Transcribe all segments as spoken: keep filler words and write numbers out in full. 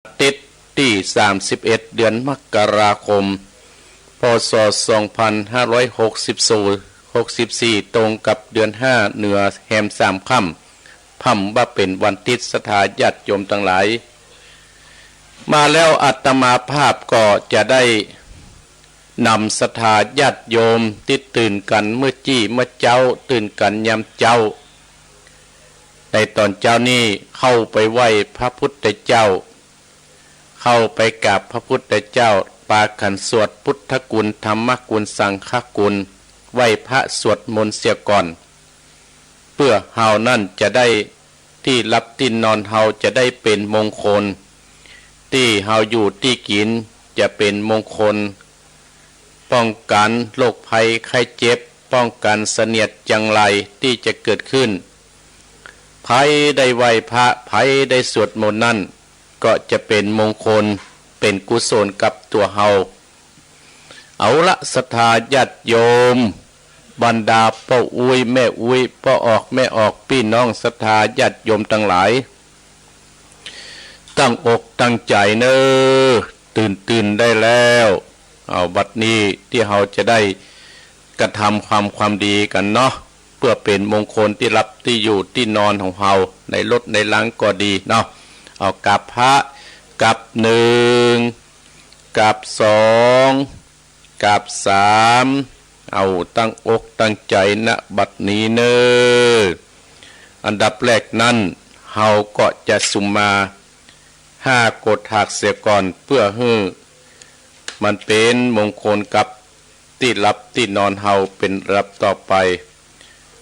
อาทิตย์ตี้สามสิบเอ็ด เดือนมกราคม พ.ศ. สองพันห้าร้อยหกสิบสี่ หกสิบสี่ ตรงกับเดือนห้าเหนือแฮมสามค่ำ พ่ำว่าเป๋นวันอาทิตย์ ศรัทธาญาติโยมตังหลาย มาแล้วอาตมาภาพก็จะได้ นำศรัทธาญาติโยมตี้ตื่นกั๋นเมื่อจี้เมื่อเจ๊า ตื่นกั๋นยามเจ๊า ในต๋อนเจ๊านี้เข้าไปไหว้พระพุทธเจ้า เข้าไปกราบพระพุทธเจ้า ปากั๋นสวดพุทธคุณ ธรรมคุณ สังฆคุณ ไหว้พระสวดมนต์เสียก่อน เปื้อเฮานั้นจะได้ ตี้หลับตี้นอนเฮาจะได้เป๋นมงคล ตี้เฮาอยู่ตี้กิ๋นจะเป๋นมงคล ป้องกั๋นโรคภัยไข้เจ็บ ป้องกั๋นเสนียดจัญไรตี้จะเกิดขึ้น ใผได้ไหว้พระ ใผได้สวดมนต์นั้น ก็จะเป๋นมงคล เป๋นกุศลกับตั๋วเฮา เอาละ ศรัทธาญาติโยม บรรดาป้ออุ๊ยแม่อุ๊ย ป้อออกแม่ออก ปี้น้องศรัทธาญาติโยมตังหลาย ตั้งอกตั้งใจ๋เน่อ ตื่นตื่นได้แล้ว เอา บัดนี้ตี้เฮาจะได้กระทำความ ความดีกั๋นเนาะ เปื้อเป๋นมงคลตี้หลับตี้อยู่ตี้นอนของเฮา ในรถในลาก็ดีเนาะ เอา กราบพระ กราบหนึ่ง กราบสอง กราบสาม เอา ตั้งอกตั้งใจ๋ ณ บัดนี้เน่อ อันดับแรกนั้น เฮาก็จะสุมมา ห้าโกฏฐากเสียก่อน เปื้อหื้อมันเป๋นมงคลกับตี้หลับตี้นอนเฮาเป๋นลำดับต่อไป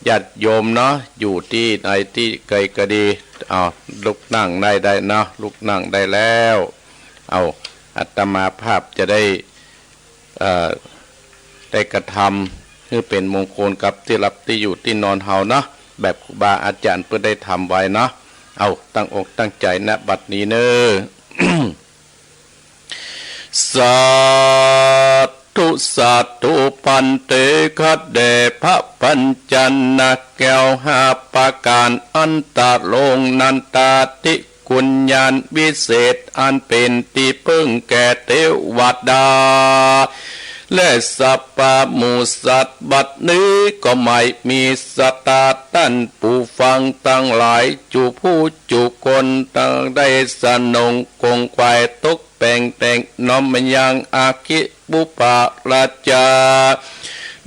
ญาติโยมเนาะ อยู่ตี้ไหนตี้ใกล้ก็ดี เอา ลุกนั่งได้ ได้เนาะ ลุกนั่งได้แล้ว เอา อาตมาภาพจะได้ เอ่อ ได้กระทำหื้อเป๋นมงคลกับตี้หลับตี้อยู่ตี้นอนเฮาเนาะ แบบครูบาอาจ๋ารย์เปิ้นได้ทำไว้เนาะ เอา ตั้งอกตั้งใจ๋ ณ บัดนี้เน่อ สาธุ สาธุ ภันเต ข้าแด่พระปัญจนาคแก้วห้าประก๋าน อันตรงค์นันทาธิคุณญาณวิเศษ อันเป๋นตี้เปิ้งแก่เตวดา และสัพพะหมู่สัตว์ บัดนี้ก็หมายมีศรัทธาต้านผู้ฟังตังหลาย จุผู้จุคน ตังได้สนงคงไขว่ตก แป๋งแต่งน้อมมายังอาคิปุปปาราจา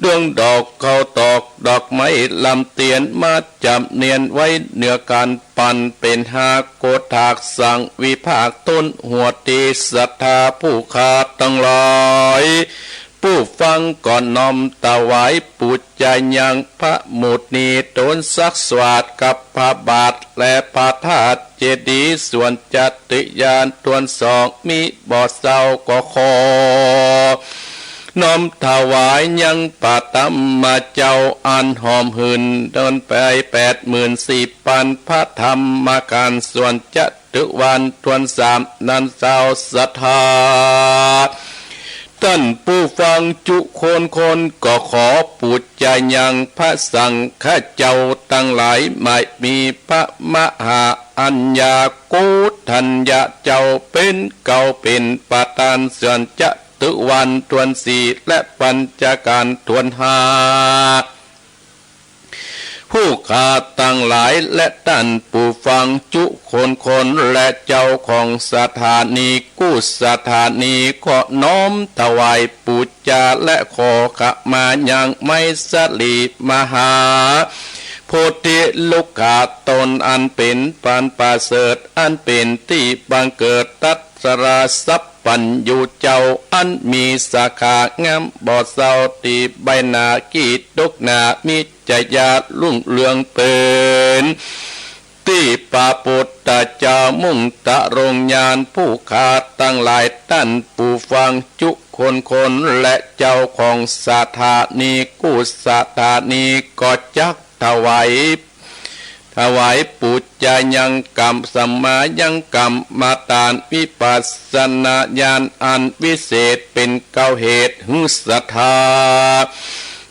ดวงดอกข้าวตอกดอกไม้ลำเตียน มาจ๋ำเนียนไว้เหนือกั๋น ปันเป๋นห้าโกฏฐาก สังวิภาคต้นหัวตี้ศรัทธาผู้ข้าตังหลาย ผู้ฟังก็น้อมถวายปู๋จายังพระมุนี ตนสักสวาดกับพระบาทและพระธาตุเจดีย์ ส่วนจัตติญาณถ้วนสอง มีบ่เศร้าก็ขอ น้อมถวายยังพระธรรมเจ้าอันหอมหื่น เดินไปแปดหมื่นสี่ปัน พระธรรมขันธ์ส่วนจัตตุวรรณถ้วนสามนั้นเศร้าศรัทธา ต้านผู้ฟังจุคนคน ก็ขอปู๋จายังพระสังฆเจ้าตังหลาย หมายมีพระมหาอัญญาโกฏัญญะเจ้า เป๋นเกล้าเป๋นประธานส่วนจัตตุวรรณถ้วนสี่ และปัญจขันธ์ถ้วนห้า ผู้ข้าตังหลาย และต้านผู้ฟังจุคนคน และเจ้าของสถานีกู้สถานี ก็น้อมถวายปู๋จา และขอขมายังไมสลีมหาโพธิลุกขาต้น อันเป๋นปานประเสริฐ อันเป๋นตี้บังเกิดตัด สราสัพพัญญูเจ้า อันมีสาขางามบ่เศร้า ตี้ใบหน้าขี้ตกหน้า มีจยารุ่งเรืองเป๋นตี้พระปุทธเจ้า มุ่งตรงญาณผู้ข้าตังหลาย ต้านผู้ฟังจุคนคน และเจ้าของสถานีกู้สถานี ก็จักถวาย ถวายปู๋จายังกรรม สัมมายังกรรมมาตาน วิปัสสนาญาณอันวิเศษ เป๋นเกล้าเหตุหื้อศรัทธา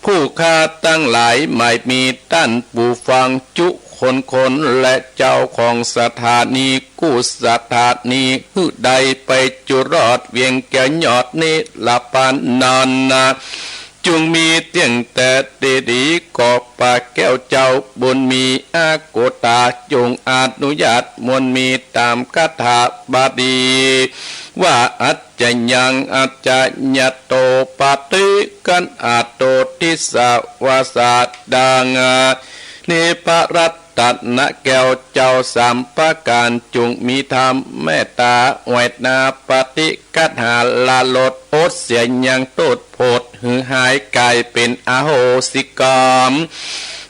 ผู้ข้าตังหลาย หมายมีต้านผู้ฟังจุค คนคนและเจ้าของสถานีกู้สถานี หื้อได้ไปจุรอดเวียงแก้วยอดนิรปานนั้นนะ จุ่งมีเตี้ยงแต่ดีๆ ขอป้าแก้วเจ้าบุญมีอาโกตา จุ่งอนุญาตมวลมีต๋ามคาถาบาลี ว่า อัจจยังอัจจยโต ปาฏิฆันหาโต ทิสสะวาสา ดังนี้ พระรัตนแก้วเจ้าสามประก๋าน จุ่งมีธรรมเมตตา อวยนาปฏิฆันหา ละลดอดเสียยังโต้ษโผด หื้อหายก๋ายเป๋นอโหสิกรรม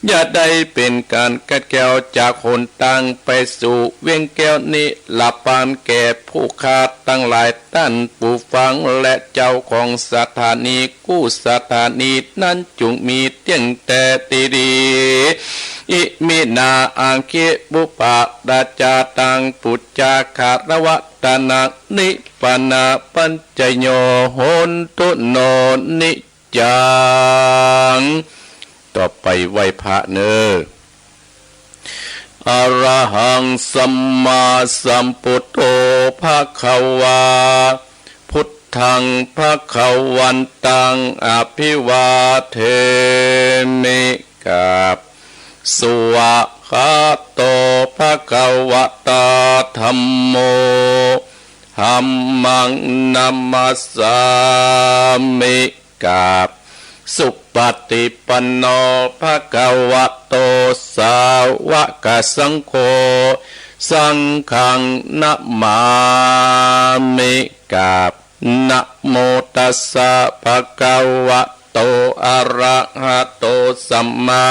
อย่าได้เป๋นก๋านขัดเกลาจากหนตางไปสู่เวียงแก้วนิรปาน แก่ผู้ข้าตังหลาย ต้านผู้ฟังและเจ้าของสถานีกู้สถานีนั้น จุ่งมีเตี้ยงแต่ดีๆ อิมินา อังคิปุปปาราจาตัง ปูจาคารวะตานัง นิพพานาปัจจโย โหนตุ โน นิจจัง ต่อไปไหว้พระเน่อ อะระหังสัมมาสัมพุทโธ ภะคะวา พุทธัง ภะคะวันตัง อะภิวาเทมิ กราบ สวาคาโต ภะคะวะตา ธัมโม ธัมมัง นะมัสสามิ กราบ สุปฏิปันโน ภะคะวะโต สาวกสังโฆ สังฆัง นะมามิ กราบ นะโมตัสสะ ภะคะวะโต อะระหะโต สัมมา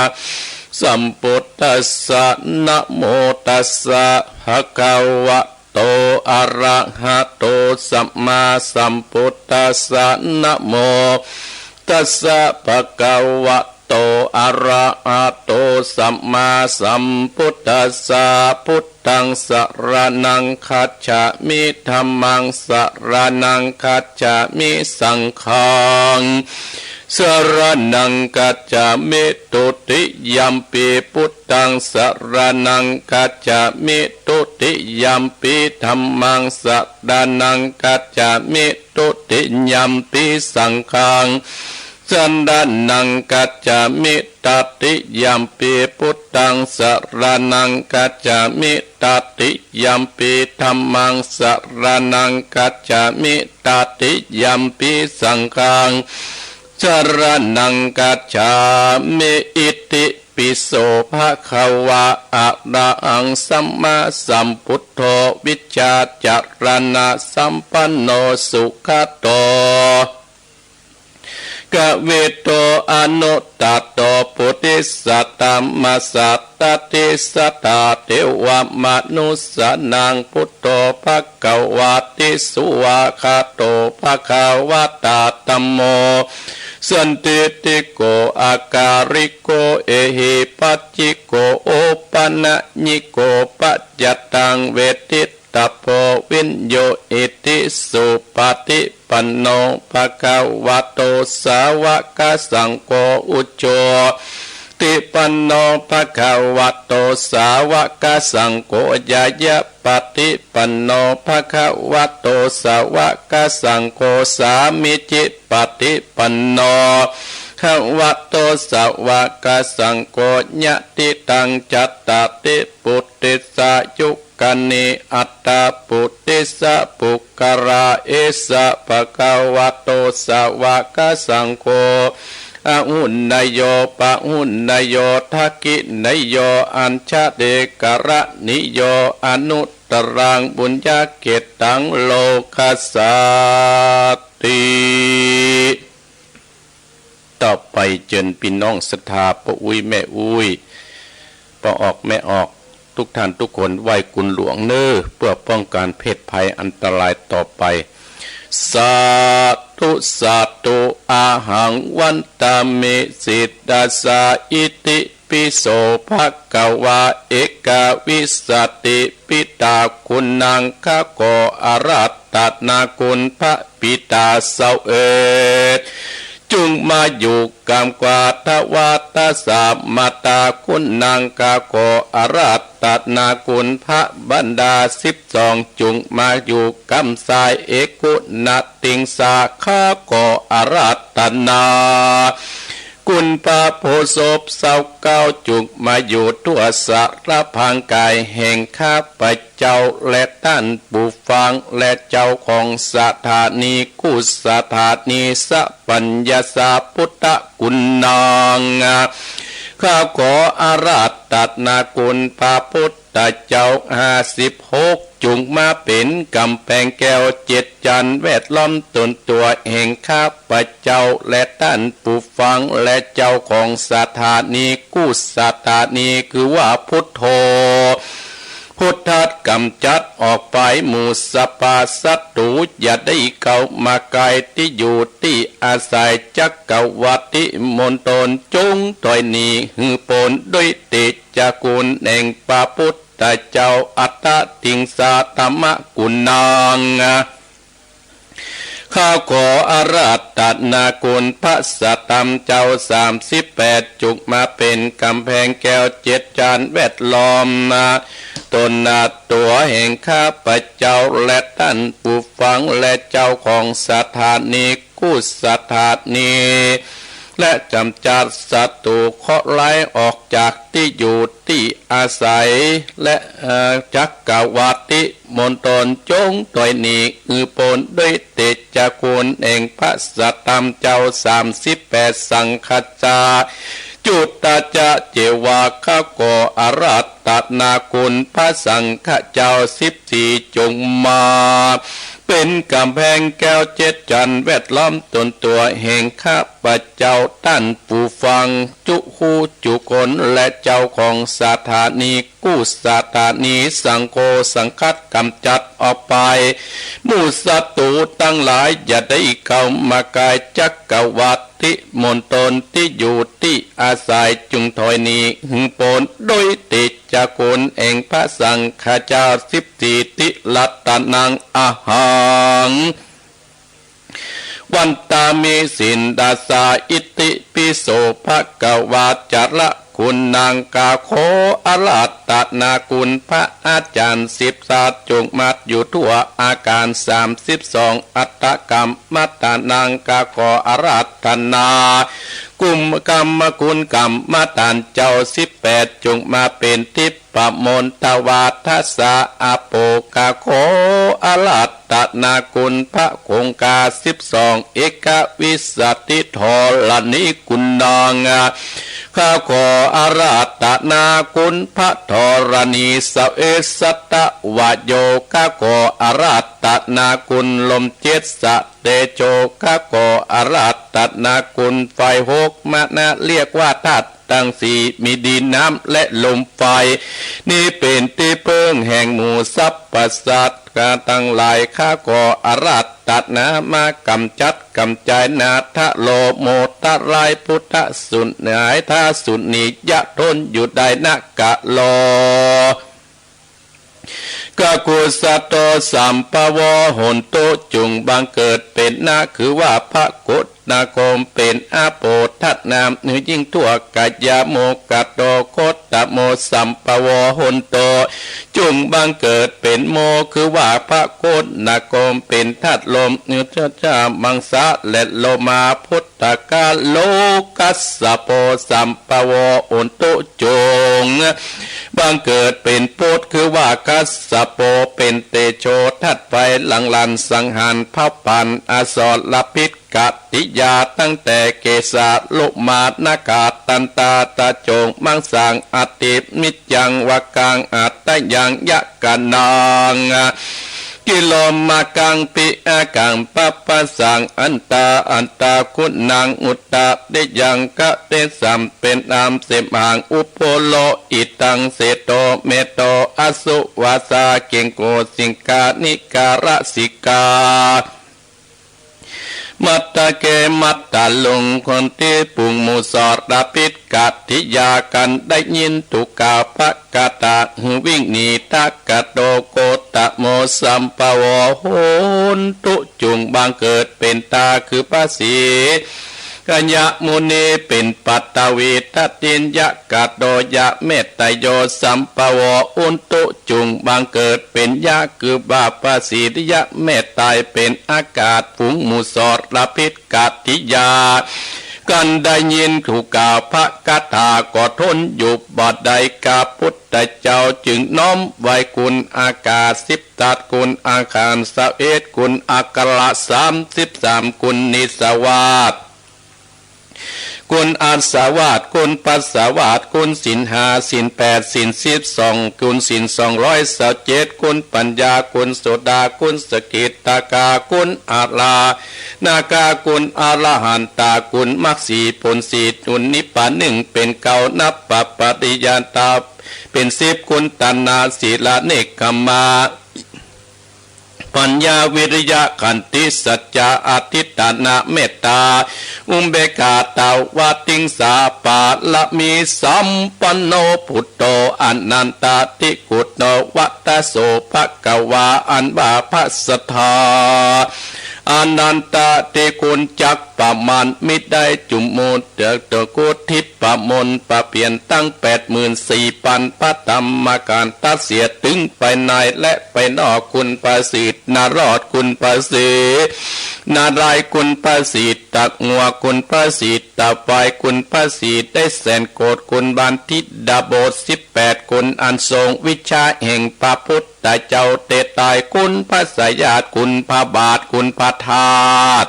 สัมพุทธัสสะ นะโมตัสสะ ภะคะวะโต อะระหะโต สัมมาสัมพุทธัสสะ นะโมตัสสะ ภะคะวะโต อะระหะโต สัมมาสัมพุทธัสสะ พุทธัง สะระณัง คัจฉามิ ธัมมัง สะระณัง คัจฉามิ สังฆัง สะระณัง คัจฉามิ ตุติยัมปิ พุทธัง สะระณัง คัจฉามิ ตุติยัมปิ ธัมมัง สะระณัง คัจฉามิ ตุติยัมปิ สังฆัง สะระณัง คัจฉามิ ตติยัมปิ พุทธัง สะระณัง คัจฉามิ ตติยัมปิ ธัมมัง สะระณัง คัจฉามิ ตติยัมปิ สังฆัง สะระณัง คัจฉามิ อิติปิโส ภะคะวา อะระหัง สัมมาสัมพุทโธ วิชชาจารณะสัมปันโน สุขะโต กวิโต อนุตตะโต ปุริสะธัมมะสะ ตติสะทา เทวะมะนุสสานัง พุทโธ ภะคะวาติ สวาคาโต ภะคะวะตา ธัมโม สันทิฏฐิโก อะกาลิโก เอหิปัสสิโก โอปะนะญิโก ปัจจัตตัง เวทิตตะโพ วิญญูหิติ สุปะฏิปันโน ภะคะวะโต สาวะกะสังโฆ อุจุปะฏิปันโน ภะคะวะโต สาวะกะสังโฆ ญาญาปะฏิปันโน ภะคะวะโต สาวะกะสังโฆ สามีจิปะฏิปันโน ภะคะวะโต สาวะกะสังโฆ ยะถิตัง จัตตาริ ปุริสายุคานิ อัตถะ ปุริสะปุคคละ เอสะ ภะคะวะโต สาวะกะสังโฆ อะหุเนยโย ปะหุเนยโย ทักขิเนยโย อัญชลีกะรณิโย อนุตตรัง ปุญญะเขตตัง โลกัสสาติ ต่อไปเจิญปี้น้องศรัทธาป้ออุ๊ยแม่อุ๊ย ป้อออกแม่ออก ทุกท่านทุกคนไหว้กุนหลวงเน่อ เปื้อป้องกั๋นเพศภัยอันตรายต่อไป สาธุ สาธุ อะหัง วันตามิ สิรสา อิติ ปิโส ภะคะวา เอกวิสสติ ปิตา คุณัง ขะ ขออาราธนาคุณพระบิดาเสาเอก จุ่งมาอยู่กำกว่าทวารตะสามาตาคุณนาง ข้าขออาราธนาคุณพระบรรดาสิบสอง จุ่งมาอยู่กำซ้ายเอกุณติงสา ข้าขออาราธนาคุณพระโพธิ์ศพเศร้าเก้า จุ่งมาอยู่ทั่วสารพางกายแห่งข้าพเจ้าและต้านผู้ฟังและเจ้าของสถานีกู้สถานีสัพพัญญาสาพุทธคุณนาง ข้าขออาราธนาคุณพระพุทธเจ้าห้าสิบหก จุ่งมาเป๋นก๋ำแพงแก้วเจ็ดจั้นแวดล้อมตนตั๋วแห่งข้าพเจ้าและต้านผู้ฟังและเจ้าของสถานีกู้สถานี คือว่าพุทโธ พุทธัสก๋ำจัดออกไปหมู่สัพพะศัตรู๋ อย่าได้เข้ามาใก้ตี้อยู่ตี้อาศัย จักกัววติมณฑล จงถอยหนีหื้อป๊นด้วยเตจาคุณแห่งพระพุทธเจ้าอัตตติงสาธรรมกุณัง ข้าขออาราธนาคุณพระสัตธรรมเจ้าสามสิบแปด จุ่งมาเป๋นก๋ำแพงแก้วเจ็ดจั้นแวดล้อมตนตั๋วแห่งข้าพเจ้าและต้านผู้ฟังและเจ้าของสถานีกู้สถานี และก๋ำจัดศัตรู๋เคราะห์ร้ายออกจากตี้อยู่ตี้อาศัย และ เอ่อ จักกัววติมณฑล จงถอยหนีหื้อป๊นด้วยเตจาคุณแห่งพระสัตธรรมเจ้าสามสิบแปด สังฆัสสะ จุตตะจะ เจวา ข้าขออาราธนาคุณพระสังฆะเจ้าสิบสี่ จุ่งมาเป๋นก๋ำแพงแก้วเจ็ดจั้นแวดล้อมตนตั๋วแห่งข้าพเจ้าต้านผู้ฟังจุฮูจุคนและเจ้าของสถานีกู้สถานี สังโฆสังฆัสก๋ำจัดออกไปหมู่ศัตรู๋ตังหลาย อย่าได้เข้ามาใก้จักกัววติมณฑลตี้อยู่ตี้อาศัย จุ่งถอยหนีหื้อป๊นด้วยเตจาคุณแห่งพระสังฆะเจ้าสิบสี่ ติรัตนังอะหัง วันตามิสินดาสา อิติปิโสภะคะวา จาระคุณัง ข้าขออาราธนาคุณพระอาจารย์สิบสา จุ่งมาอยู่ทั่วอาคารสามสิบสอง อัตตะกัมมะตานัง ข้าขออาราธนา กุมกรรมคุณกรรมฐานเจ้าสิบแปด จุ่งมาเป๋นทิพย์ประมณฑวาทสา อาโป ข้าขออาราธนาคุณพระคงคาสิบสอง เอกวิสสติธรณีคุณัง ข้าขออาราธนาคุณพระธรณีสเวสตวโย ข้าขออาราธนาคุณลมเจ็ดสะ เตโช ข้าขออาราธนาคุณไฟหกมณะ เรียกว่าธาตุตังสี่ มีดินน้ำและลมไฟ นี้เป๋นตี้เปิ้งแห่งหมู่สัพพสัตว์ตังหลาย ข้าขออาราธนามากำจัดกำจายนาถะโลโมทะร้าย พุทธสุนหายทาสุนียะทนอยู่ได้นะกะโล กะกุสโตสัมภโวโหนตุ จุ่งบังเกิดเป๋นนา คือว่าพระโคตนคม เป๋นอาโปธนาม หื้อยิ่งทั่วกายา โมกะโตโคตโมสัมภโวโหนตุ จุ่งบังเกิดเป๋นโม คือว่าพระโคตนคม เป๋นธาตุลม หื้อเจ้ามังสะและโลมา พุทธกาโล คัสสโปสัมภโวโหนตุ จุ่งบังเกิดเป๋นพุทธ คือว่าคัสสโป เป๋นเตโชธาตุไฟ หลั่งหลั่นสังหารเผาผลาญอสรพิษกติยา ตั้งแต่เกสาโลมานาขาตันตาตะโจงมังสัง อติมิจจังวกัง อัตตยังยะกะนัง กิโลมากัง ปิอากัง ปัปปะสัง อันตาอันตาคุณัง อุตตะติยังกะเตสัม เป๋นอันเสมหัง อุโพโล อิตังเสโต เมโต อสุวาสา เกงโก สิงคานิการสิกา มัตตะเก มัตตะลุง คนตี้ปุงหมู่สรพิษกติยา กันได้ยินทุกขาปะกะตะ หื้อวิ่งหนี ทะกะโตโคตโมสัมภโวโหนตุ จุ่งบังเกิดเป๋นตา คือพระศรี ขยมุนีเป๋นปัตตวี ตติยะกะโตยะ เมตตะโยสัมปโว อุนตุจุ่งบังเกิดเป๋นยะ คือว่าพระศรียะเมตไตรเป๋นอากาศ ฝูงหมู่สรพิษกัตติยา กันได้ยินถูกกล่าวพระคาถาก็ทนอยู่บ่ได้ ข้าพุทธเจ้าจึงน้อมไหว้คุณอากาศสิบทัศน์ คุณอาคารสิบเอ็ด คุณอัคระสามสิบสาม คุณนิสวาส คุณอาสวาส คุณปัสสวาส คุณศีลห้า ศีลแปด ศีลสิบสอง คุณศีลสองร้อยซาวเจ็ด คุณปัญญา คุณโสดา คุณสกิตตาคา คุณอารา นาคา คุณอรหันตา คุณมรรคสี่ ผลสี่ คุณนิพพานหนึ่ง เป๋นเก้า นับปะปริยันตาเป๋นสิบ คุณตัณหา ศีลา เนกขัมมะ ปัญญา วิริยะ ขันติ สัจจะ อธิฐานะ เมตตา อุเบกขา ตวาติงสา ปารมีสัมปันโน พุทโธ อนันตาธิคุณโต วะตะโส ภะคะวา อันว่าพระศาสดา อนันตาธิคุณจักประมาณมิได้ จุมมูเถือกตะกุทิพย์ประมนประเพียรตั้งแปดหมื่นสี่ปันพระธรรมขันธ์ ตัดเสียตึงภายในและภายนอก คุณประสิทธิ์นรอด คุณประสิทธิ์นารายณ์ คุณประสิทธิ์ตะงัว คุณประสิทธิ์ตะไฟ คุณประสิทธิ์ได้แสนโกศ คุณบัณฑิตดาบทสิบแปด คุณอันทรงวิชาแห่งพระพุทธ ตาเจ้าเตตาย คุณพระสยาด คุณพระบาท คุณพระธาตุ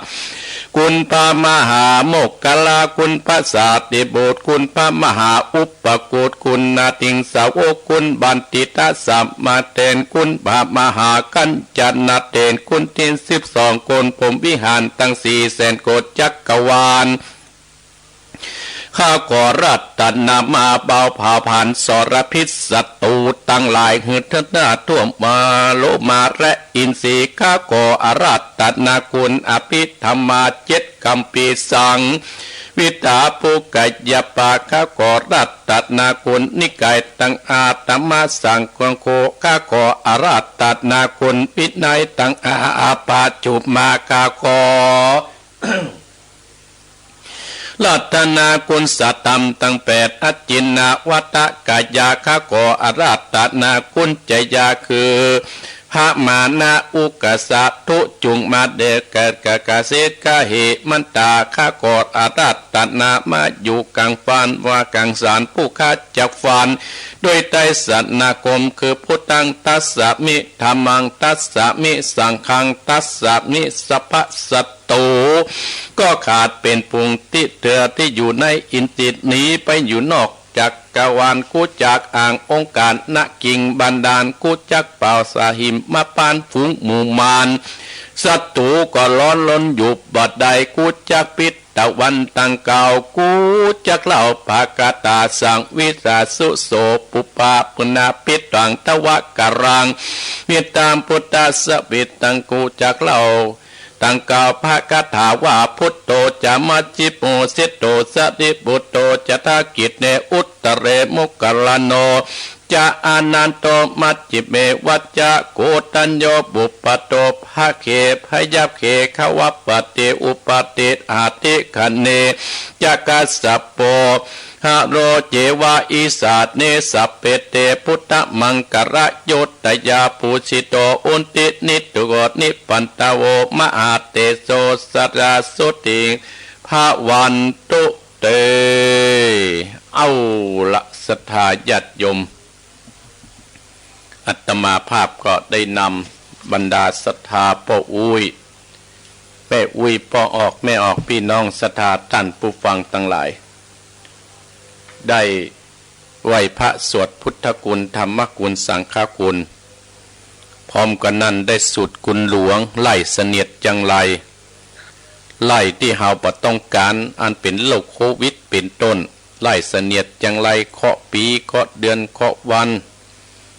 คุณพระมหาโมคคัลลา คุณพระสารีบุตร คุณพระมหาอุปคุต คุณนาทิงสาวก คุณบัณฑิตสมาเถร คุณพระมหากัญจนาเถร คุณทินสิบสอง คุณพรหมวิหารตั้งสี่แสนโกศจักรวาล ข้าขออาราธนามาเบาผลาญสรพิษศัตรูตังหลาย หื้อเถิดหน้าทั่วมาโลมาและอินทรีย์ ข้าขออาราธนาคุณอภิธรรมาเจ็ดคัมภีร์ สังวิตาปุกกะยปา ข้าขออาราธนาคุณนิกายตังอาตมะสังคังโค ข้าขออาราธนาคุณวินัยตังอาปาจุมา ข้าขอ อาราธนาคุณสัตธรรมตังแปด อจจินนาวัตกะยา ข้าขออาราธนาคุณจยา คือพระมานะอุกสะทุจุงมาเดกะกะกะเสกะเหมันตา ข้าขออาราธนามาอยู่กังฟานว่ากังสารผู้ข้าจักฟาน ด้วยไตรสรณคม คือพุทธังทัสสะมิ ธัมมังทัสสะมิ สังฆังทัสสะมิ สัพพะศัตรูก็ขาดเป๋นฝูงตี้เถื่อตี้อยู่ในอินทรีย์ หนีไปอยู่นอกจักรวาล กู้จักอ่างองค์การ ณ กิ่งบาดาล กู้จักป่าสาหิมพานต์ ฝูงหมู่มาร ศัตรูก็ร้อนรนอยู่บ่ได้ กู้จักปิดตะวันตังเก้า กู้จักเล่าปาคาถา สังวิสาสุโสปุปปาปุณณาปิดตังทวะกะรัง มิตตังพุทธัสสะปิดตัง กู้จักเล่าตังเก้า พระคาถาว่า พุทโธจะมัชฌิโม เศษโธสารีปุตโต จะทักขิเณ อุตตะเร โมคคัลลาโน จะอานันโต มัชฌิเม วัชชะโกณฑัญโญ ปุพพะโต ภะเค พยัคฆเข ขวัปปะเต อุปปาเต อาทิคเณ จะกัสสะโป หะโร เจวะ อีสาเณ สัพเพ เต พุทธมังคะละโย ตยา ปูชฌิโต อุตติ นิทุโก นิปปันทโว มหาเตโส สะดา โสติง ภะวันตุ เต เอาละ ศรัทธาญาติโยม อาตมาภาพก็ได้นำบรรดาศรัทธาป้ออุ๊ย แม่อุ๊ย ป้อออก แม่ออก ปี้น้องศรัทธาต้านผู้ฟังตังหลาย ได้ไหว้พระสวดพุทธคุณ ธรรมคุณ สังฆคุณ พร้อมกั๋นนั้นได้สูตรคุณหลวง ไล่เสนียดจังไร ไล่ตี้เฮาบ่ต้องก๋าน อันเป๋นโรคโควิดเป๋นต้น ไล่เสนียดจังไร เคราะห์ปี๋ เคราะห์เดือน เคราะห์วัน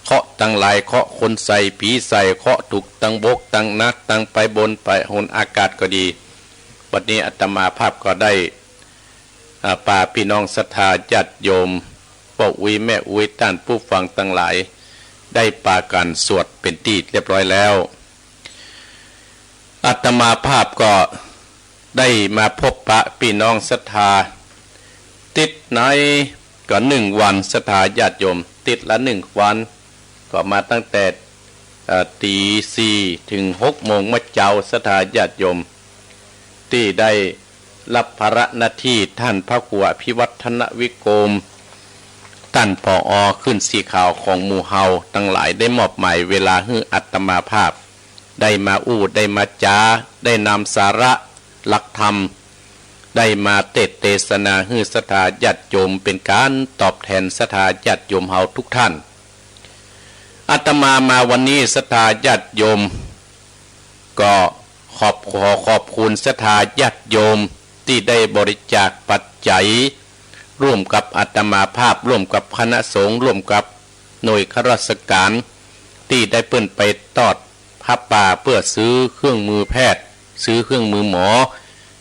เคราะห์ตังหลาย เคราะห์คนใส่ ผีใส่ เคราะห์ถูกตังบก ตังหนัก ตังไปบนไปหนอากาศก็ดี บัดนี้อาตมาภาพก็ได้ อ่า ปาปี้น้องศรัทธาญาติโยม ป้ออุ๊ย แม่อุ๊ย ต้านผู้ฟังตังหลาย ได้ปากั๋นสวดเป๋นตี้เรียบร้อยแล้ว อาตมาภาพก็ ได้มาพบปะปี้น้องศรัทธา ติ๊ดไหนก็นึ่งวัน ศรัทธาญาติโยม ติ๊ดละนึ่งวัน ก็มาตั้งแต่ เอ่อ ตี๋สี่เถิงหกโมงเมื่อเจ๊า ศรัทธาญาติโยม ตี้ได้ฮับภาระหน้าตี้ ต้านพระครูอภิวัฒนวิโกม ต้าน ผอ ขึ้นสีขาวของหมู่เฮาตังหลายได้มอบหมายเวลาหื้ออาตมาภาพ ได้มาอู้ ได้มาจ๋า ได้นำสาระหลักธรรม ได้มาเตสน์เตสนาหื้อศรัทธาญาติโยม เป๋นก๋านตอบแตนศรัทธาญาติโยมเฮาทุกท่าน อาตมามาวันนี้ศรัทธาญาติโยม ก็ขอบ ขอขอบคุณศรัทธาญาติโยมตี้ได้บริจาคปัจจัย ร่วมกับอาตมาภาพ ร่วมกับคณะสงฆ์ ร่วมกับหน่วยข้าราชก๋าน ตี้ได้เปิ้นไปตอดผ้าป่าเปื้อซื้อเครื่องมือแพทย์ ซื้อเครื่องมือหมอ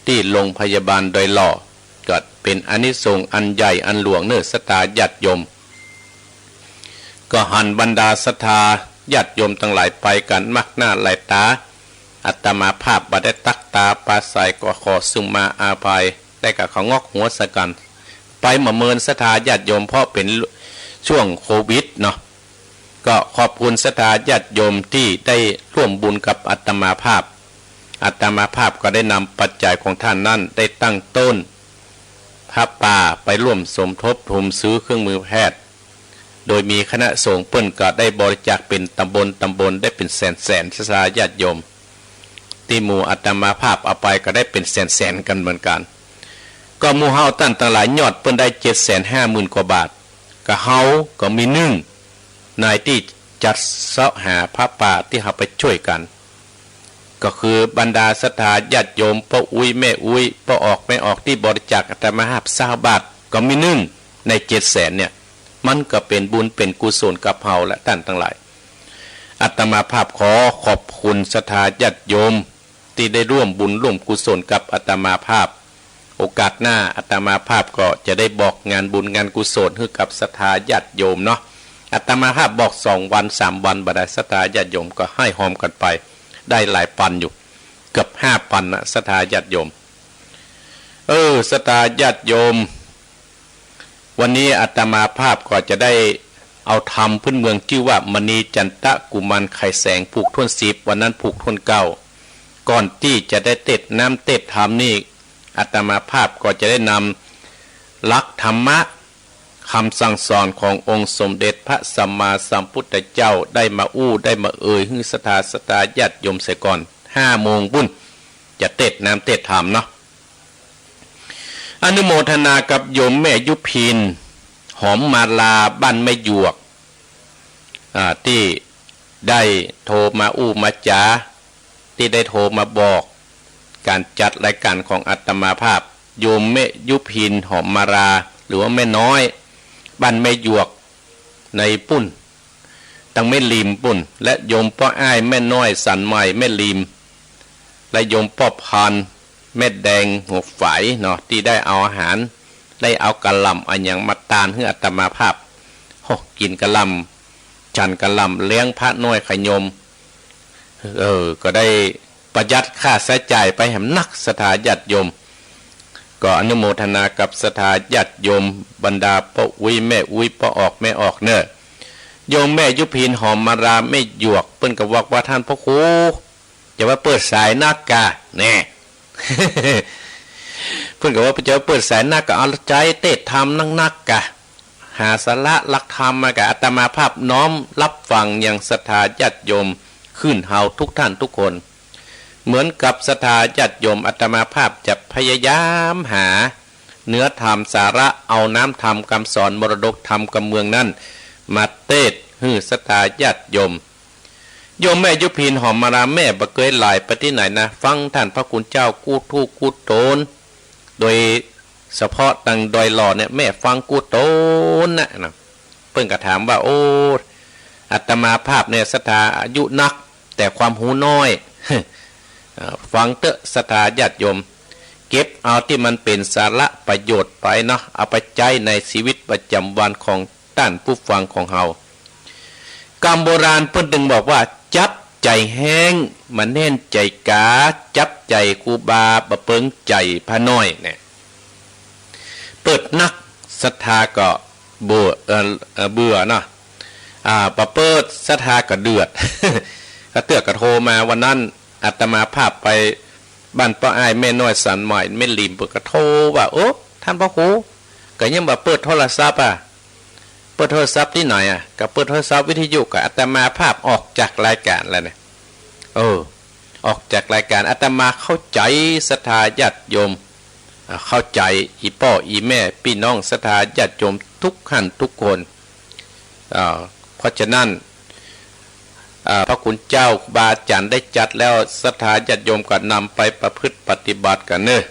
ตี้โรงพยาบาลดอยหล่อ ก็เป๋นอานิสงส์อันใหญ่อันหลวงเน่อศรัทธาญาติโยม ก็หันบรรดาศรัทธาญาติโยมตังหลายไปกั๋นมากหน้าหลายต๋า อาตมาภาพบ่ได้ตั๊กตาปราศรัย ก็ขอสุมาอาภัย ได้กะของอกหัวสะกั๋น ไปบ่เมินศรัทธาญาติโยม เพราะเป๋นช่วงโควิดเนาะ ก็ขอบคุณศรัทธาญาติโยมตี้ได้ร่วมบุญกับอาตมาภาพ อาตมาภาพก็ได้นำปัจจัยของต้านนั้น ได้ตั้งโต๊ะผ้าป่าไปร่วมสมทบทุนซื้อเครื่องมือแพทย์ โดยมีคณะสงฆ์เปิ้นก็ได้บริจาคเป๋นตำบลตำบล ได้เป๋นแสนๆ ศรัทธาญาติโยม ตี้หมู่อาตมาภาพเอาไปก็ได้เป๋นแสนๆ กั๋นเหมือนกั๋น ก็หมู่เฮาต้านตังหลายยอดเปิ้นได้เจ็ดแสนห้าหมื่นกว่าบาท ก็เฮาก็มีนึ่งในตี้จัดเสาะหาผ้าป่าตี้เฮาไปจ้วยกั๋น ก็คือบรรดาศรัทธาญาติโยมป้ออุ๊ยแม่อุ๊ย ป้อออกแม่ออก ตี้บริจาคอาตมาภาพซาวบาท ก็มีนึ่งในเจ็ดแสนเนี่ย มันก็เป๋นบุญเป๋นกุศลกับเฮาและต้านตังหลาย อาตมาภาพขอขอบคุณศรัทธาญาติโยม ตี้ได้ร่วมบุญร่วมกุศลกับอาตมาภาพ โอกาสหน้าอาตมาภาพก็จะได้บอกงานบุญงานกุศลหื้อกับศรัทธาญาติโยมเนาะ อาตมาภาพบอกสองวันสามวันบ่ได้ ศรัทธาญาติโยมก็ให้ฮอมกั๋นไป ได้หลายปันอยู่ เกือบห้าปันนะศรัทธาญาติโยม เออ ศรัทธาญาติโยม วันนี้อาตมาภาพก็จะได้เอาธรรมพื้นเมืองจื้อว่ามณีจันตะกุมารไขแสง ผูกถ้วนสิบ วันนั้นผูกถ้วนเก้า ก่อนตี้จะได้เตสน์น้ำเตสน์ธรรมนี่ อาตมาภาพก็จะได้นำหลักธรรมะ กำสั่งสอนขององค์สมเด็จพระสัมมาสัมพุทธเจ้าได้มาอู้ได้มาเอ่ยหื้อศรัทธาศรัทธาญาติโยมเสียก่อน ห้าโมงปู้น จะเตสน์น้ำเตสน์ธรรมเนาะ อนุโมทนากับโยมแม่ยุพิน หอมมาลา บ้านแม่หยวก อ่า ตี้ได้โทรมาอู้มาจ๋า ตี้ได้โทรมาบอกก๋านจัดรายก๋านของอาตมาภาพ โยมแม่ยุพิน หอมมาลา หรือว่าแม่น้อย บ้านแม่หยวก ในปู้น ตังแม่ริมปู้น และโยมป้ออ้ายแม่น้อย สันใหม่ แม่ริม และโยมป้อพาน แม่แดง หัวฝายเนาะ ตี้ได้เอาอาหาร ได้เอากะหล่ำอะหยังมาตานหื้ออาตมาภาพ โห กิ๋นกะหล่ำ ฉันกะหล่ำ เลี้ยงพระน้อยขะโยม เออ ก็ได้ประหยัดค่าใจ๊จ่ายไปแหมนัก ศรัทธาญาติโยม ก็อนุโมทนากับศรัทธาญาติโยม บรรดาป้ออุ๊ยแม่อุ๊ย ป้อออกแม่ออกเน่อ โยมแม่ยุพิน หอมมาลา แม่หยวก เปิ้นก็บอกว่า ต้านพระครู จะว่าเปิดสายนักกะ แน่ เปิ้นก็ว่าจะเปิดสายนักกะ เอาใจ๊เตสน์ธรรมนักๆ กะ หาสาระหลักธรรมมากะ อาตมาภาพน้อมรับฟังยังศรัทธาญาติโยมขึ้นเฮาทุกท่านทุกคน เหมือนกับศรัทธาญาติโยม อาตมาภาพจะพยายามหาเนื้อธรรมสาระ เอาน้ำธรรมกำสอนมรดกธรรมกำเมืองนั้น มาเตสน์หื้อศรัทธาญาติโยม โยมแม่ยุพิน หอมมาลา แม่บ่เกยไหลไปตี้ไหนนะ ฟังต้านพระคุณเจ้ากู้ทุกข์กู้ตน โดยเฉพาะตังดอยหล่อเนี่ย แม่ฟังกู้ตนนะ นะ เปิ้นก็ถามว่า โอ้ อาตมาภาพเนี่ยศรัทธาอายุนัก แต่ความฮู้น้อย เอ่อ ฟังเต๊อะศรัทธาญาติโยม เก็บเอาตี้มันเป๋นสาระประโยชน์ไปเนาะ เอาไปใจ๊ในชีวิตประจ๋ำวันของต้านผู้ฟังของเฮา กำโบราณเปิ้นตึงบอกว่า จับ ใจ๋แฮ้ง บ่าแน่นใจ๋ก๋า จับใจ๋ครูบาบ่าเปิงใจ๋พระน้อยเนี่ย เปิดนักศรัทธาก็เบื่อ เอ่อ เอ่อ เบื่อเนาะ อ่า บ่าเปิดศรัทธาก็เดือด ก็เตื้อก็โทรมา วันนั้นอาตมาภาพไปบ้านป้ออ้ายแม่น้อยสันใหม่แม่ริม เปิ้นก็โทรว่า โอ้ ต้านพระครู ก็ยังบ่าเปิดโทรศัพท์อะ เปิดโทรศัพท์ตี้ไหนอะ ก็เปิดโทรศัพท์วิทยุ ก็อาตมาภาพออกจากรายก๋านแล้วเนี่ย เออ ออกจากรายก๋าน อาตมาเข้าใจ๋ศรัทธาญาติโยม อ่า เข้าใจ๋อี่ป้ออี่แม่ปี้น้องศรัทธาญาติโยมกู้หั้นกู้คน อ่า เพราะฉะนั้น อ่า พระคุณเจ้าครูบาอาจ๋ารย์ได้จัดแล้ว ศรัทธาญาติโยมก็นำไปประพฤติปฏิบัติกั๋นเน่อ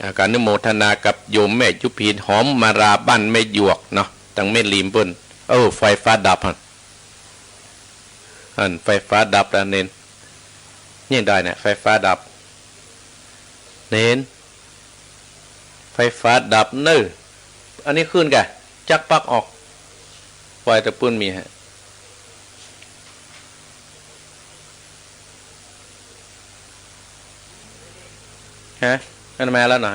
อ่า ก็อนุโมทนากับโยมแม่ยุพิน หอมมาลาบ้านแม่หยวกเนาะ ตังแม่ริมเปิ้น เออ ไฟฟ้าดับหั้น หั้น ไฟฟ้าดับแล้วเณร ยังได้เนี่ย ไฟฟ้าดับ เณร ไฟฟ้าดับเน่อ อันนี้คืนก่ะ จั๊กปลั๊กออก ไฟตะปื้นมีฮะ ฮะ อันนั้นมาแล้วเนาะ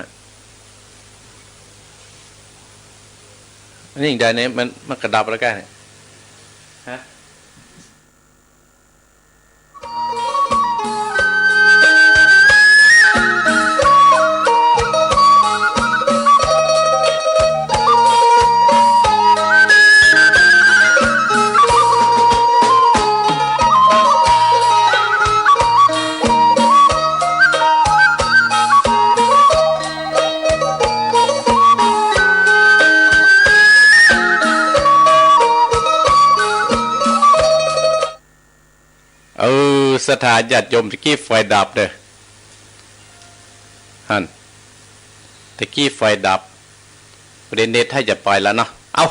อันนี้ยังได้เนี่ย มัน มันก็ดับแล้วก่ะเนี่ย ฮะ เออ ศรัทธาญาติโยม ตะกี้ไฟดับเน่อ หั้น ตะกี้ไฟดับ ประเด็นเน็ตไทยจะไปแล้วเนาะ เอ้า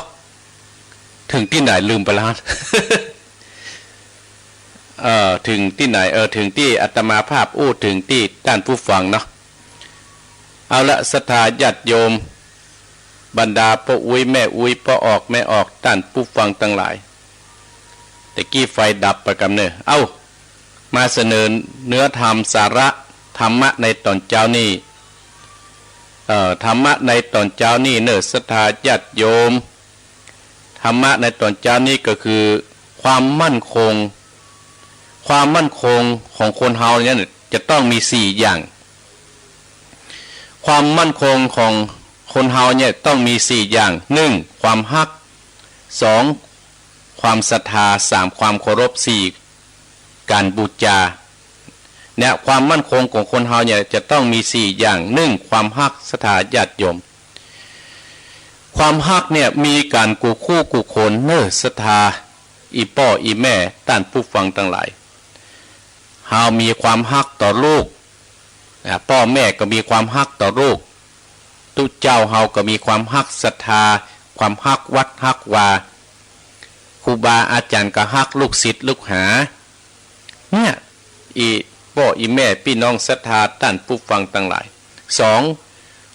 เถิงตี้ไหนลืมไปแล้ว เอ่อ เถิงตี้ไหน เออ เถิงตี้อาตมาภาพอู้เถิงตี้ต้านผู้ฟังเนาะ เอาละ ศรัทธาญาติโยม บรรดาป้ออุ๊ยแม่อุ๊ย ป้อออกแม่ออก ต้านผู้ฟังตังหลาย ตะกี้ไฟดับไปกำเน่อ เอ้า มาเสนอเนื้อธรรมสาระธรรมะในต๋อนเจ๊านี้ เอ่อ ธรรมะในต๋อนเจ๊านี้เน่อ ศรัทธาญาติโยม ธรรมะในต๋อนเจ๊านี้ก็คือความมั่นคง ความมั่นคงของคนเฮาเนี่ยจะต้องมีสี่อย่าง ความมั่นคงของคนเฮาเนี่ยต้องมีสี่อย่าง หนึ่ง ความฮัก สอง ความศรัทธา สาม ความเคารพ สี่ ก๋านบูชา เนี่ย ความมั่นคงของคนเฮาเนี่ยจะต้องมีสี่อย่าง หนึ่ง ความฮัก ศรัทธาญาติโยม ความฮักเนี่ยมีก๋านกู้คู่กู้คนเน่อ ศรัทธา อี่ป้ออี่แม่ ต้านผู้ฟังตังหลาย เฮามีความฮักต่อลูก อ่า ป้อแม่ก็มีความฮักต่อลูก ตุ๊เจ้าเฮาก็มีความฮักศรัทธา ความฮักวัดฮักวา ครูบาอาจ๋ารย์ก็ฮักลูกศิษย์ลูกหา เนี่ย อี่ป้ออี่แม่ปี้น้องศรัทธาต้านผู้ฟังตังหลาย สอง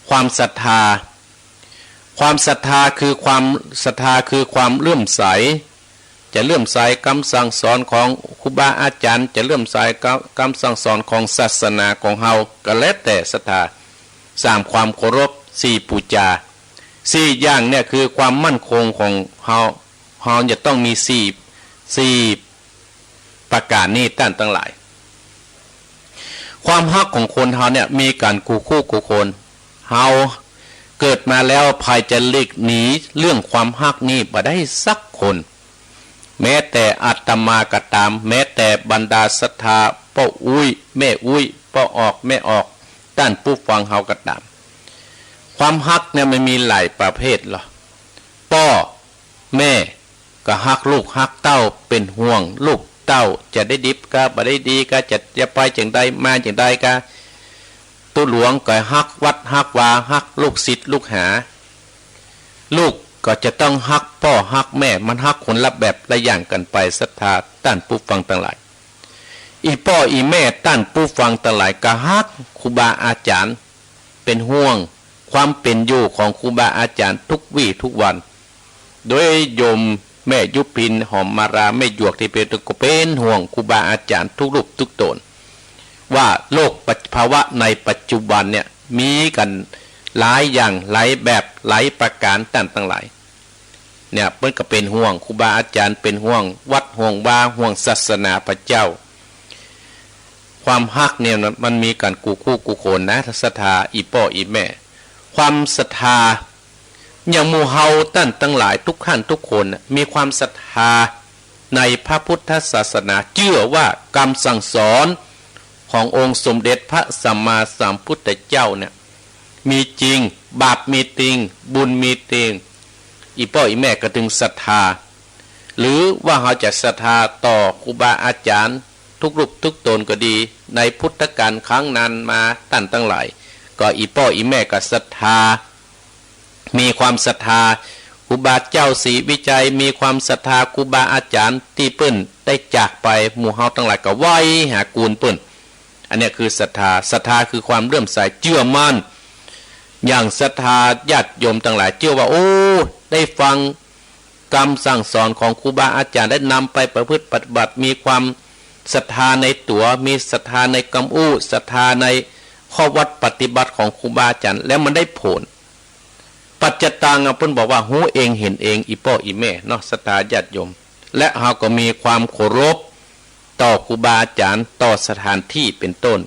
ความศรัทธา ความศรัทธาคือความ ศรัทธาคือความเลื่อมใส จะเลื่อมใสกำสั่งสอนของครูบาอาจ๋ารย์ จะเลื่อมใสกำ กำสั่งสอนของศาสนาของเฮา ก็แล้วแต่ศรัทธา สาม ความเคารพ สี่ ปู๋จา สี่อย่างเนี่ยคือความมั่นคงของเฮา เฮาจะต้องมีสี่ สี่ประก๋านนี้ต้านตังหลาย ความฮักของคนเฮาเนี่ยมีก๋านกู้คู่กู้คน เฮาเกิดมาแล้วใผจะหลีกหนีเรื่องความฮักนี้บ่ได้สักคน แม้แต่อาตมาก็ต๋าม แม้แต่บรรดาศรัทธาป้ออุ๊ยแม่อุ๊ย ป้อออกแม่ออก ต้านผู้ฟังเฮาก็ต๋าม ความฮักเนี่ยมันมีหลายประเภทเหรอ ป้อแม่ก็ฮักลูกฮักเต้า เป๋นห่วงลูกเต้า จะได้ดิบกาบ่ได้ดีกา จะ จะไปจั่งใดมาจั่งใดกา ตุ๊หลวงก็ฮักวัดฮักวา ฮักลูกศิษย์ลูกหา ลูกก็จะต้องฮักป้อฮักแม่ มันฮักคนละแบบละอย่างกั๋นไป ศรัทธาต้านผู้ฟังตังหลาย อี่ป้ออี่แม่ต้านผู้ฟังตังหลายก็ฮักครูบาอาจ๋ารย์ เป๋นห่วงความเป๋นอยู่ของครูบาอาจ๋ารย์ทุกวี้ทุกวัน โดยโยม แม่ยุพิน หอมมาลา แม่หยวก ตี้เป๋น ก็เป๋นห่วงครูบาอาจ๋ารย์กู้รูปกู้ต๋น ว่าโลกปัจ ภาวะในปัจจุบันเนี่ย มีกั๋นหลายอย่าง หลายแบบ หลายประก๋าน ต้านตังหลาย เนี่ย เปิ้นก็เป๋นห่วงครูบาอาจ๋ารย์ เป๋นห่วงวัด ห่วงวา ห่วงศาสนาพระเจ้า ความฮักเนี่ยมันมีกั๋นกู้คู่กู้คนนะ ศรัทธา อี่ป้ออี่แม่ ความศรัทธา อย่างหมู่เฮาต้านตังหลายกู้ท่านกู้คนน่ะ มีความศรัทธาในพระพุทธศาสนา เจื้อว่ากำสั่งสอนขององค์สมเด็จพระสัมมาสัมพุทธเจ้าเนี่ย มีจริง บาปมีจริง บุญมีจริง อี่ป้ออี่แม่ก็ตึงศรัทธา หรือว่าเฮาจะศรัทธาต่อครูบาอาจ๋ารย์กู้รูปกู้ต๋นก็ดี ในพุทธกาลครั้งนานมาต้านตังหลาย ก็อี่ป้ออี่แม่ก็ศรัทธา มีความศรัทธาครูบาเจ้าศรีวิชัย มีความศรัทธาครูบาอาจ๋ารย์ตี้เปิ้นได้จากไป หมู่เฮาตังหลายก็ไหว้หากูลเปิ้น อันเนี้ยคือศรัทธา ศรัทธาคือความเลื่อมใสเจื้อมั่น อย่างศรัทธาญาติโยมตังหลายเจื้อว่า โอ้ ได้ฟังกำสั่งสอนของครูบาอาจ๋ารย์ ได้นำไปประพฤติปฏิบัติ มีความศรัทธาในตั๋ว มีศรัทธาในกำอู้ ศรัทธาในข้อวัดปฏิบัติของครูบาอาจ๋ารย์ แล้วมันได้ผล ปัจจตังอะ เปิ้นบอกว่าฮู้เองเห็นเอง อี่ป้ออี่แม่เนาะ ศรัทธาญาติโยม และเฮาก็มีความเคารพต่อครูบาอาจ๋ารย์ ต่อสถานตี้เป๋นต้น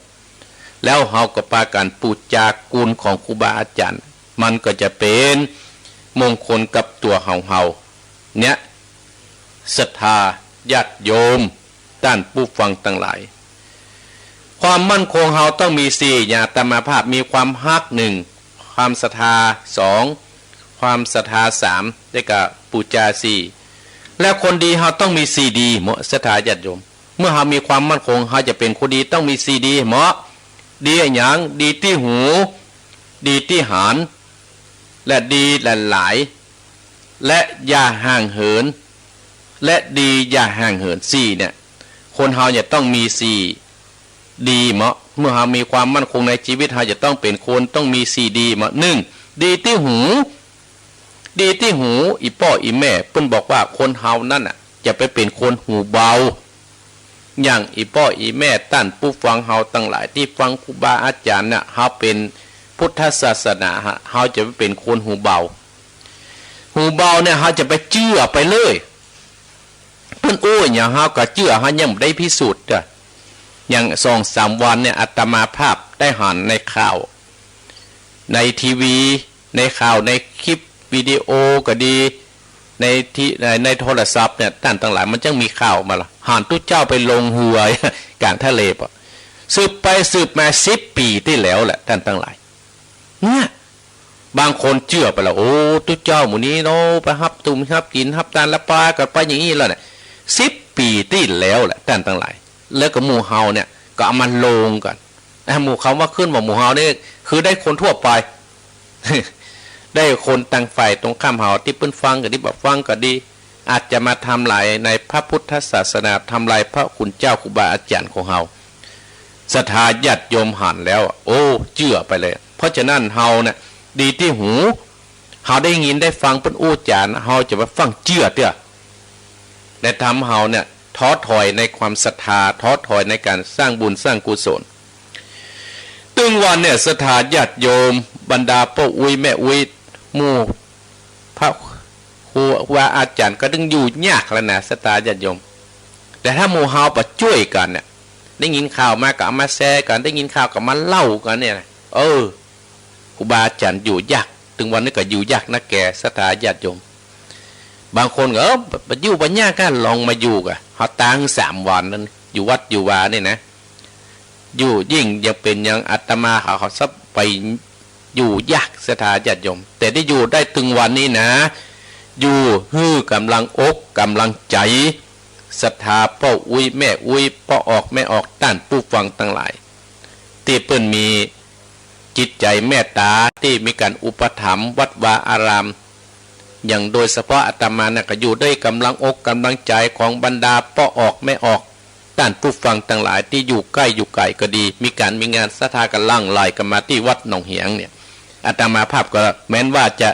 แล้วเฮาก็ปากั๋นปู๋จากูลของครูบาอาจ๋ารย์ มันก็จะเป๋นมงคลกับตั๋วของเฮา เนี่ย ศรัทธาญาติโยม ต้านผู้ฟังตังหลาย ความมั่นคงเฮาต้องมีสี่อย่าง อาตมาภาพมีความฮัก หนึ่ง ความศรัทธา สอง ความศรัทธา สาม แล้วก็ปู๋จา สี่ และคนดีเฮาต้องมีสี่ดี เหมาะ ศรัทธาญาติโยม เมื่อเฮามีความมั่นคง เฮาจะเป๋นคนดีต้องมีสี่ดี เหมาะ ดีอะหยัง ดีตี้หู ดีตี้หัน และดีหลายๆ และอย่าห่างเหิน และดีอย่าห่างเหิน สี่เนี่ย คนเฮาเนี่ยต้องมีสี่ดี เหมาะ เมื่อเฮามีความมั่นคงในจีวิต เฮาจะต้องเป๋นคนต้องมีสี่ดี เหมาะ หนึ่ง ดีตี้หู ดีตี้หู อี่ป้ออี่แม่เปิ้นบอกว่าคนเฮานั้นน่ะ จะไปเป๋นคนหูเบา อย่างอี่ป้ออี่แม่ต้านผู้ฟังเฮาตังหลายตี้ฟังครูบาอาจ๋ารย์น่ะ เฮาเป๋นพุทธศาสนาฮะ เฮาจะไปเป๋นคนหูเบา หูเบาเนี่ย เฮาจะไปเจื้อไปเลย เปิ้นอู้อะหยังเฮาก็เจื้อ เฮายังบ่ได้พิสูจน์เตื้อ อย่างสองสามวันเนี่ย อาตมาภาพได้หันในข่าว ในทีวี ในข่าว ในคลิปวิดีโอก็ดี ในที่ ใน ในโทรศัพท์เนี่ย ต้านตังหลาย มันจั้งมีข่าวมาละ หันตุ๊เจ้าไปลงเฮือกลางทะเลปะ สืบไปสืบมา สิบปี๋ตี้แล้วแหละ ต้านตังหลาย เนี่ย บางคนเจื้อไปแล้ว โอ้ ตุ๊เจ้าหมู่นี้เนาะ ไปฮับตุมฮับกิ๋นฮับตาน แล้วปากั๋นไปอย่างอี้แล้วเนี่ย สิบปี๋ตี้แล้วแหละ ต้านตังหลาย แล้วก็หมู่เฮาเนี่ย ก็เอามาลงกั๋น อ่ะ หมู่เขาว่าขึ้นว่าหมู่เฮานี่ คือได้คนทั่วไป ได้คนตางฝ่ายตรงข้ามเฮา ตี้เปิ้นฟังก็ดี บ่ฟังก็ดี อาจจะมาทำลายในพระพุทธศาสนา ทำลายพระคุณเจ้าครูบาอาจ๋ารย์ของเฮา ศรัทธาญาติโยมหันแล้ว โอ้ เจื้อไปเลย เพราะฉะนั้นเฮาเนี่ย ดีตี้หู เฮาได้ยินได้ฟังเปิ้นอู้จ๋า เฮาจะไปฟั่งเจื้อเตื้อ และทำเฮาเนี่ย ท้อถอยในความศรัทธา ท้อถอยในก๋านสร้างบุญสร้างกุศล ตึงวันเนี่ย ศรัทธาญาติโยม บรรดาป้ออุ๊ยแม่อุ๊ย หมู่พระครูอาจ๋ารย์ก็ตึงอยู่ยากแล้วนะ ศรัทธาญาติโยม แต่ถ้าหมู่เฮาบ่จ้วยกั๋นเนี่ย ได้ยินข่าวมาก็เอามาแชร์กั๋น ได้ยินข่าวก็มาเล่ากั๋นเนี่ยนะ เออ ครูบาอาจ๋ารย์อยู่ยาก ตึงวันนี้ก็อยู่ยากนักแก ศรัทธาญาติโยม บางคนก็ เออ บ่ บ่อยู่บ่ยากก็ลองมาอยู่กะ เฮาตั้งสามวันนั้น อยู่วัดอยู่วาเนี่ยนะ อยู่ยิ่งยังเป๋นอย่างอาตมาเขา เขาซับไปอยู่ยาก ศรัทธาญาติโยม แต่ได้อยู่ได้ตึงวันนี้นะ อยู่หื้อก๋ำลังอกก๋ำลังใจ๋ ศรัทธาป้ออุ๊ยแม่อุ๊ย ป้อออกแม่ออก ต้านผู้ฟังตังหลาย ตี้เปิ้นมีจิตใจ๋เมตต๋า ตี้มีก๋านอุปถัมภ์วัดวาอาราม อย่างโดยเฉพาะอาตมาน่ะ ก็อยู่ด้วยก๋ำลังอกก๋ำลังใจ๋ของบรรดาป้อออกแม่ออก ต้านผู้ฟังตังหลายตี้อยู่ใก้อยู่ไก๋ก็ดี มีก๋านมีงานศรัทธาก็หลั่งไหลกั๋นมาตี้วัดหนองเหียงเนี่ย อาตมาภาพก็แม้นว่าจะ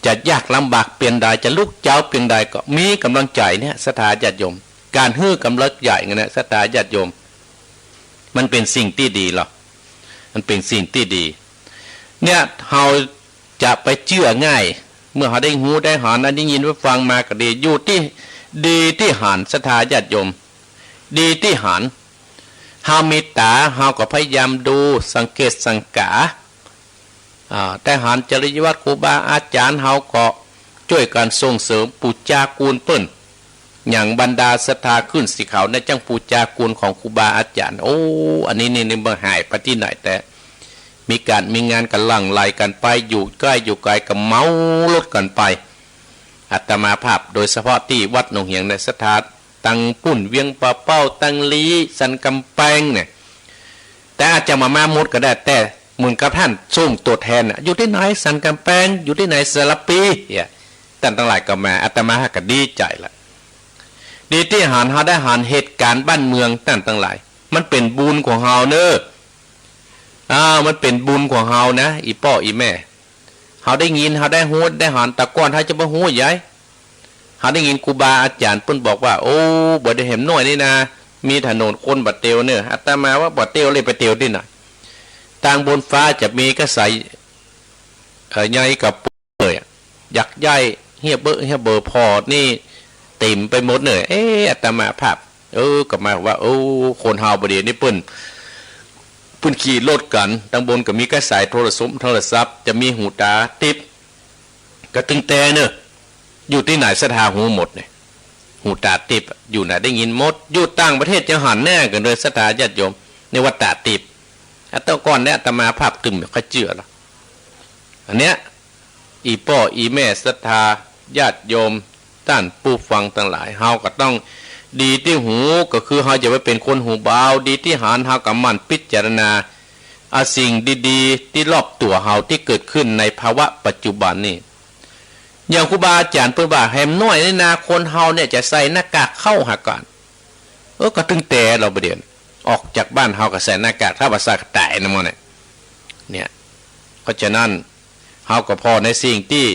จะยากลำบากเปียงใด จะลุกเจ๊าเปียงใดก็มีก๋ำลังใจ๋เนี่ย ศรัทธาญาติโยม ก๋านหื้อก๋ำลังใจ๋เนี่ยนะ ศรัทธาญาติโยม มันเป๋นสิ่งตี้ดีลอ มันเป๋นสิ่งตี้ดี เนี่ย เฮาจะไปเจื้อง่าย เมื่อเฮาได้ฮู้ได้หัน ได้ยินได้ฟังมาก็ดี อยู่ตี้ ดีตี้หัน ศรัทธาญาติโยม ดีตี้หัน เฮามีต๋า เฮาก็พยายามดู สังเกตสังกา อ่า ได้หันจริยวัตรครูบาอาจ๋ารย์ เฮาก็จ้วยกั๋นส่งเสริมปู๋จากูลเปิ้น อย่างบรรดาศรัทธาขึ้นสีขาวเนี่ย จั้งปู๋จากูลของครูบาอาจ๋ารย์ โอ้ อันนี้นี่ นี่บ่หายไปตี้ไหน แต่มีก๋านมีงานก็หลั่งไหลกั๋นไป อยู่ใก้อยู่ไก๋ก็เหมารถกั๋นไป อาตมาภาพโดยเฉพาะตี้วัดหนองเหียงเนี่ย ศรัทธาตังปุ้น เวียงป่าเป้า ตังลี้ สันก๋ำแปงเนี่ย แต่อาจจะบ่มาหมดก็ได้ แต่เหมือนกับต้านส่งตั๋วแทนน่ะ อยู่ตี้ไหน สันก๋ำแปง อยู่ตี้ไหน สารภี เนี่ย ต้านตังหลายก็มา อาตมาก็ดีใจ๋ละ ดีตี้หัน เฮาได้หันเหตุก๋ารณ์บ้านเมือง ต้านตังหลาย มันเป๋นบุญของเฮาเน่อ อ่า มันเป๋นบุญของเฮานะ อี่ป้ออี่แม่ เฮาได้ยิน เฮาได้ฮู้ได้หัน แต่ก่อนเฮาจะบ่ฮู้ใหญ่ เฮาได้ยินครูบาอาจ๋ารย์เปิ้นบอกว่า โอ้ บ่าเดี่ยวแหมน้อยนี่นา มีถนนคนบ่าเตียวเน่อ อาตมาว่าบ่าเตียวเลย ไปเตียวตี้ไหน ตางบนฟ้าจะมีกระใส เอ่อ ใหญ่กว่าปุ้นเลยอะ ยักษ์ใหญ่เฮี้ยเบ้อเฮี้ยเบอ ผ่อนี่เต๋มไปหมดเน่อ เอ๊ะ อาตมาภาพ เออ ก็มาว่า โอ้ คนเฮาบ่าเดี่ยวนี้เปิ้น เปิ้นขี่รถกั๋น ตางบนก็มีกระใสโทรศัพท์ โทรศัพท์ จะมีหูต๋าติ๊บ ก็ตึงแต่เน่อ อยู่ตี้ไหนศรัทธาฮู้หมดเนี่ย หูต๋าติ๊บอะ อยู่ไหนได้ยินหมด อยู่ต่างประเทศจะหันแน่กั๋นเลย ศรัทธาญาติโยม ในวัดต๋าติ๊บ อ่ะ แต่ก่อนเนี่ยอาตมาภาพตึงบ่ค่อยเจื้อละ อันเนี้ย อี่ป้ออี่แม่ศรัทธาญาติโยม ต้านผู้ฟังตังหลาย เฮาก็ต้องดีตี้หู ก็คือเฮาจะไปเป๋นคนหูเบา ดีตี้หัน เฮาก็หมั่นพิจารณา เอาสิ่งดีๆ ตี้รอบตั๋วเฮาตี้เกิดขึ้นในภาวะปัจจุบันนี่ อย่างครูบาอาจ๋ารย์เปิ้นว่า แหมน้อยนี่นา คนเฮาเนี่ยจะใส่หน้ากากเข้าหากั๋น เออ ก็ตึงแต่ลอ บ่าเดี่ยว ออกจากบ้านเฮาก็ใส่หน้ากาก ถ้าบ่ใส่ก็ต๋ายนะหมอเนี่ย เนี่ย เพราะฉะนั้น เฮาก็ผ่อในสิ่งตี้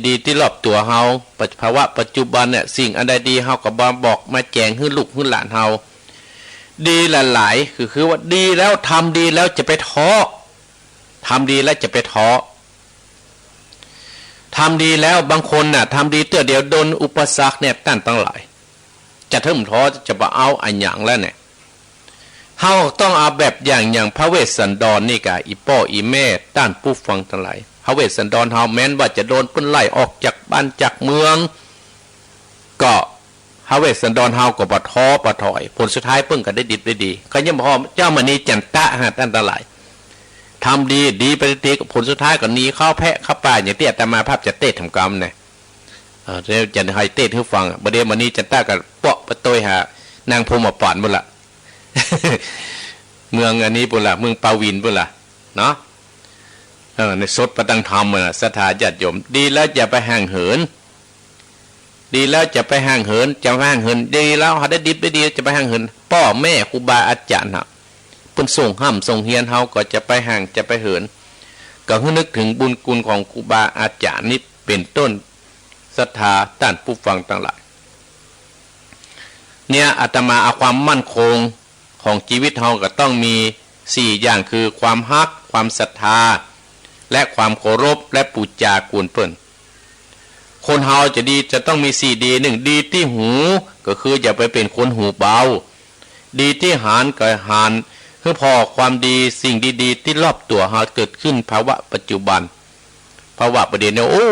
ดีๆ ตี้รอบตั๋วเฮา ปัจ- ภาวะปัจจุบันเนี่ย สิ่งอันใดดี เฮาก็มาบอกมาแจ๋งหื้อลูกหื้อหลานเฮา ดีหลายๆ คือ คือว่าดีแล้ว ทำดีแล้วจะไปท้อ ทำดีแล้วจะไปท้อ ทำดีแล้ว บางคนน่ะ ทำดีเตื้อเดียวโดนอุปสรรคเนี่ย ต้านตังหลาย จะเถิมท้อ จะบ่เอาอะหยังแล้วเนี่ย เฮาต้องเอาแบบอย่าง อย่างพระเวสสันดรนี่ก่ะ อี่ป้ออี่แม่ ต้านผู้ฟังตังหลาย พระเวสสันดรเฮาแม้นว่าจะโดนเปิ้นไล่ออกจากบ้านจากเมือง ก็พระเวสสันดรเฮาก็บ่ท้อบ่ถอย ผลสุดท้ายเปิ้นก็ได้ดิบได้ดี ก็ยังบ่พอ เจ้ามณีจันตะฮะ ต้านตังหลาย ทำดี ดีไปติดๆ ผลสุดท้ายก็หนีเข้าแพะเข้าป่า อย่างตี้อาตมาภาพจะเตสน์ถามกำเนี่ย เอ่อ เดี๋ยวจะหื้อเตสน์หื้อฟังอะ บ่าเดี่ยวมณีจันตะก็เปาะไปตวยหานางพรหมปันปุ้นละ เมืองอันนี้ปุ้นละ เมืองปาวินปุ้นละ เนาะ เออ ในสดประตังธรรมอะ ศรัทธาญาติโยม ดีแล้วจะไปห่างเหิน ดีแล้วจะไปห่างเหิน จะไปห่างเหิน ดีแล้วเฮาได้ดิบได้ดี จะไปห่างเหิน ป้อแม่ครูบาอาจ๋ารย์ฮะ เปิ้นส่งฮ่ำส่งเฮียน เฮาก็จะไปห่างจะไปเหิน ก็หื้อนึกเถิงบุญคุณของครูบาอาจ๋ารย์นี่เป๋นต้น ศรัทธาต้านผู้ฟังตังหลาย เนี่ย อาตมาเอาความมั่นคงของจีวิตเฮาก็ต้องมีสี่อย่าง คือความฮัก ความศรัทธา และความเคารพ และปู๋จากูลเปิ้น คนเฮาจะดีจะต้องมีสี่ดี นึ่ง ดีตี้หู ก็คืออย่าไปเป๋นคนหูเบา ดีตี้หัน ก็หันหื้อผ่อความดี สิ่งดีๆ ตี้รอบตั๋วเฮาเกิดขึ้นภาวะปัจจุบัน ภาวะบ่าเดี่ยวเนี่ย โอ้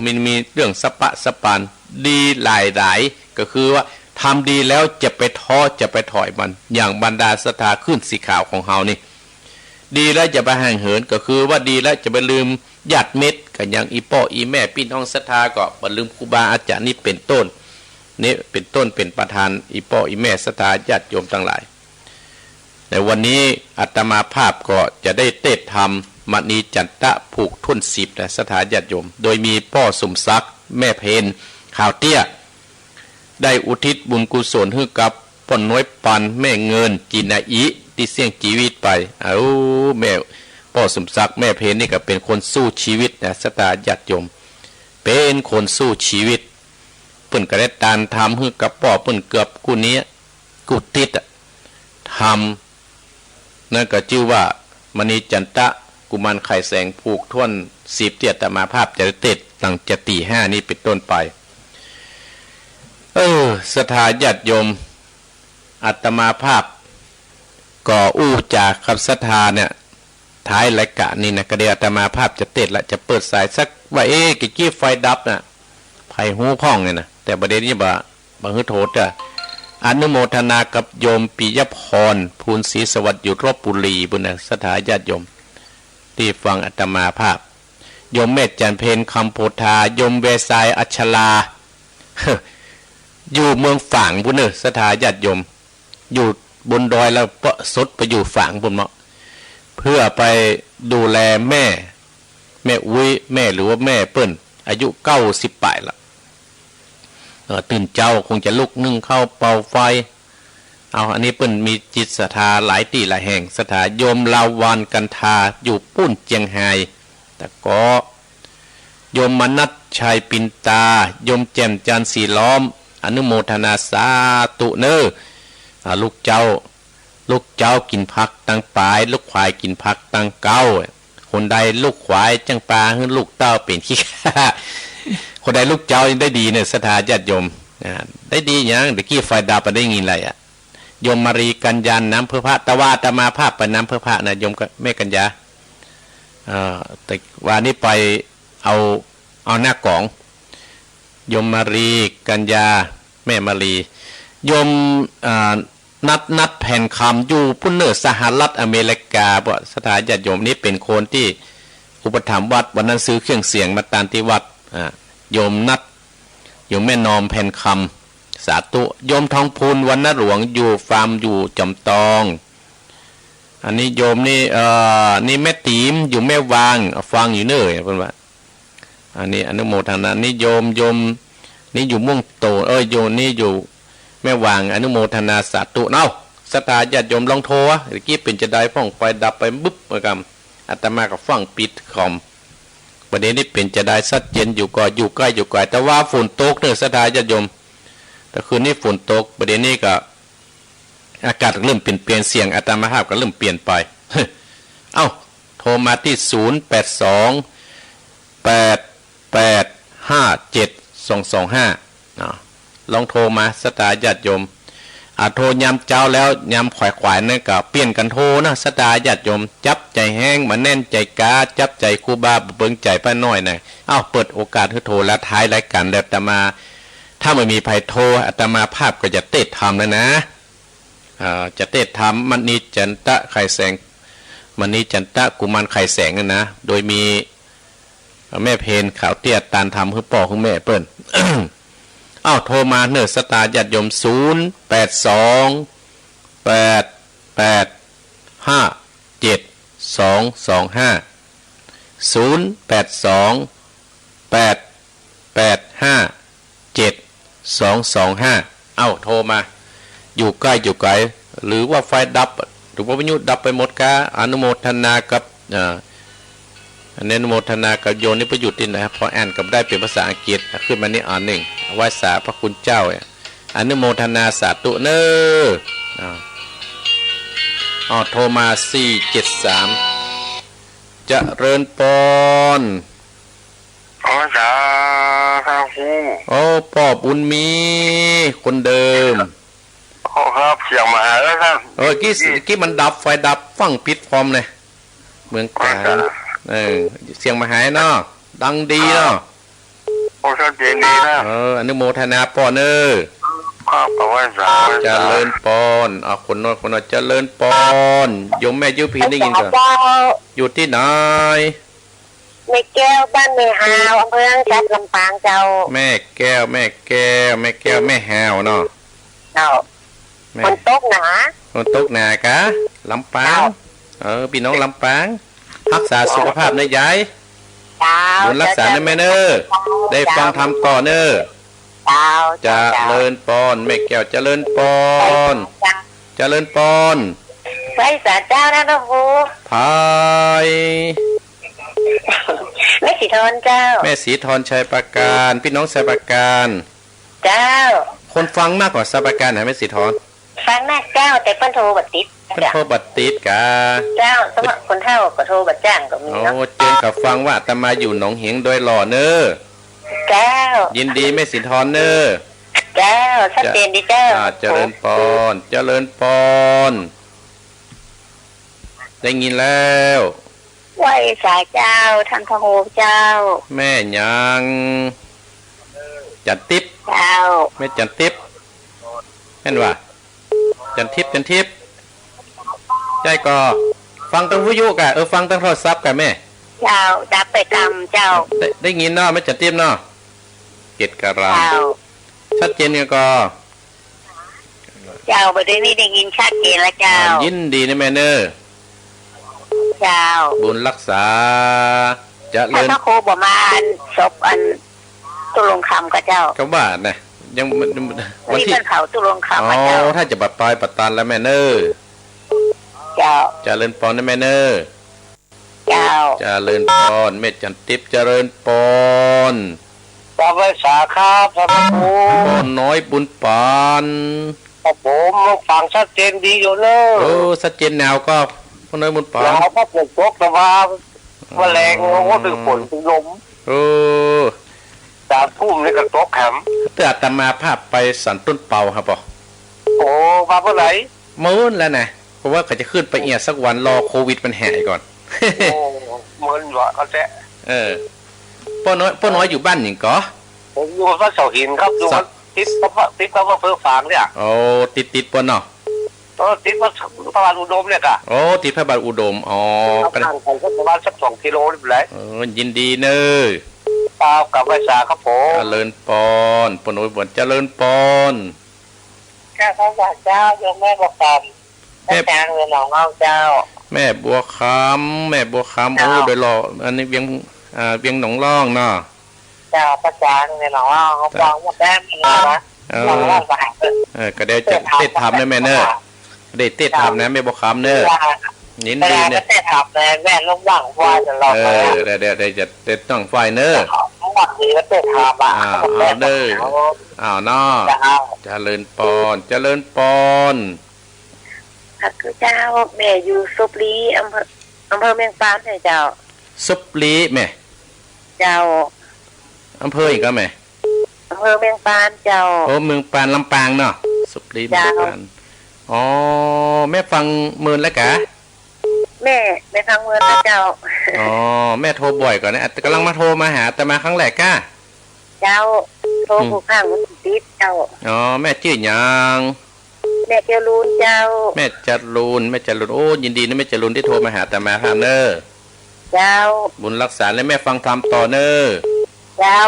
มันมีเรื่องสะปะสะปาน ดีหลายๆ ก็คือว่าทำดีแล้วจะไปท้อจะไปถอยมัน อย่างบรรดาศรัทธาขึ้นสีขาวของเฮานี่ ดีแล้วจะไปห่างเหิน ก็คือว่าดีแล้วจะไปลืมญาติมิตร ก็อย่างอี่ป้ออี่แม่ปี้น้องศรัทธาก็บ่ลืมครูบาอาจ๋ารย์นี่เป๋นต้น นี่เป๋นต้นเป๋นประธาน อี่ป้ออี่แม่ศรัทธาญาติโยมตังหลาย ในวันนี้อาตมาภาพก็จะได้เตสน์ธรรมมณีจันตะผูกถ้วนสิบนะ ศรัทธาญาติโยม โดยมีป้อสมศักดิ์ แม่เพน ขาวเตี้ย ได้อุทิศบุญกุศลหื้อกับป้อน้อยปัน แม่เงิน จินาอิ ตี้เสี้ยงจีวิตไป เอ้า แม่ ป้อสมศักดิ์ แม่เพนนี่ก็เป๋นคนสู้จีวิตนะ ศรัทธาญาติโยม เป๋นคนสู้จีวิต เปิ้นก็ได้ตานทำหื้อกับป้อเปิ้นเกือบกู้เนี้ย กู้ติ๊ดอะ ทำ นั้นก็จื้อว่ามณีจันตะ กุมารไข่แสง ผูกถ้วนสิบตี้อาตมาภาพจะได้เตสน์หลังจากตีห้านี้เป๋นต้นไป เออ ศรัทธาญาติโยม อาตมาภาพก็อู้จ๋ากับศรัทธาเนี่ย ท้ายรายก๋านนี้นะ ก็เดี๋ยวอาตมาภาพจะเตสน์ละ จะเปิดสายสักว่า เอ๊ะ กะกี้ไฟดับนะ ใผฮู้พ่องเนี่ยนะ แต่บ่าเดี่ยวนี้บ่า บ่าหื้อโทรเต๊อะ อนุโมทนากับโยมปิยพร ภูลศรีสวัสดิ์ อยู่ลพบุรีปู้นนะ ศรัทธาญาติโยม ตี้ฟังอาตมาภาพ โยมแม่จันเพ็ญ คำโพธา โยมแวร์ทราย อัชรา อยู่เมืองฝางปู้นเน่อ ศรัทธาญาติโยม อยู่บนดอยแล้วเปาะสดไปอยู่ฝางปู้นเนาะ เพื่อไปดูแลแม่ แม่อุ๊ย แม่หรือว่าแม่เปิ้น อายุเก้าสิบป๋ายละ เอ่อ ตื่นเจ๊าคงจะลุกนึ่งข้าวเป่าไฟ เอา อันนี้เปิ้นมีจิตศรัทธาหลายตี้หลายแห่ง ศรัทธาโยมลาววรรณ กันทา อยู่ปู้นเจียงฮาย แต่ก็ โยมมนัสชัย ปินตา โยมแจ่มจันทร์ สีล้อม อนุโมทนาสาธุเน่อ อ่า ลูกเจ๊า ลูกเจ๊ากิ๋นผักตังป๋าย ลูกขวายกิ๋นผักตังเก๊า คนใดลูกขวายจั้งปาหื้อลูกเต้าเป๋นขี้ข้า คนใดลูกเจ๊ายังได้ดีเน่อ ศรัทธาญาติโยม อ่า ได้ดีหยัง ตะกี้ไฟดับอะ ได้ยินอะไรอะ โยมมารี กัญญา น้ำเพื่อพระ แต่ว่าอาตมาภาพไปน้ำเพื่อพระนะ โยมกับแม่กัญญา เอ่อ แต่ว่านี้ไปเอา เอาหน้ากอง โยมมารี กัญญา แม่มารี โยม อ่า นัด นัด แผ่นคำ อยู่ปู้นเน่อ สหรัฐอเมริกา พวกศรัทธาญาติโยม นี่เป๋นคนตี้อุปถัมภ์วัด วันนั้นซื้อเครื่องเสียงมาตานตี้วัด อ่า โยมนัด โยมแม่นอม แผ่นคำ สาธุ โยมทองพูน วรรณหลวง อยู่ฟาร์ม อยู่จอมตอง อันนี้โยมนี่ เอ่อ นี่แม่ตี๋ม อยู่แม่วาง ฟังอยู่เน่อ เปิ้นว่า อันนี้อนุโมทนา นี่โยม โยม นี่อยู่ม่วงโตน เอ้ย โยม นี่อยู่แม่วาง อนุโมทนาสาธุ เอ้า ศรัทธาญาติโยมลองโทรอะ ตะกี้เป๋นจาใดพ่อง ไฟดับไปบึ๊บ เมื่อกำ อาตมาก็ฟั่งปิดคอม บ่าเดี่ยวนี้เป๋นจาใด ซัดเจ๋นอยู่ก่อ อยู่ใก้อยู่ไก๋ แต่ว่าฝนตกเน่อ ศรัทธาญาติโยม แต่คืนนี้ฝนตก บ่าเดี่ยวนี้ก็ อากาศเริ่มเปลี่ยน เปลี่ยน เสียงอาตมาภาพก็เริ่มเปลี่ยนไป เอ้า โทรมาตี้ ศูนย์ แปด สอง แปด แปด ห้า เจ็ด สอง สอง ห้า อ่า ลองโทรมา ศรัทธาญาติโยม อ่า โทรยามเจ๊าแล้ว ยามขวายๆ นั้นก็เปลี่ยนกั๋นโทรนะ ศรัทธาญาติโยม จับใจ๋แฮง บ่าแน่นใจ๋ก๊า จับใจ๋ครูบา บ่าเปิงใจ๋ป้าน้อยนะ เอ้า เปิดโอกาสหื้อโทรแล้ว ท้ายรายก๋านแล้ว อาตมา ถ้าบ่มีใผโทร อาตมาภาพก็จะเตสน์ธรรมแล้วนะ อ่า จะเตสน์ธรรม มณีจันตะ ไข่แสง มณีจันตะ กุมารไข่แสงนั่นนะ โดยมีแม่เพน ขาวเตี้ย ตานธรรมหื้อป้อหื้อแม่เปิ้น เอ้า โทรมาเน่อ ศรัทธาญาติโยม ศูนย์ แปด สอง แปด แปด ห้า เจ็ด สอง สอง ห้า ศูนย์ แปด สอง แปด แปด ห้า เจ็ด สอง สอง ห้า เอ้า โทรมา อยู่ใก้อยู่ไก๋ หรือว่าไฟดับ หรือว่าวิทยุดับไปหมดกา อนุโมทนากับ เอ่อ อันนี้อนุโมทนากับโยมนี่ไปอยู่ตี้ไหน พออ่านก็ได้เป๋นภาษาอังกฤษ ขึ้นมานี่อันนึ่ง ไหว้สาพระคุณเจ้า อนุโมทนาสาธุเน่อ อ่า อ๋อ โทรมา สี่ เจ็ด สาม เจริญปอน อ๋อ สาธุ โอ้ ป้อบุญมี คนเดิม โอ้ ครับ เสียงบ่าหายแล้วครับ เออ กี้ กี้ กี้มันดับ ไฟดับ ฟั่งปิดคอมเนี่ย เมืองกาญ อ๋อ ครับ เออ เสียงบ่าหายเนาะ ดังดีเนาะ โอ้ ชัดเจ๋นดีนะ เออ อนุโมทนาป้อเน่อ ครับ ขอบคุณสาธุ เจริญปอน อ่ะ คนน้อย คนน้อย เจริญปอน โยมแม่ยุพินได้ยินก่อ เจ้า อยู่ตี้ไหน แม่แก้ว บ้านแม่ฮาว อำเภอห้างฉัตร ลำปางเจ้า แม่แก้ว แม่แก้ว แม่แก้ว แม่ฮาวเนาะ เจ้า แม่ ฝนตกหนา ฝนตกหนากา ลำปาง เจ้า เออ ปี้น้องลำปาง ฮักษาสุขภาพเน่อยาย เจ้า บุญฮักษาเน่อแม่เน่อ เจ้า ได้ฟังธรรมต่อเน่อ เจ้า เจ้า เจริญปอน แม่แก้ว เจริญปอน เจ้า เจริญปอน ไหว้สาเจ้านะหลวงปู่ พาย แม่สีท อนเจ้า แม่ศรีทร ชัยปราการ ปี้น้องชัยปราการ เจ้า คนฟังนักกว่าชัยปราการนะแม่ศรีทร ฟังนักเจ้า แต่เปิ้นโทรบ่ติด เปิ้นโทรบ่ติดกา เจ้า สำหรับคนเฒ่าก็โทรบ่จ้างก็มีเนาะ โอ้ เจิญเขาฟังว่าอาตมาอยู่หนองเหงดอยหล่อเน่อ เจ้า ยินดีแม่ศรีทรเน่อ เจ้า ชัดเจนดีเจ้า อ่า เจริญปอน เจริญปอน ได้ยินแล้ว ไหว้สาเจ้า ท่านพระครูเจ้า แม่หยัง จันทิพย์ เจ้า แม่จันทิพย์ แม่นว่า จันทิพย์ จันทิพย์ ใจ้ก่อ ฟังตางวิทยุก่ะ เออ ฟังตางโทรศัพท์ก่ะแม่ เจ้า ดับไปกำเจ้า ได้ ได้ยินเนาะ แม่จันทิพย์เนาะ เกตการาม เจ้า ชัดเจนก่ะก่อ เจ้า บ่าเดี่ยวนี้ได้ยินชัดเจนแล้วเจ้า อ่า ยินดีนะแม่เน่อ เจ้า บุญรักษา เจริญ ท่านพระครูบ่มาอันศพอันตุ๊ลุงคำก่อเจ้า ก็ว่านะ ยัง วันที่ วันนี้เปิ้นเผาตุ๊ลุงคำก่อเจ้า อ๋อ ถ้าจะบ่าตายบ่าตันแล้วแม่เน่อ เจ้า เจริญปอนนะแม่เน่อ เจ้า เจริญปอน แม่จันทิพย์ เจริญปอน กราบไหว้สาครับ พระครู ป้อน้อยบุญปาน ครับผม ฟังชัดเจนดีอยู่เน่อ เออ ชัดเจนหนาวก่อ ป้อน้อยบุญปาน หนาวครับ ฝนตก แต่ว่า อืม แมลง โอ้โห ถือฝนถือลม เออ สามทุ่มนี่ก็ตกแหม เตื้ออาตมาภาพไปสันต้นเปาครับปอ โอ้ มาเมื่อไหร่ มื้อนั้นแล้วนะ เพราะว่าเขาจะขึ้นไปเอียสักวัน รอโควิดมันหายก่อน โอ้ มื้อนั้นวะ เขาแซะ เออ ป้อน้อย ป้อน้อยอยู่บ้านหยังก่อ ผมอยู่บ้านเสาหินครับ อยู่ เสา ติดกับ ติดกับอำเภอฝางเนี่ย โอ้ ติดๆ ป้อเนาะ เออ ติดวัดพระบาทอุดมเนี่ยก่ะ โอ้ ติดพระบาทอุดม อ๋อ ก็ห่างกันสักประมาณสักสองกิโลนี่แหละ เออ ยินดีเน่อ ครับ กราบไหว้สาครับผม เจริญปอน ป้อน้อยบุญ เจริญปอน เจ้า พระบาทเจ้า โยมแม่บัวคำ แม่ แม่จางเรือนหนองอ้อมเจ้า แม่บัวคำ แม่บัวคำ เจ้า โอ้ ดอยหล่อ อันนี้เวียง อ่า เวียงหนองล่องเนาะ เจ้า พระจางเรือนหนองอ้อม เจ้า ฟังหมดแล้ว มีอะไรวะ เออ หนองล่องก็หายไป เออ ก็เดี๋ยวจะเตะถามนะแม่เน่อ เจ้า เดี๋ยวเตะถามนะแม่บัวคำเน่อ เจ้า ยินดีเน่อ เวลาก็เตะถามนะ แม่ลูกหวังว่าจะรอ เออ เดี๋ยว เดี๋ยว เดี๋ยวจะเตะต้องฝ่ายเน่อ เจ้า หวังดีก็เตะถามอ่ะ อ่า เอาเน่อ เอาเนาะ เจ้า เจริญปอน เจริญปอน พระคุณเจ้า แม่อยู่สุบรี อำเภอ อำเภอเมืองปานเนี่ยเจ้า สุบรีแม่ เจ้า อำเภออีกก็แม่ อำเภอเมืองปานเจ้า โอ้ เมืองปานลำปางเนาะ สุบรี เจ้า เมืองปาน อ๋อ แม่ฟังเมินแล้วกะ แม่ แม่ฟังเมินแล้วเจ้า อ๋อ แม่โทรบ่อยก่อนนะ กำลังมาโทรมาหาอาตมาครั้งแรกกะ เจ้า โทร อืม ผู้ข้างมันติดเจ้า อ๋อ แม่จื้อหยัง แม่จรูนเจ้า แม่จรูน แม่จรูน โอ้ ยินดีนะแม่จรูนตี้โทรมาหาอาตมาภาพเน่อ เจ้า บุญรักษาและแม่ฟังธรรมต่อเน่อ เจ้า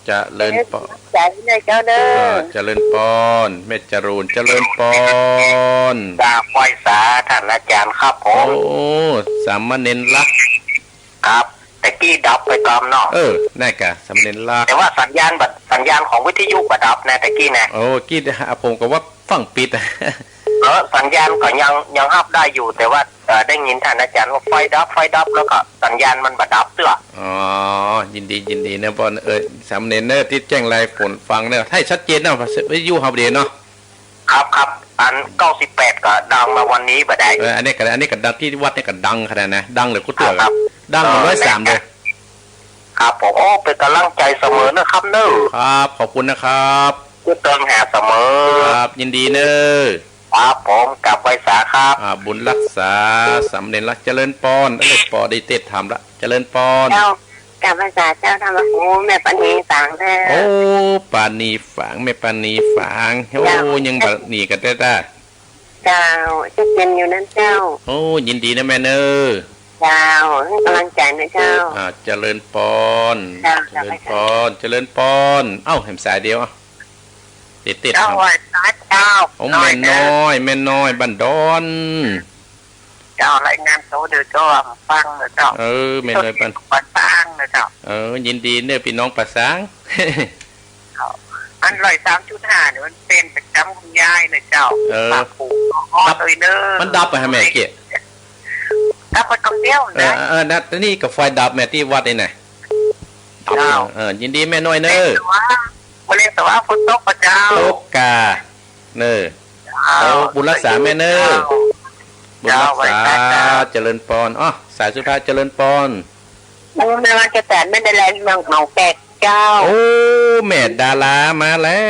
เจริญปอน ใจเน่อเจ้าเน่อ อ่า เจริญปอน แม่จรูน เจริญปอน กราบไหว้สาท่านอาจารย์ครับผม โอ้ สามเณรลักษณ์ ครับ แต่กี้ดับไปกำเนาะ เออ นั่นกะ สามเณรลักษณ์ แต่ว่าสัญญาณบ่ สัญญาณของวิทยุบ่ดับนะ แต่กี้นะ โอ้ กี้ อ่ะ ผมก็ว่าฟังปิด เออ สัญญาณก็ยัง ยังฮับได้อยู่ แต่ว่า เอ่อ ได้ยินท่านอาจารย์ว่าไฟดับ ไฟดับ แล้วก็สัญญาณมันบ่ดับเตื้อ อ๋อ ยินดี ยินดีเน่อปอน เออ สามเณรเน่อ ตี้แจ้งรายผลฟังเน่อ ให้ชัดเจนเน่อ วิทยุฮับเดเนาะ ครับ ครับ อันเก้าสิบแปดก็ดังมาวันนี้บ่ได้ เออ อันนี้ก็ อันนี้ก็ดัง ตี้วัดนี่ก็ดังขนาดนะ ดังเหลือกู้เตื้อ ครับ ดังเหมือน เออ ร้อยสามเลย ครับผม โอ้ เป๋นก๋ำลังใจ๋เสมอนะครับเน่อ ครับ ขอบคุณนะครับ กู้เตื้อหาเสมอ ครับ ยินดีเน่อ ครับผม กราบไหว้สาครับ อ่า บุญรักษา สามเณรลักษณ์ เจริญปอน เอ้ย ปอได้เตะถามละ เจริญปอน เจ้า กราบไหว้สาเจ้าธรรมะ โอ้ แม่ปานีฝางเน่อ โอ้ ปานีฝาง แม่ปานีฝาง โอ้ เจ้า ยังบ่หนีกั๋นได้ต้า เจ้า ชัดเจนอยู่นั้นเจ้า โอ้ ยินดีนะแม่เน่อ เจ้า ให้ก๋ำลังใจ๋นะเจ้า อ่า เจริญปอน เจ้า เจริญปอน เจริญปอน เอ้า แหมสายเดียว เอ้า ติดๆ เจ้า ครับ ไหว้สาเจ้า โอ้ แม่น้อย แม่น้อย บ้านดอน เจ้า รายงานตั๋วเด้อเจ้า ฟังเน่อเจ้า เออ แม่น้อย บ้าน บ้านปางเน่อเจ้า เออ ยินดีเน่อ ปี้น้องปะซาง อันร้อยสามจุดห้าเนี่ย มันเป๋นประจ๋ำคุณยายเน่อเจ้า เออ ปากผูก ดับ เลยเน่อ มันดับไปฮะแม่เกี้ย ดับไปกำเดียว เออ นะ เออ นะ ตี้นี่ก็ไฟดับแม่ ตี้วัดนี่นะ เจ้า เออ ยินดีแม่น้อยเน่อ บ่าเรียกแต่ว่าฝนตกบ่เจ้า ตกก่า เน่อ เจ้า ตก บุญรักษาแม่เน่อ เจ้า บุญรักษา เจ้า ไหว้พระเจ้า เจริญปอน อ้อ สายสุดท้าย เจริญปอน โอ้ แม่ว่าจะแตนแม่ดาราเมืองหนองแฝกเจ้า โอ้ แม่ดารามาแล้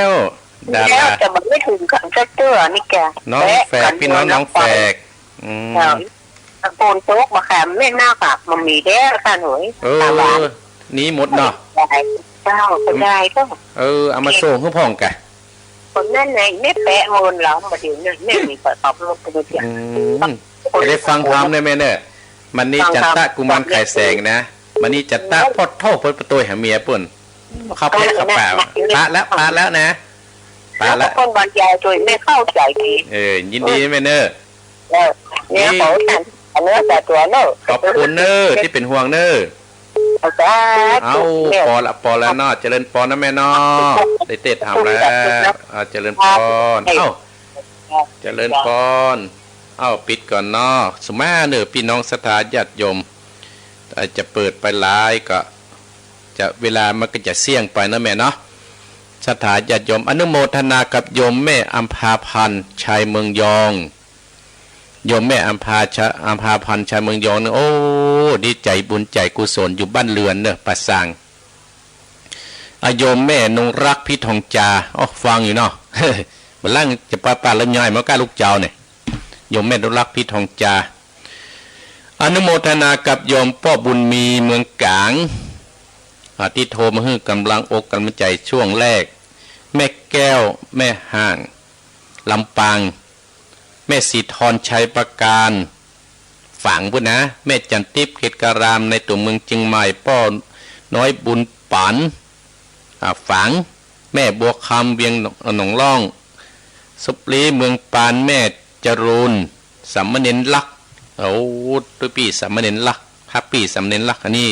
ว ดารา แล้วแต่มันไม่ถึงขันสักเตื้อนี่แก น้องแฝก แวะกัน พี่น้อง น้องแฝก อืม เจ้า ตะโกนโต๊ะมาค่ะ แม่นาคอะ มันมีแล้วค่ะหน่อย เออ ตาหวาน นี่หมดเนาะ เจ้า ก็ได้ก็ เออ เอามาส่งหื้อพ่องกะ คนนั้นไง แม่แปะเมินเรา มาเดี๋ยวนี้ แม่มีเปิดออกรถไปเลยจ้ะ อืม จะได้ฟังธรรมเนี่ยแม่เน่อ มณีจันตะกุมารไขแสงนะ มณีจันตะ พ่อโทษ เปิ้นปะโตยหาเมียเปิ้น เข้าไปเข้าป่า ปะแล้ว ปะแล้วนะ ปะแล้ว แล้วก็คนบรรยายโดยไม่เข้าใจดี เออ ยินดีแม่เน่อ เออ เนี่ย นี่ ขอท่าน อันนี้แต่ตัวเน่อ ขอบคุณเน่อ ที่เป็นห่วงเน่อ เอาจ้า เอา เนี่ย ปอละ ปอละเนาะ เจริญปอนนะแม่เนาะ ได้เตะถามแล้ว เอา เจริญปอน เอ้า เจริญปอน เอ้า ปิดก่อนเนาะ สุมาเน่อ พี่น้องศรัทธาญาติโยม อาจจะเปิดไปหลายก็ จะ เวลามันก็จะเสี้ยงไปนะแม่เนาะ ศรัทธาญาติโยม อนุโมทนากับโยมแม่อัมพาพันธ์ ชัยเมืองยอง โยมแม่อัมพาชะ อัมพาพันธ์ ชัยเมืองยองเนี่ย โอ้ ดีใจ๋บุญใจ๋กุศล อยู่บ้านเรือนเน่อ ป่าซาง อะ โยมแม่นงรัก พิทองจา อ้อ ฟังอยู่เนาะ บัดหลังจะปะปะแล้วย้ายมาก้าลูกเจ้าเนี่ย โยมแม่นงรัก พิทองจา อนุโมทนากับโยมป้อบุญมี เมืองก๋าง อ่า ตี้โทรมาหื้อกำลังอกกำลังใจ๋ช่วงแรก แม่แก้ว แม่ฮ่าง ลำปาง แม่ศรีทร ชัยปราการ ฝางปู้นนะ แม่จันทิพย์ เขตการาม ในตั๋วเมืองเจียงใหม่ ป้อน้อยบุญปั๋น อ่า ฝาง แม่บัวคำ เวียงหนองล่อง สุปรี เมืองปาน แม่จรูน สามเณรลักษณ์ โอ้ ตุ๊ปี้สามเณรลักษณ์ พระปี้สามเณรลักษณ์ อันนี้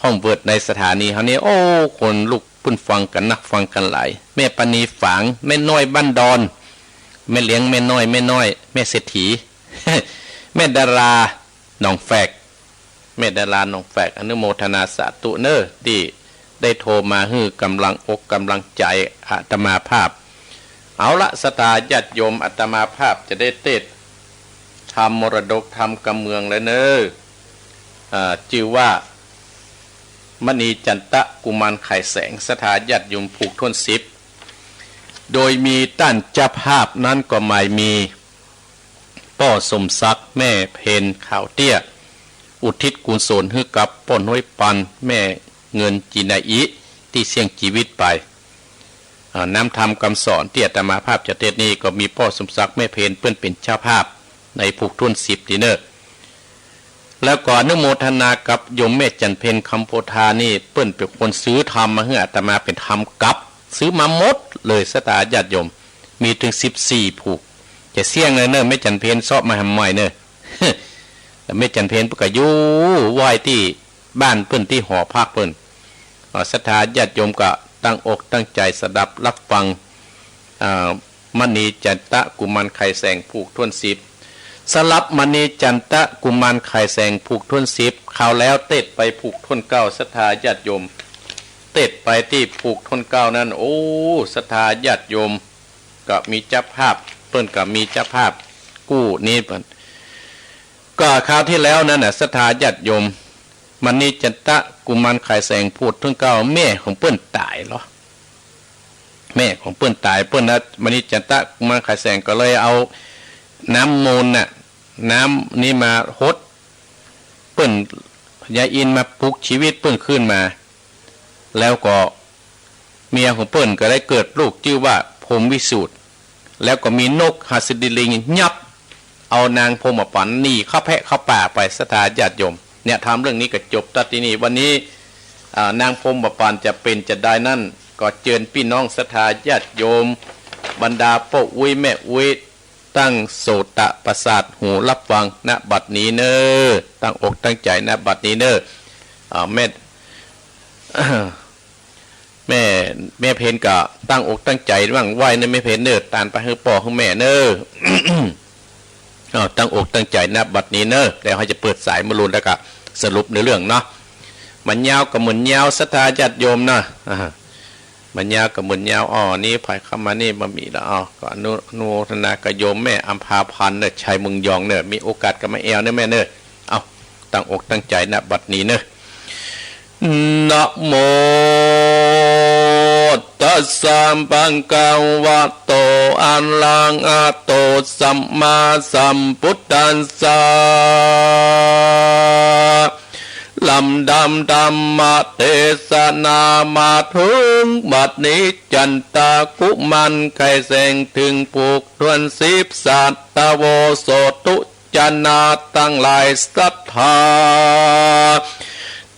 ห้องเวิร์ดในสถานีเฮานี่ โอ้ คนลุก เปิ้นฟังกั๋นนัก ฟังกั๋นหลาย แม่ปานี ฝาง แม่น้อย บ้านดอน แม่เลี้ยง แม่น้อย แม่น้อย แม่เศรษฐี แม่ดารา หนองแฝก แม่ดารา หนองแฝก อนุโมทนาสาธุเน่อ ตี้ได้โทรมาหื้อกำลังอกกำลังใจ๋อาตมาภาพ เอาละ ศรัทธาญาติโยม อาตมาภาพจะได้เตสน์ธรรมมรดกธรรมกำเมืองแล้วเน่อ อ่า จื้อว่า มณีจันตะกุมารไขแสง ศรัทธาญาติโยม ผูกถ้วนสิบ โดยมีต้านเจ้าภาพนั้นก็หมายมี ป้อสมศักดิ์ แม่เพญ ขาวเตี้ย อุทิศกุศลหื้อกับป้อน้อยปัน แม่เงิน จีนาอิ ตี้เสี้ยงจีวิตไป อ่า น้ำธรรมกำสอนตี้อาตมาภาพจะเตสน์นี่ก็มีป้อสมศักดิ์ แม่เพญ เปิ้นเป๋นเจ้าภาพในผูกถ้วนสิบตี้เน่อ แล้วก็อนุโมทนากับโยมแม่จันเพ็ญ คำโพธานี่ เปิ้นเป๋นคนซื้อธรรมมาหื้ออาตมาเป๋นธรรมกับ ซื้อมาหมดเลย ศรัทธาญาติโยม มีเถิงสิบสี่ผูก จะเสี้ยงเลยเน่อ แม่จันเพ็ญเซาะมาแหมใหม่เน่อ แม่จันเพ็ญเปิ้นก็อยู่ไหว้ตี้บ้านเปิ้นตี้หอพักเปิ้น อ่า ศรัทธาญาติโยมก็ตั้งอกตั้งใจ๋สดับฮับฟัง อ่า มณีจันตะกุมารไขแสงผูกถ้วนสิบ สำหรับมณีจันตะกุมารไขแสงผูกถ้วนสิบ คราวแล้วเตสน์ไปผูกถ้วนเก้า ศรัทธาญาติโยม เตสน์ไปตี้ผูกถ้วนเก้านั้น โอ้ ศรัทธาญาติโยม ก็มีเจ้าภาพ เปิ้นก็มีเจ้าภาพกู้นี้เปิ้น ก็คราวตี้แล้วนั้นน่ะ ศรัทธาญาติโยม มณีจันตะกุมารไขแสงผูกถ้วนเก้า แม่ของเปิ้นต๋ายเหรอ แม่ของเปิ้นต๋าย เปิ้นนะ มณีจันตะกุมารไขแสงก็เลยเอาน้ำมูลน่ะ น้ำนี้มาหด เปิ้น พญาอินทร์มาปลุกชีวิตเปิ้นคืนมา แล้วก็เมียของเปิ้นก็ได้เกิดลูกจื้อว่าพรหมวิสูตร แล้วก็มีนกหัสดินลิงยับเอานางพรหมปันหนีเข้าแพะเข้าป่าไป ศรัทธาญาติโยม เนี่ย ธรรมเรื่องนี้ก็จบตั๊ดตี้นี่ วันนี้ อ่า นางพรหมปันจะเป๋นจะใดนั้น ก็เจิญปี้น้องศรัทธาญาติโยม บรรดาป้ออุ๊ยแม่อุ๊ย ตั้งโสตประสาทหูฮับฟัง ณ บัดนี้เน่อ ตั้งอกตั้งใจ๋ ณ บัดนี้เน่อ อ่า แม่ แม่ แม่เพญก็ตั้งอกตั้งใจ๋หวั่นไหว้เน่อ แม่เพญเน่อ ตานไปหื้อป้อหื้อแม่เน่อ อ้าว ตั้งอกตั้งใจ๋ ณ บัดนี้เน่อ แล้วเฮาจะเปิดสายมาลุ้นแล้วก็สรุปในเรื่องเนาะ บ่ายาวก็บ่ายาว ศรัทธาญาติโยมนะ อ่า บ่ายาวก็บ่ายาว อ้อ นี่ไผเข้ามานี่บ่มีละ อ้อ ก็อนุ อนุโมทนากับโยมแม่อำภาพันธ์เน่อ ชัยเมืองยองเน่อ มีโอกาสก็มาแอ่วเน่อแม่เน่อ เอ้า ตั้งอกตั้งใจ๋นะ บัดนี้เน่อ นะโม ตัสสะ ภะคะวะโต อะระหะโต สัมมาสัมพุทธัสสะ ลำดับธรรมเตสนามาเถิงบัดนี้ จันตะกุมารไขแสงเถิงผูกถ้วนสิบ สัตวโสตุ จนะตังหลายศรัทธา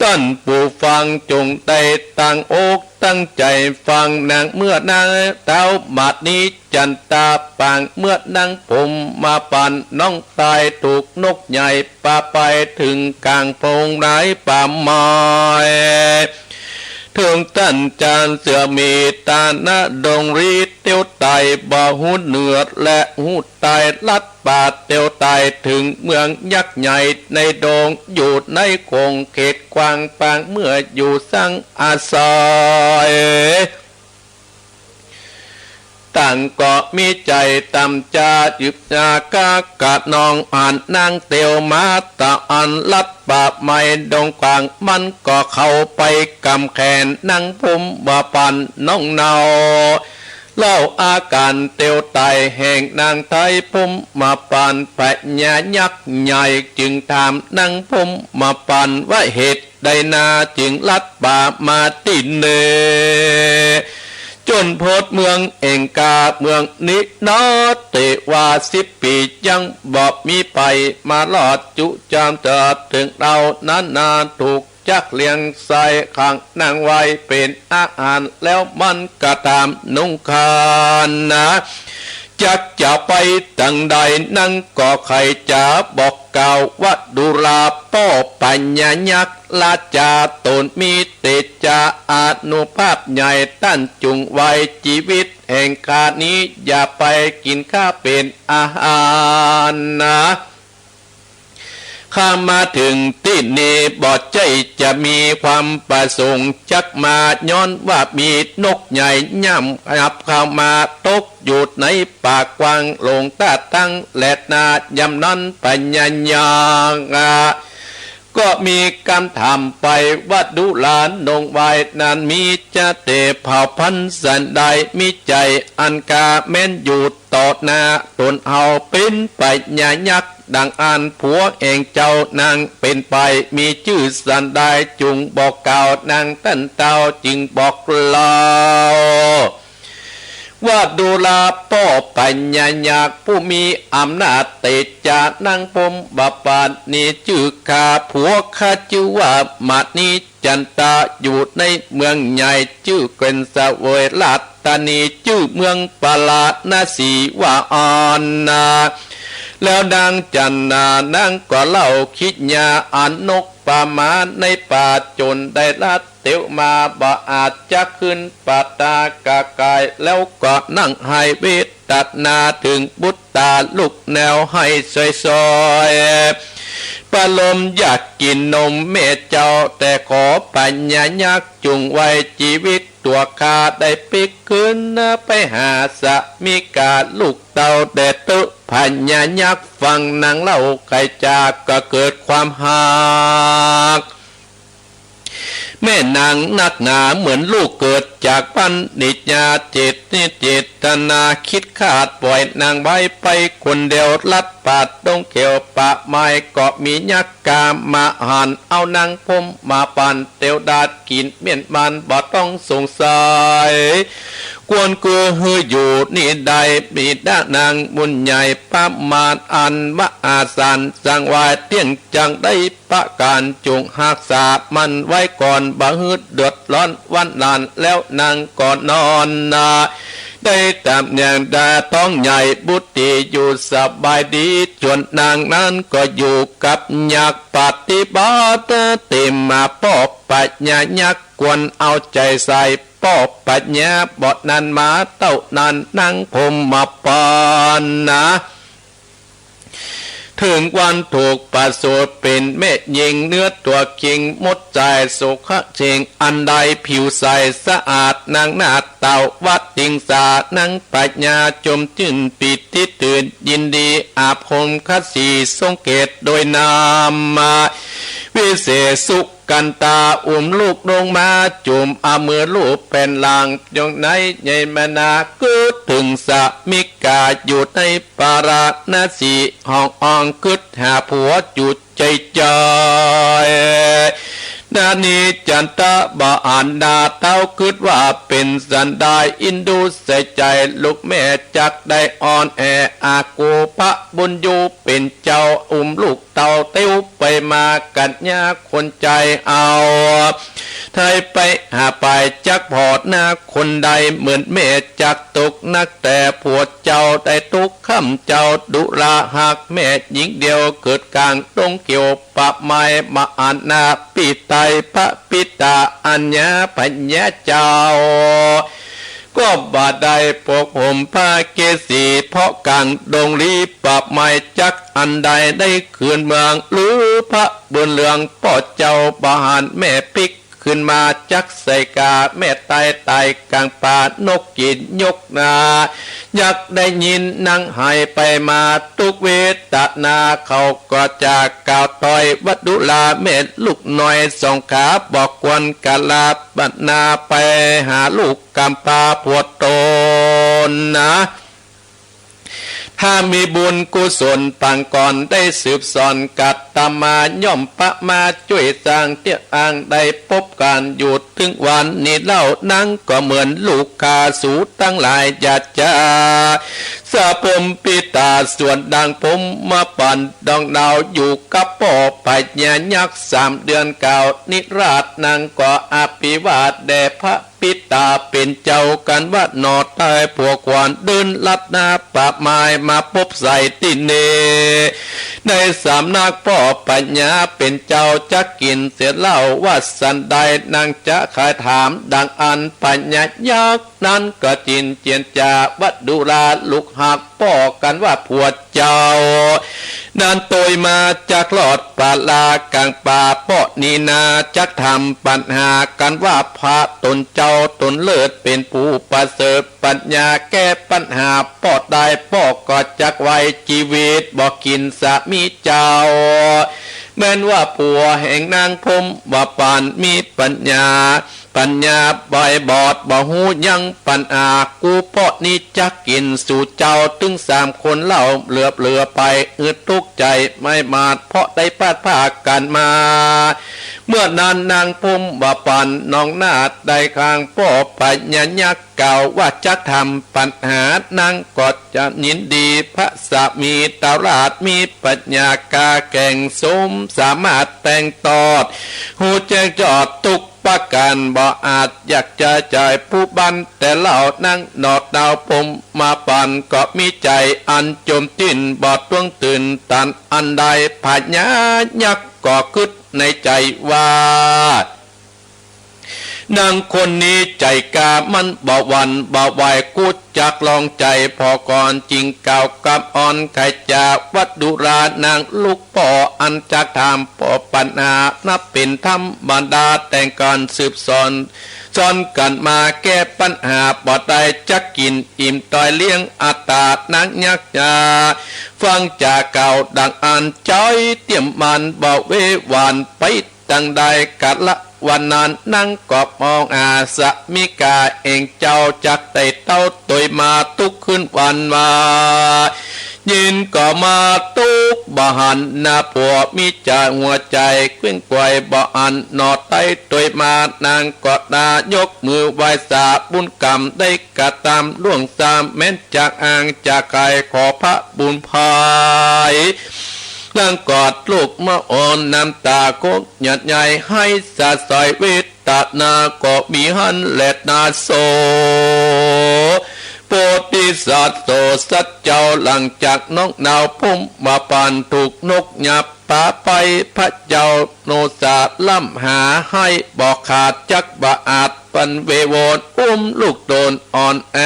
ต้านผู้ฟังจงได้ตั้งอกตั้งใจ๋ฟัง นางเมื่อนาเต๊า บัดนี้จันตะปางเมื่อนางพรหมปัน น้องตายถูกนกใหญ่ปาไปเถิงก๋างโพรงไม้ป่าไม้ เถิงต้านจานเสือมีตานะดงรี เตียวต๋ายบ่ฮู้เนื้อและฮู้ต๋าย ลัดป่าเตียวต๋ายเถิงเมืองยักษ์ใหญ่ในดง อยู่ในขงเขตกว้าง ปางเมื่ออยู่สังอาศัย ต่างก็มีใจ๋ต่ำจา หยิบยากากะนอง หันนางเตียวมาตะอันลัดป่าไม้ดงกว้าง มันก็เข้าไปกำแขนนางพรหมปันน้องเนา เล่าอาก๋านเตียวต๋ายแห่งนางไท้พรหมปัน พญายักษ์ใหญ่จึงถามนางพรหมปันว่า เหตุใดนาจึงลัดป่ามาตี้เน่อ จ๋นพดเมืองเองกา เมืองนี้นา เต๋ว่าสิบปี๋ยังบ่มีใผมารอดจุจามเถิด เถิงเฮานั้นนา ถูก จักเลี้ยงใส่ขังนางไว้เป๋นอาหาร แล้วมันก็ถามนางคานะ จักจะไปตังใด นางก็ใค่จะบอกกล่าวว่า ดูราป้อพญายักษ์ราชาต๋นมีเตจาอานุภาพใหญ่ ต้านจุ่งไว้จีวิตแห่งข้านี้ อย่าไปกิ๋นข้าเป๋นอาหารนา ข้ามาเถิงตี้นี้บ่ใจ้จะมีความประสงค์จักมา ย้อนว่ามีนกใหญ่ย่ำยับเข้ามาตกอยู่ในป่ากว้าง หลงตาตั้งแลนา ยามนั้นพญายักษ์ก็มีกำถามไปว่า ดูราน้องวายนั้นมีจะเต๋เผ่าพันธุ์สันใด มีใจ๋อันกาแม้นอยู่ ต่อหน้าต๋นเฮาเป๋นพญายักษ์ดังอั้น ผัวแห่งเจ้านางเป๋นใผ มีจื้อสันใด จุ่งบอกกล่าวนาง ต้านเต้าจึงบอกเล่าว่า ดูราป้อพญายักษ์ผู้มีอำนาจเตจา นางพรหมปันนี้จื้อข้า ผัวข้าจื้อว่ามณี จันตะอยู่ในเมืองใหญ่จื้อแคว้นเสวยราชธานี จื้อเมืองปาราณสีว่าอั้นนา แล้วนางจันตะนางก็เล่ากิจญาอันนกป่ามาในป่า จ๋นได้ลัดเตียวมา บ่อาจจะขึ้นปะตากะกาย แล้วก็นั่งไห้เวทนาเถิงบุตร ตาลูกแนวไห้ซอยๆ ประโลมอยากกิ๋นนมแม่เจ้า แต่ขอพญายักษ์จุ่งไว้จีวิตตั๋วข้า ได้ปิ๊กคืนไปหาสามิกาลูกเต้าแด่เต๊อะ พญายักษ์ฟังนางเล่าไขจาก็เกิดความฮัก แม่นางนักหนาเหมือนลูกเกิดจากพรรณิชยา เจตนิเจตนาคิดขาดปล่อยนางไว้ไปคนเดียว ลัดป่าดงเขียวป่าไม้ ก็มียักษ์กามาหันเอานางพรหมปันเตียวดาดกิ๋นเมี้ยนมันบ่ต้องสงสัย ควรคือหื้ออยู่นี้ได้ มีด้านนางบุญใหญ่ประมาณอันมหาศาล จั่งว่าเตี้ยงจั่งได้ ประก๋านจุ่งฮักษามันไว้ก่อน บ่หื้อเดือดร้อนวันหลาน แล้วนางก็นอนนา ได้ต๋ามอย่างดาท้องใหญ่บุตรีอยู่สบายดี จ๋นนางนั้นก็อยู่กับยักษ์ปฏิบัติ เต๋มาป้อพญายักษ์ควรเอาใจ๋ใส่ ป้อพญาบ่นั้นมาเต้านั้น นางพรหมปันนา เท เถิงวันถูกประสูติเป๋นแม่ญิง เนื้อตั๋วเข็งมดใจ๋ สุขะเชงอันใด ผิวใสสะอาดนางนาฏ เต่าวัดติงสานางพญา จมจื้นปีติตื่นยินดี อาบห่มขัดสีทรงเกศโดยนาม วิเศษสุกันตา อุ้มลูกลงมาจุ่ม เอามือลูบแผ่นหลัง ยงในใยมนากึ๊ดถึงสามิกา อยู่ในปาราณสี ห้องอ่องกึ๊ดหาผัวจุด ใจ๋ใจ๋ นานีจันตะบาอันดาเต้ากึ๊ดว่าเป๋นสันดาย อินดูใส่ใจ๋ ลูกแม่จักได้อ่อนแอ อากูพระบุญยูเป๋นเจ้า อุ้มลูกเต้าเตียวไปมา กัญญาคนใจ๋เอา ไถ่ไปหาไปจักผ่อหน้าคนใด เหมือนแม่จักตกนัก แต่ผัวเจ้าได้ตกค้ำ เจ้าดุราหากแม่ญิงเดียว เกิดก๋างดงเขียวป่าไม้ มหันนาพิไทยพระปิตา อัญญาพญาเจ้า ก็บ่ได้ปกห่มผ้าเกศสี เพราะก๋างดงลี้ป่าไม้จักอันใด ได้คืนเมือง หรือพระบุญเหลืองป้อเจ้า บ่หันแม่ปิ๊ก ขึ้นมาจักใส่ก๋า แม่ตายต๋ายก๋างป่า นกกิ๋นยกนา อยากได้ยินนางไห้ไปมา ตุ๊กเวทนา เขาก็จะกล่าวต้อย วัดดุราแม่ลูกน้อยสองขา บ่ควรกะลาบรรณา ไปหาลูกก๋ำพร้าผัวตนนา ถ้ามีบุญกุศลปางก่อน ได้สืบสอนกัตตมา ย่อมปะมาจ้วยสร้างเตี้ยอ้าง ได้ปบกั๋นอยู่เถิงวันนี้เล่า นางก็เหมือนลูกข้า สูตังหลายอย่าจา สะผมปิตา ส่วนดังผมมาปันดองดาว อยู่กับป้อพญายักษ์สามเดือนเก้านิราศ นางก็อภิวาทแด่พระ ปิตาเป๋นเจ้ากั๋นว่า หน่อไต้ผัวขวัญเดินลัดหน้าป่าไม้ มาปบใส่ตี้นี่ ในสำนักป้อพญาเป๋นเจ้า จักกิ๋นเสียเล่า ว่าสันใด นางจะใค่ถามดังอั้น พญายักษ์นั้นก็จินเจียนจา วัดดุราลูกฮักป้อกั๋นว่า ผัวเจ้านั้นตวยมาจักรอดปาลาก๋างป่า ป้อนี้นาจักถามปัญหากั๋นว่า พระต๋นเจ้าต๋นเลิศเป๋นผู้ประเสริฐ ปัญญาแก้ปัญหาป้อได้ ป้อก็จักไว้จีวิต บ่กิ๋นสามีเจ้า แม้นว่าผัวแห่งนางพรหมว่าปานมีปัญญา ปัญญาใบบอดบ่ฮู้ยังปัญหา กูป้อนี้จักกิ๋นสู่เจ้า ตึงสามคนเล่า เหลือบเหลือไป อึดตุ๊กข์ใจ๋ไม่หมาด เพราะได้พลัดพรากกั๋นมา เมื่อนั้นนางพรหมว่าปานน้องนาฏ ได้ข้างป้อพญายักษ์ กล่าวว่าจักถามปัญหา นางก็จะยินดี พระสามีเต้าราชมีปัญญากล้าแกร่ง สมสามารถแต่งตอด ฮู้แจ้งจอดทุกประก๋าน บ่อาจอยากจะจ่ายผู้บัน แต่เล่านางหน่อเต้าพรหมมาปาน ก็มีใจ๋อันจมจื้น บ่ตวงตื่นตันอันใด พญายักษ์ก็กึ๊ดในใจ๋ว่า นางคนนี้ใจ๋กล้า มันบ่หวั่นบ่ไหว กูจักลองใจ๋ผ่อก่อน จึงกล่าวกำอ่อน ใค่จะวัดดุรา นางลูกป้ออันจักถามป้อปัญหา นับเป๋นธรรมดา แต่งกั๋นสืบสอน สอนกั๋นมาแก้ปัญหา บ่ได้จักกิ๋นอิ่มตวยเลี้ยงอัตตา นางยักษ์ยา ฟังจากกล่าวดังอั้น ใจ๋เตี้ยมมันบ่เวหวั่นไป ตังใดกาละวันนั้น นางก็มองหาสามิกาแห่งเจ้า จักได้เต้าตวยมาทุกคืนวันว่า เย็นก็มาตุ๊กบ่หันหน้าผัว มีใจ๋หัวใจ๋เขว้งไขว่บ่หันหน่อไต้ตวยมา นางก็นายกมือไหว้สาบุญกรรมได้กระตำล่วงซ้ำ แม้นจากอ่างจากไขขอพระบุญภาย นางกอดลูกมาอ่อน น้ำตาคงหยาดไหล ไห้สะสายเวทนาก็มีหั้นแลนาโส โพธิสัตว์โสสัตว์เจ้า หลังจากน้องนาวพรหมมาปานถูกนกหยาบปาไป พระเจ้าโนสาล่ำหาไห้บ่ขาดจักบ่อาจ ปันเวโวนอุ้มลูกโตนอ่อนแอ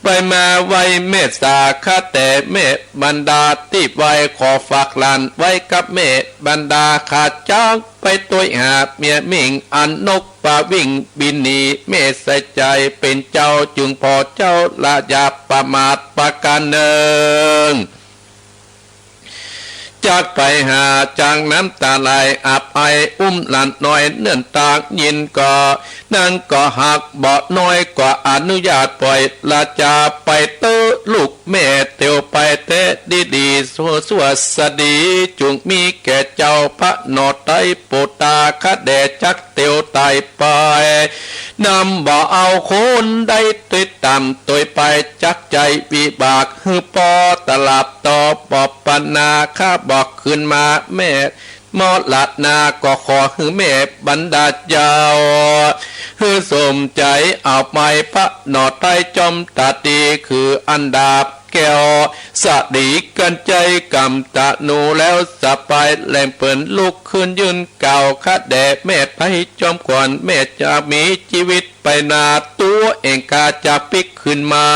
ไปมาไหว้แม่สาข้าแต่แม่บรรดาตี้ไหว้ ขอฝากหลานไว้กับแม่บรรดา ข้าจักไปตวยหาเมียหมิ่ง อันนกปาวิ่งบินหนี แม่ใส่ใจ๋เป๋นเจ้า จึงผ่อเจ้าละอย่าประมาทประก๋านเนิง จักไปหาจางน้ำต๋าไหลอับอาย อุ้มหลานน้อยเนื่อนตางยินก่อ นางก็ฮักบ่น้อย ก็อนุญาตป่อยละจา ไปเต๊อะลูกแม่เตียวไปแต๊ดีๆ สัวสัวสดี จุ่งมีแก่เจ้าพระหน่อไต้ โปตาข้าแด่จักเตียวไต้ไป นำบ่เอาคนใดตวยต่ำตวยไป จักใจ๋วิบากหื้อปอตลับต่อ บ่ปะนาข้าบอกคืนมาแม่ มรณาก็ขอหื้อแม่บรรดาเจ้า หื้อสมใจ๋เอาไป พระหน่อไต้จอมตาดี คืออันดาบแก้ว สะดีกัญไชยกำตะหนู แล้วสะปายแหลมปืนลุกขึ้นยืนกล่าว ข้าแด่แม่ไทยจอมขวัญ แม่จะมีจีวิตไปนา ตั๋วเองข้าจะปิ๊กคืนมา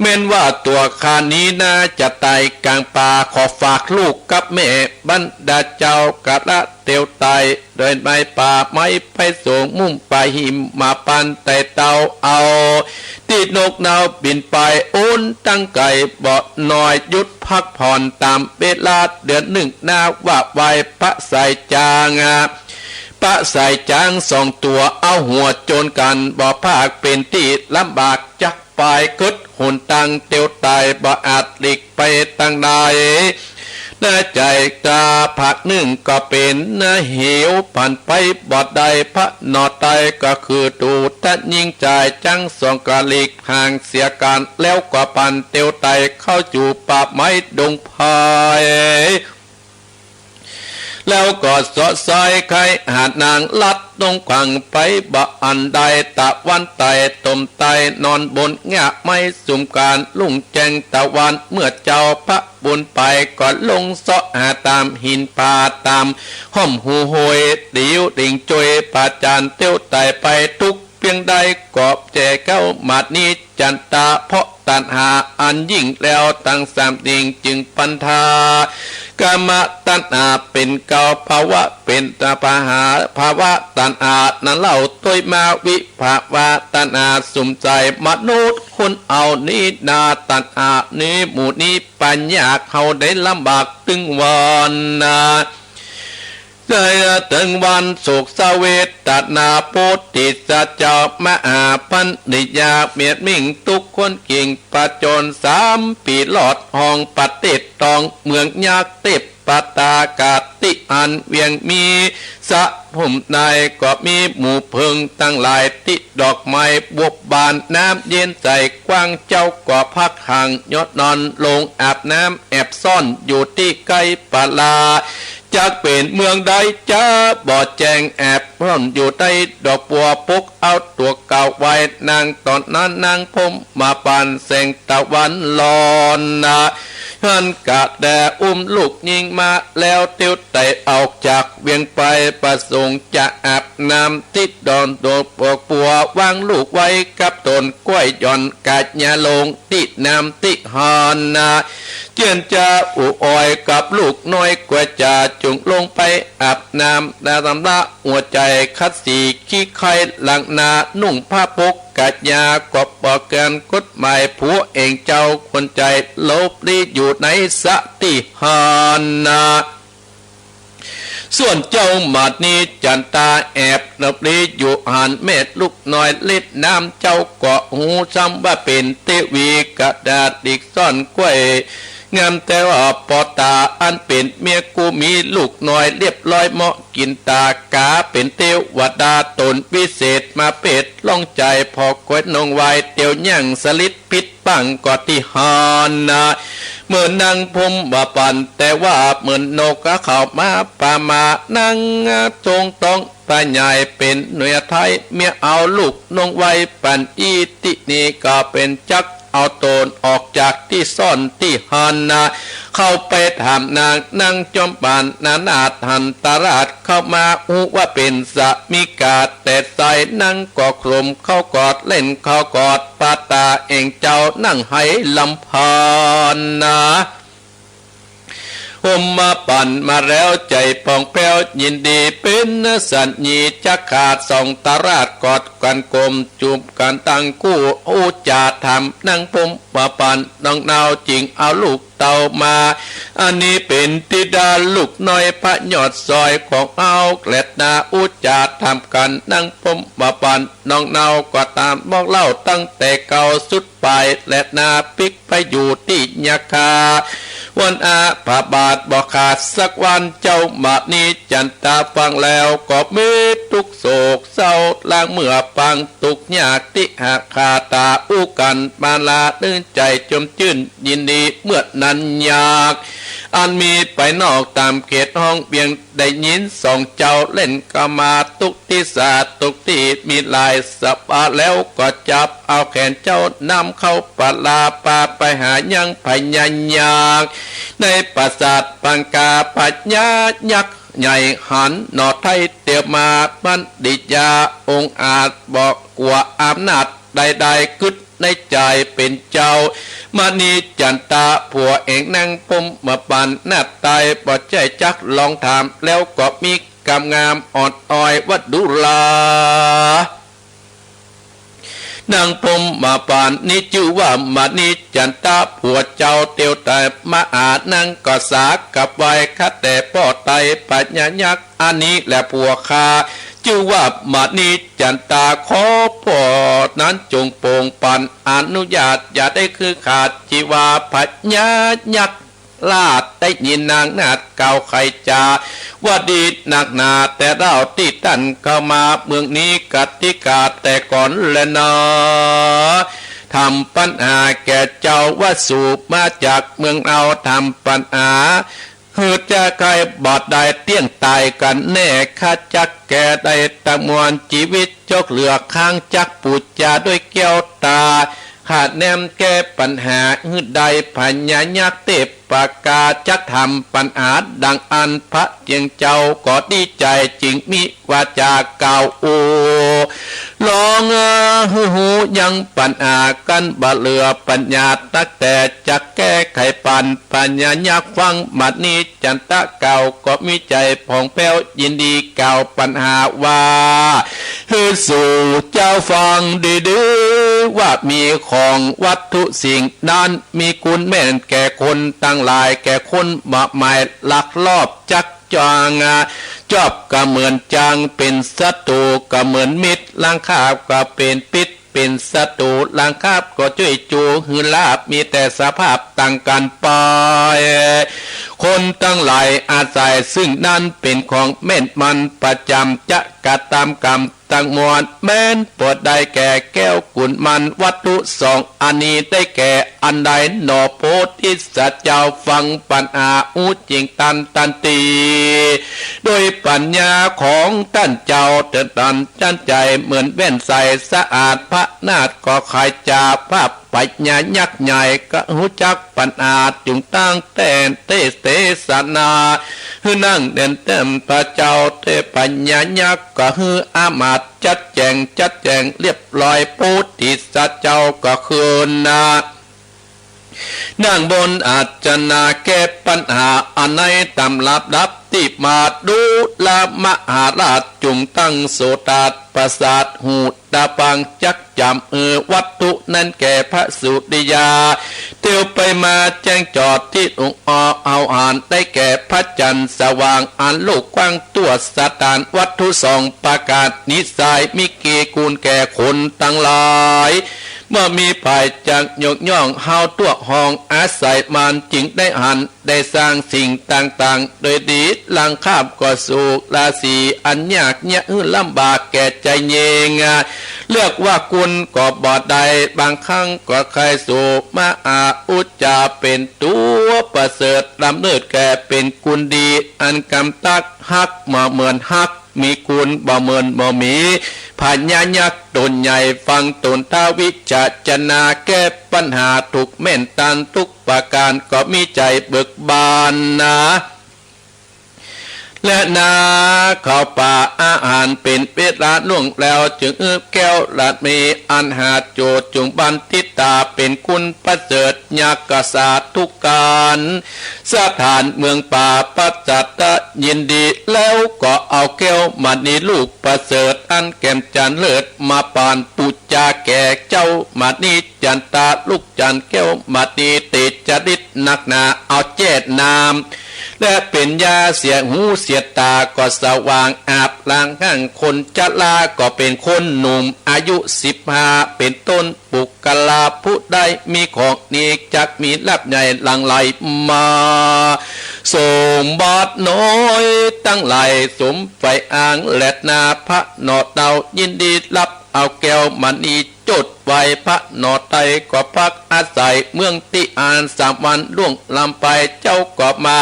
แม่นว่าตั๋วข้านี้นาจะต๋ายก๋างป่า ขอฝากลูกกับแม่บรรดาเจ้ากะละเตียวไต้ โดยไม้ป่าไม้ไปสูง มุ่งไปหิมมาปันไต่เต้าเอา ตี้นกเนาบินไป โอนตังไก๋บ่น้อย หยุดพักผ่อนต๋ามเวลาเดือนนึ่งนา ว่าไหว้ปะสายจาง ปะสายจางสองตั๋ว เอาหัวโจนกั๋นบ่พาก เป๋นตี้ลำบากจัก ปายเกิดหนตางเตียวไต้ บ่อาจหลีกไปตางใด นาใจ๋ต๋าภาคนึ่งก็เป๋นนาเหว ผันไปบ่ได้ พระหน่อไต้ก็คือดูตะยิงจ่าย จังสองก็หลีกห่างเสียกั๋น แล้วก็ปันเตียวไต้เข้าอยู่ป่าไม้ดงไพร แล้วก็เซาะซ้อยใค่หานางลัดตรงขวางไป บ่อันใด ตะวันไต่ตมไต้ นอนบนง่าไม้สุมก๋าน รุ่งแจ้งตะวัน เมื่อเจ้าพระบุญไป ก็ลงเซาะหาต๋ามหินผา ต๋ามห้อมหูห้วย หลิวหลิงจวย ผาจานเตียวไต้ไป ทุกเปียงใด ก็แจเข้ามาดนี้ จันตา เพราะตัณหาอันยิ่งแล้วตังสามสิ่ง จึงปันธา กามตัณหาเป๋นเก้า ภวะเป๋นตา ปหา ภวะตัณหานั้นเล่า ตวยมาวิภวะตัณหา สุมใจ๋มนุษย์คนเอานี้นา ตัณหานี้หมู่นี้ ปัญญาเฮาได้ลำบากตึงวันนา ได้เถิงวันโศกเศร้าเวทนา โพธิสัตว์เจ้ามหาปัญญา เมียดมิ่งทุกคนกิ่งประจน สามปี๋รอดห้องประเทศตอง เมืองยักษ์เทพปตากาติอันเวียงมี สะภูมิในก็มีหมู่เพิงตังหลาย ตี้ดอกไม้บวบบาน น้ำเย็นใสกว้าง เจ้าก็พักหังยอดนอน ลงอาบน้ำแอบซ่อนอยู่ตี้ใก้ปาลา จักเป๋นเมืองใดจะบ่แจ้ง แอบซ่อนอยู่ใต้ดอกบัว ปกเอาตั๋วเก่าไว้ นางต๋อนนั้นนางพรหมมาปานแสงตะวันลอนนา หันกะแด่อุ้มลูกญิงมาแล้ว เตียวไต้ออกจากเวียงไป ประสงค์จะอาบน้ำตี้ดอนดอกบัว วางลูกไว้กับต๋น ก้อยหย่อนกะยาลงตี้น้ำตี้ฮอนนา เจียนจะอุออยกับลูกน้อย กว่าจะจุ่งลงไปอาบน้ำ นาตำละหัวใจ๋ ขัดสีขี้ไคร้ล้างหน้า นุ่งผ้าปกกะยา ก็บ่เกินกฎหมาย ผัวเองเจ้าคนใจ๋ หลบลี้อยู่ในสะตี้ฮอนนา ส่วนเจ้าหมาดนี้จันตาแอบหลบลี้อยู่หัน แม่ลูกน้อยเล่นน้ำ เจ้าก็ฮู้ซ้ำว่าเป๋นเตวี กะดาษหลีกซ่อนก้อย งามแต่ว่าปอตาอันเป๋นเมียกูมีลูกน้อยเรียบร้อยเหมาะกิ๋นตา ก๋าเป๋นเตวดาต๋นวิเศษมาเปรตร้องใจ๋ ผ่อก๋วยนงวายเตียวย่างสลิดผิดปังก็ตี้ฮอนนา เหมือนนางพรหมว่าปัน แต่ว่าเหมือนนกเขามาปามา นางจงต้องปาใหญ่เป๋นหน่วยไทย เมียเอาลูกนงไว้ปันอี้ ตี้นี้ก็เป๋นจัก เอาต๋นออกจากตี้ซ่อนตี้หั้นนา เข้าไปถามนาง นางจอมปานนานาถหันตราช เข้ามาฮู้ว่าเป๋นสามิกาแต่ใส นางก็โคลมเข้ากอด เล่นเข้ากอด ปาต๋าแอ่งเจ้านั่งไห้ลำพันนา ห่มมาปั๋นมาแล้วใจ๋ผ่องแผ้วยินดี เป๋นสัญญีจักขาดสองตราช กอดกั๋นกลมจูบกั๋นตังคู่ อู้จ๋าถามนางพรหมปั๋นน้องนาว จึงเอาลูกเต้ามา อันนี้เป๋นธิดาลูกน้อยพระยอดซอยของเฮาแลนา อู้จ๋าถามกั๋นนางพรหมปั๋นน้องนาว ก็ต๋ามบอกเล่าตั้งแต่เก๊าสุด ไปแลนา ปิ๊กไปอยู่ตี้ยักขา วันอาพาบาทบ่ขาดสักวัน เจ้ามณีจันตาฟังแล้วก็มีตุ๊กข์โศกเศร้า ลางเมื่อปางตุ๊กข์ยากตี้หากขาต๋า อู้กั๋นมาลา นึ่งใจ๋จมจื้นยินดี เมื่อนั้นยักษ์อันมีไปนอกต๋ามเขตห้องเวียง ได้ยินสองเจ้าเล่นเข้ามา ตุ๊กทิศา ตุ๊กตี้มีหลายสะบาแล้ว ก็จับเอาแขนเจ้านำเข้าปาลา ปาไปหายังพญายักษ์ในปราสาทปังกา พญายักษ์ใหญ่หันหน่อไท้เตียวมา บัณฑิตยาองอาจบ่กั๋วอำนาจใดๆ กึ๊ด ในใจ๋เป๋นเจ้า มณีจันตาผัวแอ่งนางพรหมปั๋นนาต๋าย บ่ใจ้จักลองถาม แล้วก็มีกำงามอ่อนอ้อยว่าดูรา นางพรหมปั๋นนี้จื้อว่ามณีจันตาผัวเจ้า เตียวไต่มาหานางก็สากับไหว้ ข้าแต่ป้อไต่พญายักษ์ อันนี้แหละผัวข้า จื้อว่ามณีจันตา ขอป้อนั้นจงโปร่งปั๋นอนุญาต อย่าได้คือขาดจีวา พญายักษ์ราชได้ยินนางนาฏกล่าวไขจ๋า ว่าดีนักหนา แต่เล่าตี้ต้านเข้ามาเมืองนี้ กติกาแต่ก่อนแลนา ถามปัญหาแก่เจ้าว่าสูบมาจากเมืองเอา ถามปัญหา หื้อจะใค่บ่ได้เตี้ยงต๋ายกั๋นแน่ ข้าจักแก้ได้ตังมวล จีวิตจกเหลือข้าง จักปู๋จาด้วยแก้วต๋า ข้าแนมแก้ปัญหาหื้อได้ พญายักษ์เตปกา จักถามปัญหาดังอั้น พระเจียงเจ้าก็ดีใจ๋ จึงมีวาจากล่าวอู้ ลองหื้อฮู้ยังปัญหา กั๋นบ่เหลือปัญญา ตั๊กแต่จักแก้ไขปั๋น พญายักษ์ฟังมณีจันตะเก่า ก็มีใจ๋ผ่องแผ้วยินดี กล่าวปัญหาว่า หื้อสูเจ้าฟังดีๆ ว่ามีของวัตถุสิ่งนั้น มีคุณแม่นแก่คนตังหลาย แก่คนบ่หมายลักลอบจัก จอง จอบก็เหมือนจาง เป๋นศัตรูก็เหมือนมิตร ลางคาบก็เป๋นปิ๊ด เป๋นศัตรู ลางคาบก็จ้วยจู หื้อลาบมีแต่สภาพต่างกั๋นไป คนตังหลายอาศัยซึ่งนั้น เป๋นของแม่นมันประจ๋ำ จะกระตำกรรมตังมวล แม้นบ่ได้แก่แก้วกุนมัน วัตถุสองอันนี้ได้แก่อันใดหนอ โพธิสัตว์เจ้าฟังปัญหาอู้จริงตันตันตี โดยปัญญาของต้านเจ้าเถิดตัน จั้นใจ๋เหมือนแว่นใสสะอาด พระนาฏก็ไขจ๋า พระพญายักษ์ใหญ่ก็ฮู้จักปัญหา จึงตั้งแต่เตเสนา หื้อนั่งเด่นเต็มพระเจ้า เตพญายักษ์ก็หื้ออามาตย์จัดแจ๋ง จัดแจ๋งเรียบร้อย โพธิสัตว์เจ้าก็คืนนา นั่งบนอาสนะแก้ปัญหาอันในต๋ามลำดับตี้มา ดูรามาหาราชจุ่งตั้งโสตาสน์ประสาทหูตาปัง จักจ๋ำเออวัตถุนั้นแก่พระสุริยา เตียวไปมาแจ้งจอดตี้องค์ออเฮาหัน ได้แก่พระจันทร์สว่างอันโลกกว้างทั่วสถาน วัตถุสองประก๋านนี้ไซร้ มิเกณฑ์กูลแก่คนตังหลาย บ่มีใผจักยกย่อง เฮาทั่วห้องอาศัยมัน จึงได้หันได้สร้างสิ่งต่างๆ โดยดี ลางคาบก็สุข ราศีอันยากเยียะหื้อลำบากแก่ใจ๋เยง เลือกว่ากุลก็บ่ได้ บางครั้งก็ใค่สุข มาอาอุจจาเป๋นตั๋วประเสริฐ ลำเนิดแก่เป๋นกุลดี อันกำตักฮักบ่เหมือนฮัก มีกุลบ่เหมือนบ่มี พญายักษ์ต๋นใหญ่ฟังต๋นท้าววิชาชนะ แก้ปัญหาถูกแม่นตันทุกประก๋าน ก็มีใจ๋เบิกบานนา และนาเข้าป่าอาหารเป๋นเวลาล่วงแล้ว จึงอื้อแก้วราตรีอันหาโจทย์ จุ่งบัณฑิตาเป๋นคุณประเสริฐ ยักษ์กษัตริย์ทุกการ สถานเมืองป่าประจัตตะยินดี แล้วก็เอาแก้วมณีลูกประเสริฐ อันแก่นจันทร์เลิศมาปานปู๋จาแก่เจ้ามณีจันตะ ลูกจันทร์แก้วมณีเตจริตนักหนา เอาแจ้น้ำ และเป๋นยาเสียหูเสียต๋าก็สว่าง อาบล้างห้างคนชราก็เป๋นคนหนุ่ม อายุสิบห้าเป๋นต้น ปุคคละผู้ใดมีของนี้ จักมีลาภใหญ่หลั่งไหลมา สมบัติน้อยตังหลายสมใฝ่อ้าง และนาพระหน่อเตา ยินดีฮับเอาแก้วมณี จดไว้พระหน่อไตก็พักอาศัยเมืองตี้อั้นสามวันล่วงลำไป เจ้าก็มา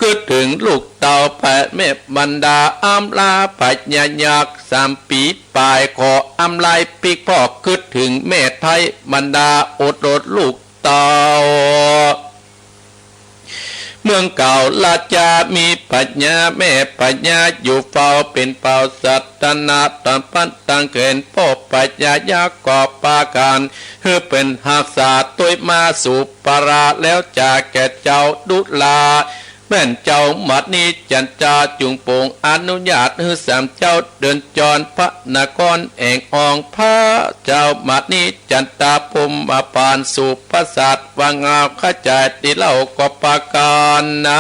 กึ๊ดเถิงลูกเต้าแผ่แม่บรรดา อำลาพญายักษ์สามปี๋ปลาย ขออำลาปิ๊กพ่อกึ๊ดเถิงแม่ไท้บรรดา อดรสลูกเต้า เมืองเก่าราชามีพญาแม่พญาอยู่เฝ้า เป๋นเป่าสัตนาตปัตตังเขิน ป้อพญายักษ์ก็ปากั๋น หื้อเป๋นฮักษาตวยมาสู่ปารา แล้วจาแก่เจ้าดุลา แม่นเจ้ามณีจันตาจุ่งโป๋งอนุญาต หื้อสามเจ้าเดินจรพระนครแอ่งออง พระเจ้ามณีจันตาพรหมปานสู่ปราสาท ว่างามขจายตี้เล่าก็ปากั๋นนา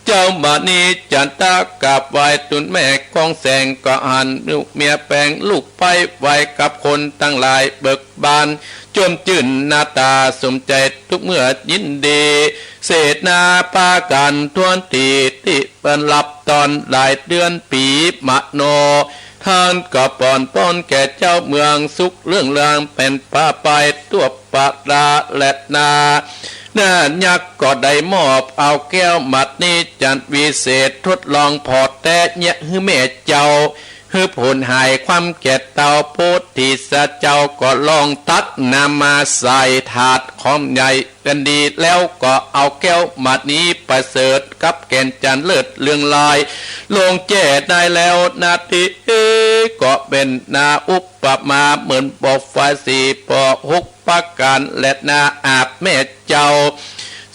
เจ้ามณีจันตะกราบไหว้ตูลแม่ของแสง ก็หันลูกเมียแปลงลูกไพร่ ไหว้กับคนตังหลายเบิกบาน จวมจื้นหน้าต๋าสมใจ๋ทุกเมื่อยินดี เสนาปากั๋นถ้วนตี้ ตี้เปิ้นฮับต้อนหลายเดือนปี๋มโน ท่านก็ปอนป้อนแก่เจ้าเมืองสุขเลื่องเรือง เป๋นปาไปทั่วปาราและนา นายักษ์ก็ได้มอบเอาแก้วมณีจันทร์วิเศษ ทดลองผ่อแต๊เยียะหื้อแม่เจ้า หื้อผลหายความแก่เฒ่า โพธิสัตว์เจ้าก็ลองตักน้ำมาใส่ถาดคอมใหญ่อันดี แล้วก็เอาแก้วมณีประเสริฐกับแก่นจันทร์เลิศเรืองลาย ลงแจ้ได้แล้วนาที ก็เป๋นนาอุปมาเหมือนบ่อไฟสี่บ่อหกประก๋าน และนาอาบแม่เจ้า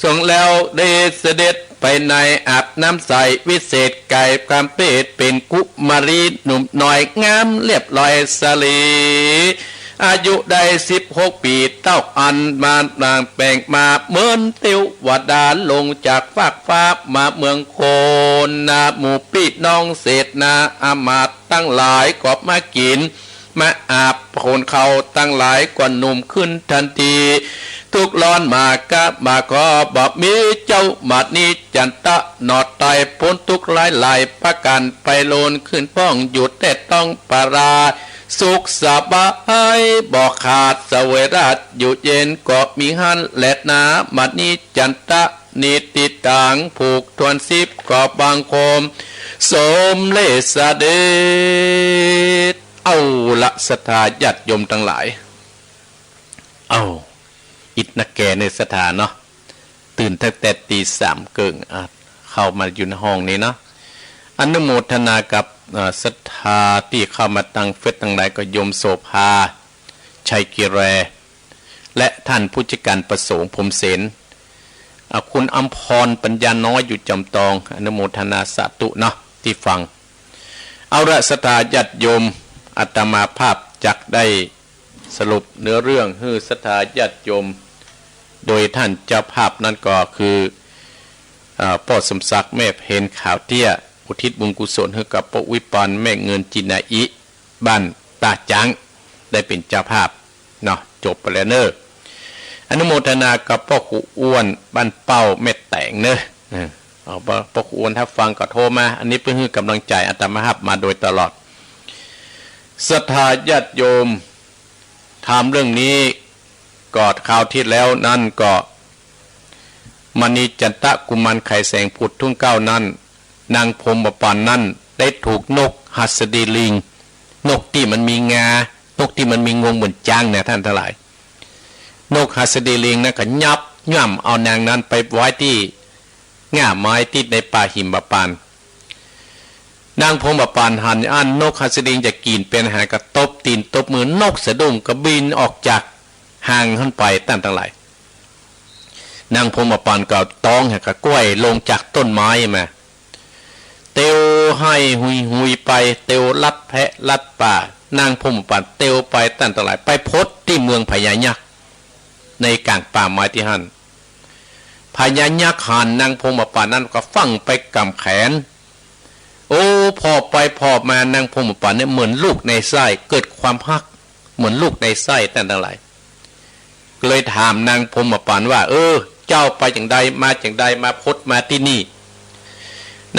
ทรงแล้วได้เสด็จไปในอาบน้ำใสวิเศษไกล ความเพศเป๋นกุมารีหนุ่มน้อย งามเรียบร้อยสะหลี อายุได้สิบหกปี๋เต้าอั้น มาปลางแป๋งมาเหมือนเตวดา ลงจากฟากฟ้ามาเมืองโคนา หมู่ปี้น้องเสนาอามาตย์ตังหลายก็มากิ๋น มาอาบ คนเก่าตังหลายก็หนุ่มขึ้นตันที ทุกข์ร้อนมาก็มาขอ บ่มีเจ้ามณีจันตะหน่อไต ป๊นทุกข์หลายๆประก๋าน ไปโลนขึ้นพ่องอยู่แต๊ต๊องปารา สุขสบายบ่ขาดเสวยราชอยู่เย็น ก็มีหั้นแลนา มณีจันตะ นิติตัง ผูกถ้วนสิบก็บังคม สมเร็จเสด็จ เอาละศรัทธาญาติโยมตังหลาย เอา อิดนักแก่เนอะศรัทธาเนาะ ตื่นตั้งแต่ตีสามเกิ่ง อ่ะ เข้ามาอยู่ในห้องนี้เนาะ อนุโมทนากับ เอ่อ ศรัทธาตี้เข้ามาตังเฟซตังหลาย ก็โยมโสภา ชัยกิแร และท่านผู้จัดการประสงค์ พรหมเสน อ่ะ คุณอำพร ปัญญาน้อย อยู่จอมตอง อนุโมทนาสาธุเนาะ ตี้ฟัง เอาละศรัทธาญาติโยม อาตมาภาพจักได้สรุปเนื้อเรื่องหื้อศรัทธาญาติโยม โดยท่านเจ้าภาพนั้นก็คือ อ่า ป้อสมศักดิ์ แม่เพ็ญ ขาวเตี้ย อุทิศบุญกุศลหื้อกับป้อวิปาน แม่เงิน จินาอิ บ้านต้าจ๊าง ได้เป๋นเจ้าภาพเนาะ จบไปแล้วเนอะ อนุโมทนากับป้อครูอ้วน บ้านเป้า แม่แต๋งเนอะ เออ เอาป้อ ป้อครูอ้วน ถ้าฟังก็โทรมา อันนี้เปิ้นหื้อกำลังใจ๋อาตมาภาพมาโดยตลอด ศรัทธาญาติโยม ถามเรื่องนี้ ก็คราวตี้แล้วนั้นก็ มณีจันตะกุมารไขแสงผุดทุ่งเกล้านั้น นางพรหมปานนั้นได้ถูกนกหัสดีลิง นกตี้มันมีงา นกตี้มันมีงวงเหมือนจ๊างเนี่ยต้านตังหลาย นกหัสดีลิงนั้นก็ยับย่ำเอานางนั้นไปไว้ตี้ง่าไม้ตี้ในป่าหิมพานต์ นางพรหมปานหันอั้นนกหัสดีลิงจะกิ๋นเป๋นอาหารก็ตบตี๋นตบมือ นกสะดุ้งก็บินออกจากฮางหั้นไปต้านตังหลาย นางพรหมปานก็ต๊องแหกะก้วยลงจากต้นไม้มา เตียวไห้หุยๆ ไป เตียวลัดแพะลัดป่า นางพรหมปานเตียวไปต้านตังหลาย ไปพดตี้เมืองพญายักษ์ในก๋างป่าไม้ตี้หั้น พญายักษ์หันนางพรหมปานนั้นก็ฟั่งไปก๋ำแขน โอ้ ผ่อไปผ่อมานางพรหมปานเนี่ยเหมือนลูกในไส้ เกิดความฮักเหมือนลูกในไส้ต้านตังหลาย ก็เลยถามนางพรหมปานว่า เออ เจ้าไปจั๋งใด มาจั๋งใด มาพดมาตี้นี่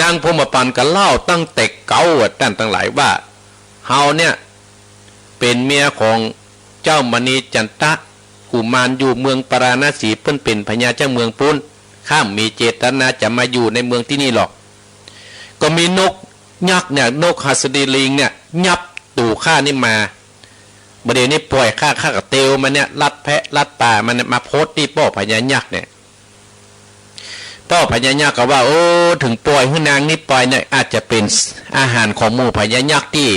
นางพรหมปานก็เล่าตั้งแต่เก๊าอะต้านตังหลายว่า เฮาเนี่ยเป๋นเมียของเจ้ามณีจันตะกุมารอยู่เมืองปาราณสี เปิ้นเป๋นพญาเจ้าเมืองปู๊น ข้ามีเจตนาจะมาอยู่ในเมืองตี้นี่หรอก ก็มีนกยักษ์เนี่ย นกหัสดีลิงเนี่ย ยับตั๋วข้านี่มา บ่าเดี่ยวนี้ป่อยข้า ข้าก็เตียวมันเนี่ย ลัดแพะลัดป่ามันเนี่ย มาพดตี้ป้อพญายักษ์เนี่ย ป้อพญายักษ์ก็ว่า โอ้ เถิงป่อยหื้อนางนี้ไปเนี่ย อาจจะเป๋นอาหารของหมู่พญายักษ์ตี้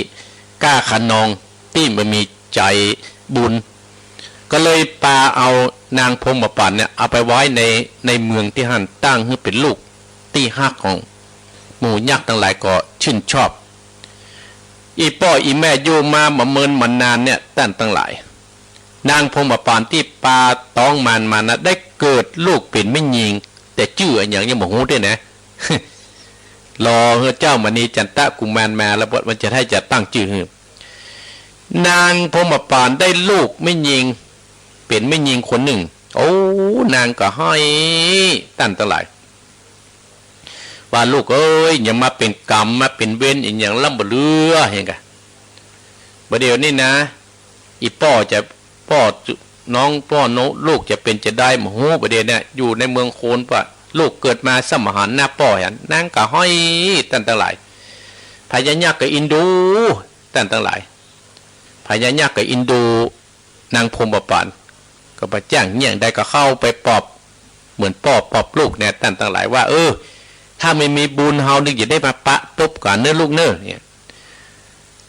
กล้าคะนอง ตี้บ่มีใจ๋บุญ ก็เลยปาเอานางพรหมปานเนี่ย เอาไปไว้ใน ในเมืองตี้หั้น ตั้งหื้อเป๋นลูกตี้ฮักของหมู่ยักษ์ตังหลายก็ชื่นชอบ อี่ป้ออี่แม่อยู่มาบ่เมินบ่นานเนี่ย ต้านตังหลาย นางพรหมปานตี้ปาต๊องมานมานะ ได้เกิดลูกเป๋นแม่ญิง แต่จื้ออะหยังยังบ่ฮู้เตื้อนะ รอหื้อเจ้ามณีจันตะกุมารมาแล้ว มันจะได้จะตั้งจื้อหื้อ นางพรหมปานได้ลูกแม่ญิง เป๋นแม่ญิงคนนึ่ง โอ้ นางก็ไห้ ต้านตังหลาย ว่า ลูกเอ้ย อย่ามาเป๋นกรรม มาเป๋นเวรอะหยังล้ำบ่เหลือ หันกะ บ่าเดี่ยวนี้นะ อี่ป้อจะ ป้อ น้องป้อ ลูกจะเป๋นจะใดบ่ฮู้ บ่าเดี่ยวเนี่ย อยู่ในเมืองโคนปะ ลูกเกิดมาซ้ำบ่หันหน้าป้อหัน นางก็ไห้ ต้านตังหลาย พญายักษ์ก็อินดู ต้านตังหลาย พญายักษ์ก็อินดู นางพรหมปาน ก็บ่จ้างเยียะใด ก็เข้าไปปลอบ เหมือนป้อปลอบลูกเนี่ย ต้านตังหลายว่า เออ ถ้าไม่มีบุญเฮานี่จะได้มาปะปบกั๋นเน้อลูกเน้อ เนี่ย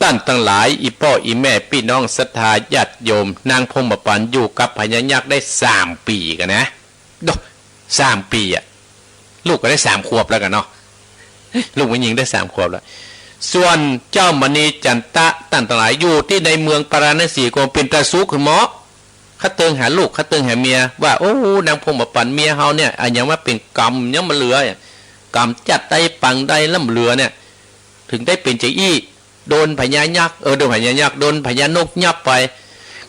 ต้านตังหลาย อี่ป้ออี่แม่ ปี้น้องศรัทธาญาติโยม นางพรหมปานอยู่กับพญายักษ์ได้สามปี๋กั๋นนะ โด สามปี๋อะ ลูกก็ได้สามขวบแล้วกั๋นเนาะ ลูกแม่ญิงได้สามขวบแล้ว ส่วนเจ้ามณีจันตะ ต้านตังหลาย อยู่ตี้ในเมืองปาราณสีก็เป๋นตาสุขขึ้นเหมาะ เขาเติงหาลูก เขาเติงหาเมีย ว่า โอ้ นางพรหมปานเมียเฮาเนี่ย อะหยังมาเป๋นกรรมยังบ่เหลือ กรรมจัดใดปางใดล้ำบ่เหลือเนี่ย เถิงได้เป๋นจะอี้ โดนพญายักษ์ เออ โดนพญายักษ์ โดนพญานกยับไป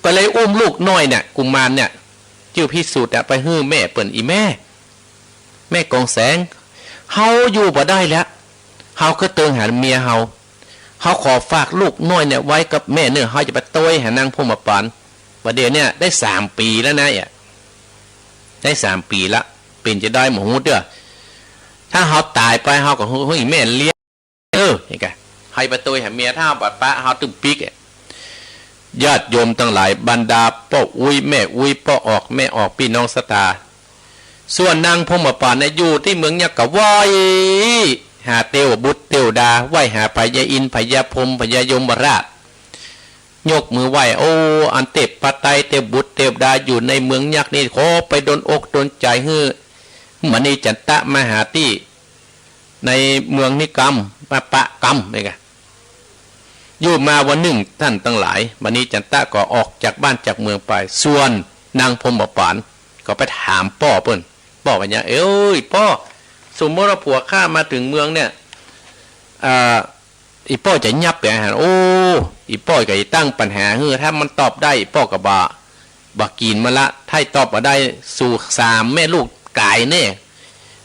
ก็เลยอุ้มลูกน้อยเนี่ย กุมารเนี่ย จื้อพิสุทธิ์อะ ไปหื้อแม่เปิ้น อี่แม่ แม่กองแสง เฮาอยู่บ่ได้แล้ว เฮาก็เติงหาเมียเฮา เฮาขอฝากลูกน้อยเนี่ยไว้กับแม่เน้อ เฮาจะไปตวยหานางพรหมปาน บ่าเดี่ยวเนี่ยได้สามปี๋แล้วนะ เนี่ย ได้สามปี๋ละ เป๋นจะใดบ่ฮู้เตื้อ ถ้าเฮาต๋ายไป เฮาก็หื้อ หื้ออี่แม่เลี้ยง เออ หันกะ หื้อไปตวยหาเมีย ถ้าเฮาบ่ปะ เฮาตึงปิ๊กอะ ญาติโยมตังหลาย บรรดาป้ออุ๊ยแม่อุ๊ย ป้อออกแม่ออก ปี้น้องศรัทธา ส่วนนางพรหมปานเนี่ย อยู่ตี้เมืองยักษ์ก็ไหว้หาเตวบุตรเตวดา ไหว้หาพญาอินทร์ พญาพรหม พญายมราช ยกมือไหว้ โอ้ อันเตวปะไตรเตวบุตรเตวดาอยู่ในเมืองยักษ์นี่ ขอไปดลอกดลใจ๋หื้อมณีจันตะมาหาตี้ ในเมืองนี้กำ มาปะกำ นี่กะ อยู่มาวันนึ่งต้านตังหลาย มณีจันตะก็ออกจากบ้านจากเมืองไป ส่วนนางพรหมปานก็ไปถามป้อเปิ้น ป้อว่าหยัง เอ้ย ป้อ สมมติว่าผัวข้ามาเถิงเมืองเนี่ย อ่า อี่ป้อจะยับไปหา โอ้ อี่ป้อก็จะตั้งปัญหาหื้อ ถ้ามันตอบได้ อี่ป้อก็บ่ บ่กิ๋นมันละ ถ้าตอบบ่ได้ สูสามแม่ลูกต๋ายแน่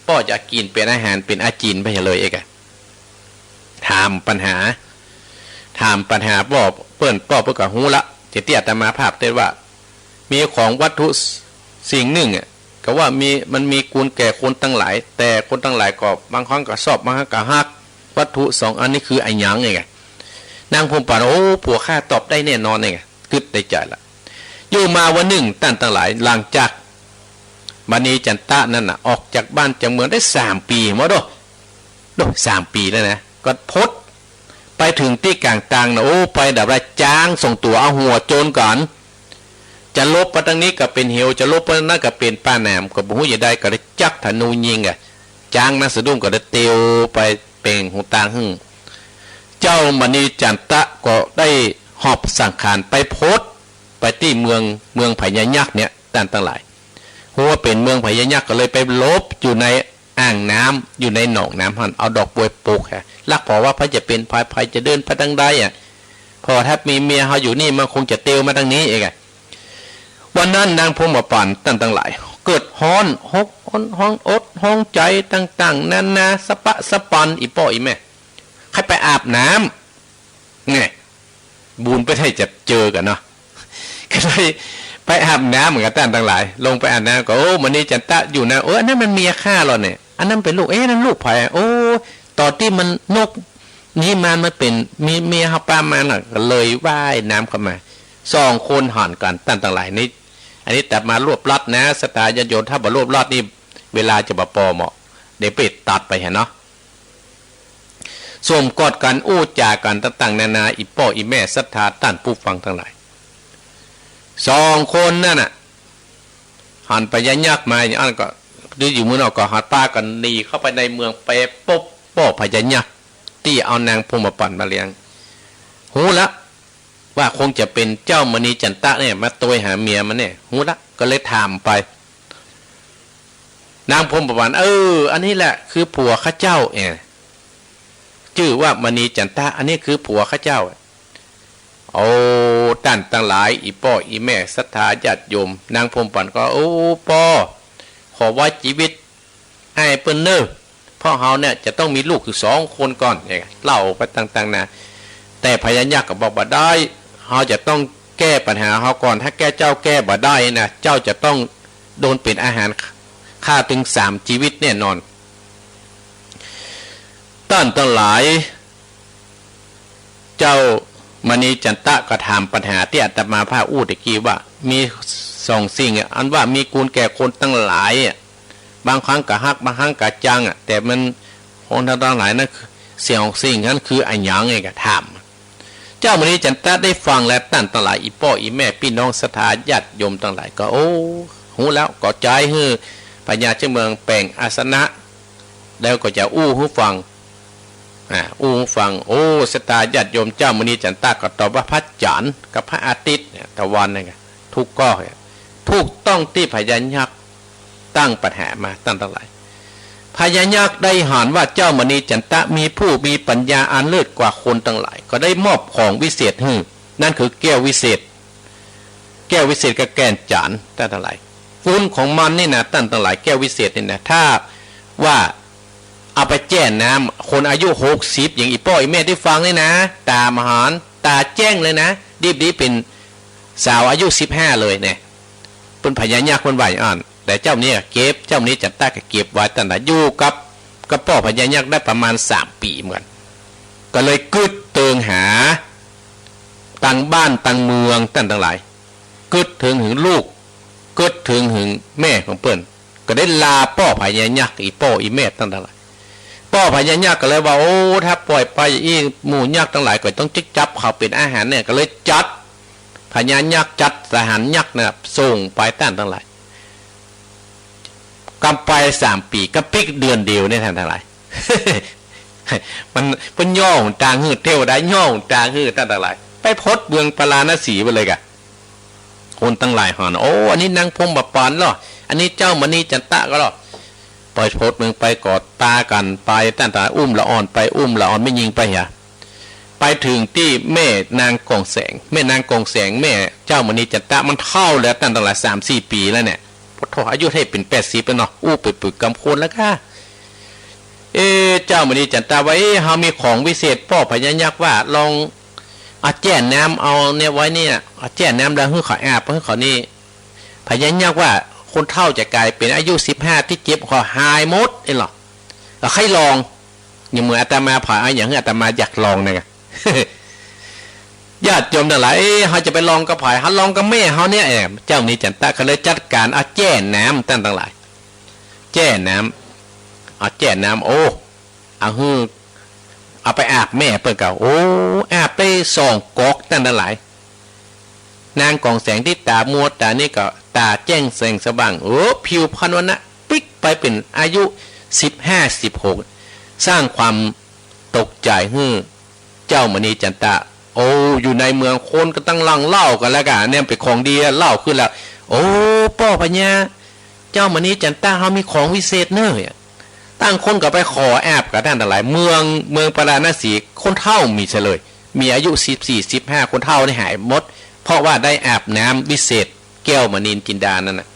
ป้อจะกิ๋นเป๋นอาหาร เป๋นอาจิณไปเลยเอกอะ ถามปัญหา ถามปัญหาป้อเปิ้น ป้อเปิ้นก็ฮู้ละ แต่ตี้อาตมาภาพเทศน์ว่า มีของวัตถุสิ่งนึ่งอะ ก็ว่ามี มันมีกุณแก่คนตังหลาย แต่คนตังหลายก็บางครั้งก็ชอบ บางครั้งก็ฮัก วัตถุสองอันนี้คืออะหยังเอกอะ นางพรหมปัณฑ์ โอ้ ผัวข้าตอบได้แน่นอนเนี่ย กึ๊ดในใจ๋ละ อยู่มาวันนึ่งต้านตังหลาย หลังจากมณีจันตะนั้นน่ะ ออกจากบ้านจากเมืองได้สามปี๋ ว่าโด้ โด้ สามปี๋แล้วนะ ก็พดไปเถิงตี้ก๋างตางน่ะ โอ้ ไปดับได้จ๊างสองตั๋ว เอาหัวโจนก๋อน จะหลบไปตางนี้ก็เป๋นเหว จะหลบไปตางนั้นก็เป๋นป่าหนาม ก็บ่ฮู้จะใด ก็ได้จั๊กธนูยิงอะ จ๊างนั้นสะดุ้งก็ได้เตียวไปเป๋งหนตางหึ่ง เจ้ามณีจันตะก็ได้หอบสังขารไปพดไปตี้เมือง เมืองพญายักษ์เนี่ย ต้านตังหลาย ฮู้ว่าเป๋นเมืองพญายักษ์ก็เลยไปหลบอยู่ในอ่างน้ำ อยู่ในหนองน้ำหั้น เอาดอกบวยปกฮะ ลักผ่อว่าใผจะเป๋นใผ ใผจะเดินไปตางใดอะ เพราะถ้ามีเมียเฮาอยู่นี่มันคงจะเตียวมาตางนี้เองอะ วันนั้นนางพรหมปัณฑ์ต้านตังหลาย เกิดฮ้อน หก ฮ้อน ฮ้อนอกฮ้อนใจ๋ต่างๆ นานา สะปะสะปัน อี่ป้ออี่แม่ ใค่ไปอาบน้ำ แน่ บุญไปได้จะเจอกั๋นเนาะ ก็เลยไปอาบน้ำเหมือนกั๋นต้านตังหลาย ลงไปอาบน้ำก็ โอ้ มณีจันตะอยู่นะ เออ อันนั้นมันเมียข้าลอเนี่ย อันนั้นเป๋นลูก เอ๊ะ นั่นลูกใผ โอ้ ต๋อนตี้มันนกนี้มา มันเป๋น มีเมียเฮาปามาน่ะ ก็เลยว่ายน้ำเข้ามา สองคนหันกั๋นต้านตังหลาย นี่ อันนี้อาตมารวบลัดนะ ศรัทธาญาติโยม ถ้าบ่รวบลัดนี่ เวลาจะบ่ปอเหมาะ เดี๋ยวไปตัดไปหั้นเนาะ สวมกอดกั๋น อู้จ๋ากั๋นต่างๆ นานา อี่ป้ออี่แม่ ศรัทธาต้านผู้ฟังตังหลาย สองคนนั้นน่ะ หันพญายักษ์มาอย่างอั้นก็ อยู่เมืองนอกก็หันปากั๋นหนีเข้าไปในเมือง ไปปบป้อพญายักษ์ ตี้เอานางพรหมปัณฑ์มาเลี้ยง ฮู้ละ ว่าคงจะเป๋นเจ้ามณีจันตะเนี่ย มาตวยหาเมียมันเนี่ย ฮู้ละ ก็เลยถามไป นางพรหมปัณฑ์ เออ อันนี้แหละคือผัวข้าเจ้าเอง จื้อว่ามณีจันตะ อันนี้คือผัวข้าเจ้า โอ้ ต้านตังหลาย อี่ป้ออี่แม่ ศรัทธาญาติโยม นางพรหมปัณฑ์ก็ โอ้ ป้อ ขอไว้จีวิต อ้ายเปิ้นเน่อ เพราะเฮาเนี่ยจะต้องมีลูกอยู่สองคนก่อน เนี่ย เล่าไปต่างๆ นานา แต่พญายักษ์ก็บอกบ่ได้ เฮาจะต้องแก้ปัญหาเฮาก่อน ถ้าแก้ เจ้าแก้บ่ได้นะ เจ้าจะต้องโดนเป๋นอาหารข้าตึงสามจีวิตแน่นอน ต้านตังหลาย เจ้ามณีจันตะก็ถามปัญหาตี้อาตมาภาพอู้ตะกี้ว่า มีสองสิ่งอะ อันว่ามีกูลแก่คนตังหลายอะ บางครั้งก็ฮัก บางครั้งก็จังอะ แต่มัน คนตังหลายนั้นคือ เสียงของสิ่งนั้นคืออะหยัง ไอ้ก็ถาม เจ้ามณีจันตะได้ฟังแล้ว ต้านตังหลาย อี่ป้ออี่แม่ ปี้น้องศรัทธาญาติโยมตังหลายก็ โอ้ ฮู้แล้ว ก็ใจ๊หื้อพญาเจ้าเมืองแป๋งอาสนะ แล้วก็จะอู้หื้อฟัง อ่า อู้หื้อฟัง โอ้ ศรัทธาญาติโยม เจ้ามณีจันตะก็ตอบว่า พระจันทร์กับพระอาทิตย์เนี่ย ตะวันเนี่ย ทุกก็เนี่ย ถูกต้องตี้พญายักษ์ตั้งปัญหามา ต้านตังหลาย พญายักษ์ได้หันว่าเจ้ามณีจันตะมีผู้มีปัญญาอันเลิศกว่าคนตังหลาย ก็ได้มอบของวิเศษหื้อ นั่นคือแก้ววิเศษ แก้ววิเศษกับแก่นจ๋าร ต้านตังหลาย คุณของมันนี่นะ ต้านตังหลาย แก้ววิเศษนี่นะ ถ้าว่าเอาไปแจ้น้ำ คนอายุหกสิบ อย่างอี่ป้ออี่แม่ได้ฟังนี่นะ ต๋ามหาญ ต๋าแจ้งเลยนะ ดีบดีเป๋นสาวอายุสิบห้าเลยเนี่ย เปิ้นพญายักษ์เปิ้นว่าอย่างอั้น แต่เจ้านี่เก็บ เจ้ามณีจันตะก็เก็บไว้ ต้านตังหลาย อยู่กับ กับป้อพญายักษ์ได้ประมาณสามปี๋เหมือนกั๋น ก็เลยกึ๊ดเติงหา ตังบ้านตังเมือง ต้านตังหลาย กึ๊ดเถิงหื้อลูก กึ๊ดเถิงหื้อแม่ของเปิ้น ก็ได้ลาป้อพญายักษ์ อี่ป้ออี่แม่ ต้านตังหลาย ป้อพญายักษ์ก็เลยว่า โอ้ ถ้าป่อยไปอี้ หมู่ยักษ์ตังหลายก็ต้องจับเขาเป๋นอาหารเนี่ย ก็เลยจัด พญายักษ์จัดทหารยักษ์น่ะ ส่งไป ต้านตังหลาย กำไปสามปี๋ กำปิ๊กเดือนเดียวเนี่ย ต้านตังหลาย มัน เปิ้นย่อหนตางหื้อ เทวดาย่อหนตางหื้อ ต้านตังหลาย ไปพดเมืองปาราณสีไปเลยก่ะ คนตังหลายหัน โอ้ อันนี้นางพรหมปัณฑ์ลอ อันนี้เจ้ามณีจันตะก็ลอ ไปพดเมืองไปก็ปากั๋นไป ต้านตังหลาย อุ้มละอ่อนไป อุ้มละอ่อนแม่ญิงไปเหีย ไปเถิงตี้แม่นางกองแสง แม่นางกองแสง แม่เจ้ามณีจันตะมันเฒ่าแล้ว ต้านตังหลาย สามสี่ปี๋แล้วเนี่ย ปะโถ อายุได้เป๋นแปดสิบแล้วเนาะ อู้ปึกๆ กำคนแล้วก้า เอ๊ะ เจ้ามณีจันตะว่า เอ๊ะ เฮามีของวิเศษ ป้อพญายักษ์ว่า ลองเอาแจ้น้ำ เอาเนี่ยไว้เนี่ย เอาแจ้น้ำแล้วหื้อเขาอาบ หื้อเขานี่ พญายักษ์ว่า คนเฒ่าจะก๋ายเป๋นอายุสิบห้าตี้เจ็บคอหายหมด เอ้ยลอ ก็ใค่ลอง อย่างเหมือนอาตมาผ่า เอาอย่างหื้ออาตมาอยากลองเนี่ย ก็ ญาติโยมตังหลาย เอ๊ะ เฮาจะไปลองกับใผ เฮาลองกับแม่เฮาเนี่ย เอ๊ะ เจ้ามณีจันตะก็เลยจัดก๋านเอาแจ้น้ำ ต้านตังหลาย แจ้น้ำ เอาแจ้น้ำ โอ้ เอาหื้อ เอาไปอาบแม่เปิ้นก็ โอ้ อาบได้สองก๊อก ต้านตังหลาย นางกองแสงตี้ต๋ามัวต๋านี่ก็ต๋าแจ้งแสงสว่าง โอ้ ผิวพรรณวรรณะปิ๊กไปเป๋นอายุสิบห้า สิบหก สร้างความตกใจ๋หื้อเจ้ามณีจันตะ โอ้ อยู่ในเมืองคนก็ตั้งหลั่งเล่ากั๋นแล้วก่ะ เนี่ยเป๋นของดีอะ เล่าขึ้นแล้ว โอ้ ป้อพญา เจ้ามณีจันตะเฮามีของวิเศษเน่อ ต่างคนก็ไปขออาบกั๋น ต้านตังหลาย เมือง เมืองปาราณสี คนเฒ่ามีเสียเลย มีอายุสิบสี่ สิบห้า คนเฒ่านี่หายหมด เพราะว่าได้อาบน้ำวิเศษแก้วมณีจินดานั่นน่ะ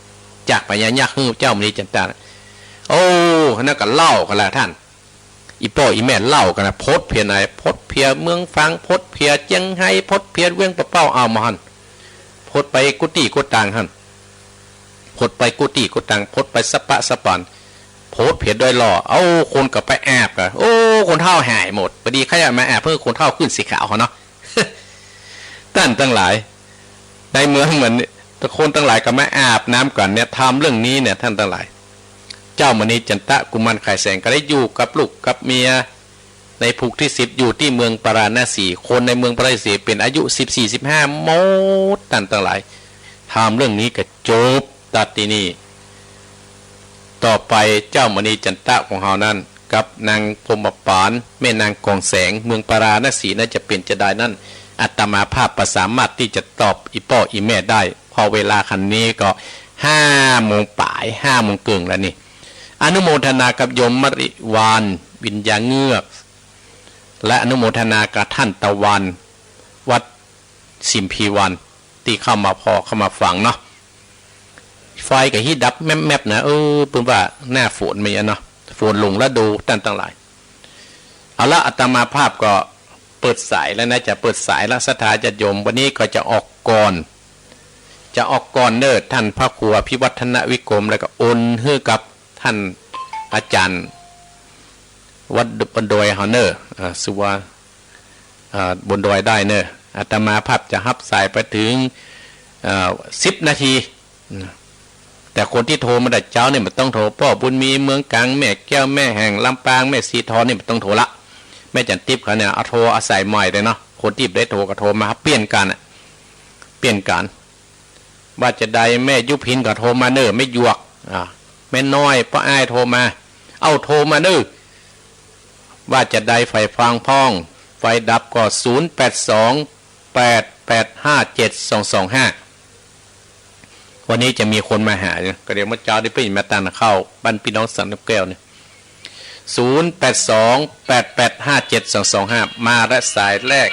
จากพญายักษ์หื้อเจ้ามณีจันตะน่ะ โอ้ นั่นก็เล่ากั๋นแล้วต้าน อี่ป้ออี่แม่เล่ากั๋นนะ พดเผียไหน พดเผียเมืองฝาง พดเผียเจียงไฮ้ พดเผียเวียงป่าเป้า เอามาหั้น พดไปกู้ตี้กู้ตางหั้น พดไปกู้ตี้กู้ตาง พดไปสะปะสะปาน พดเผียดอยหล่อ เอ้า คนก็ไปอาบกั๋น โอ้ คนเฒ่าหายหมด ปอดีใค่มาอาบหื้อคนเฒ่าขึ้นสีขาวหั้นเนาะ ต้านตังหลาย ในเมืองเหมือนคนตังหลายก็มาอาบน้ำกั๋นเนี่ย ธรรมเรื่องนี้เนี่ย ต้านตังหลาย เจ้ามณีจันตะกุมารขายแสงก็ได้อยู่กับลูกกับเมีย ในผูกตี้สิบ อยู่ตี้เมืองปาราณสี คนในเมืองปาราณสีเป๋นอายุสิบสี่ สิบห้า หมด ต้านตังหลาย ธรรมเรื่องนี้ก็จบตัดตี้นี่ ต่อไปเจ้ามณีจันตะของเฮานั้น กับนางพรหมปาน แม่นางกองแสง เมืองปาราณสีนั้นจะเป๋นจาใดนั้น อาตมาภาพบ่สามารถตี้จะตอบอี่ป้ออี่แม่ได้ เพราะเวลาขณะนี้ก็ห้าโมงป๋าย ห้าโมงเกิ่งแล้วนี่ อนุโมทนากับโยมมริวรรณ วิญญาเงือก และอนุโมทนากับต้านตะวัน วัดสิมพีวัน ตี้เข้ามาผ่อเข้ามาฟังเนาะ ไฟก็ฮิดับแมบๆ นะ เออ เปิ้นว่าหน้าฝนมาเนาะ ฝนหลงฤดูต้านตังหลาย เอาละ อาตมาภาพก็เปิดสายแล้วนะ จะเปิดสายละ ศรัทธาญาติโยม วันนี้ก็จะออกก่อน จะออกก่อนเน่อ ต้านพระครูอภิวัฒนวิกรม แล้วก็โอนหื้อกับต้านอาจ๋ารย์วัดบนดอยเฮาเน่อ อ่า สุวา อ่า บนดอยได้เน่อ อาตมาภาพจะฮับสายไปเถิง เอ่อ สิบนาที นะ แต่คนตี้โทรมาแต่เจ๊าเนี่ยบ่ต้องโทร ป้อบุญมี เมืองก๋าง แม่แก้ว แม่แห่ง ลำปาง แม่สีทองเนี่ยบ่ต้องโทรละ แม่จันติ๊บเขาเนี่ย เอาโทรเอาสายใหม่เลยเนาะ คนตี้บ่ได้โทรก็โทรมา เปลี่ยนกั๋นอะ เปลี่ยนกั๋น ว่าจาใด แม่ยุพินก็โทรมาเน่อ แม่หยวก อ่า แม่น้อย ป้ออ้ายโทรมา เอาโทรมาเน่อ ว่าจาใด ไฟฟ้าพ่อง ไฟดับก็ ศูนย์แปดสอง แปดแปดห้าเจ็ดสองสองห้า วันนี้จะมีคนมาหาอยู่ ก็เดี๋ยวเมื่อเจ๊าได้ไปมาตั้งเข้าบ้านพี่น้องสันนกแก้วเนี่ย ศูนย์แปดสอง แปดแปดห้าเจ็ดสองสองห้า มาละสายแรก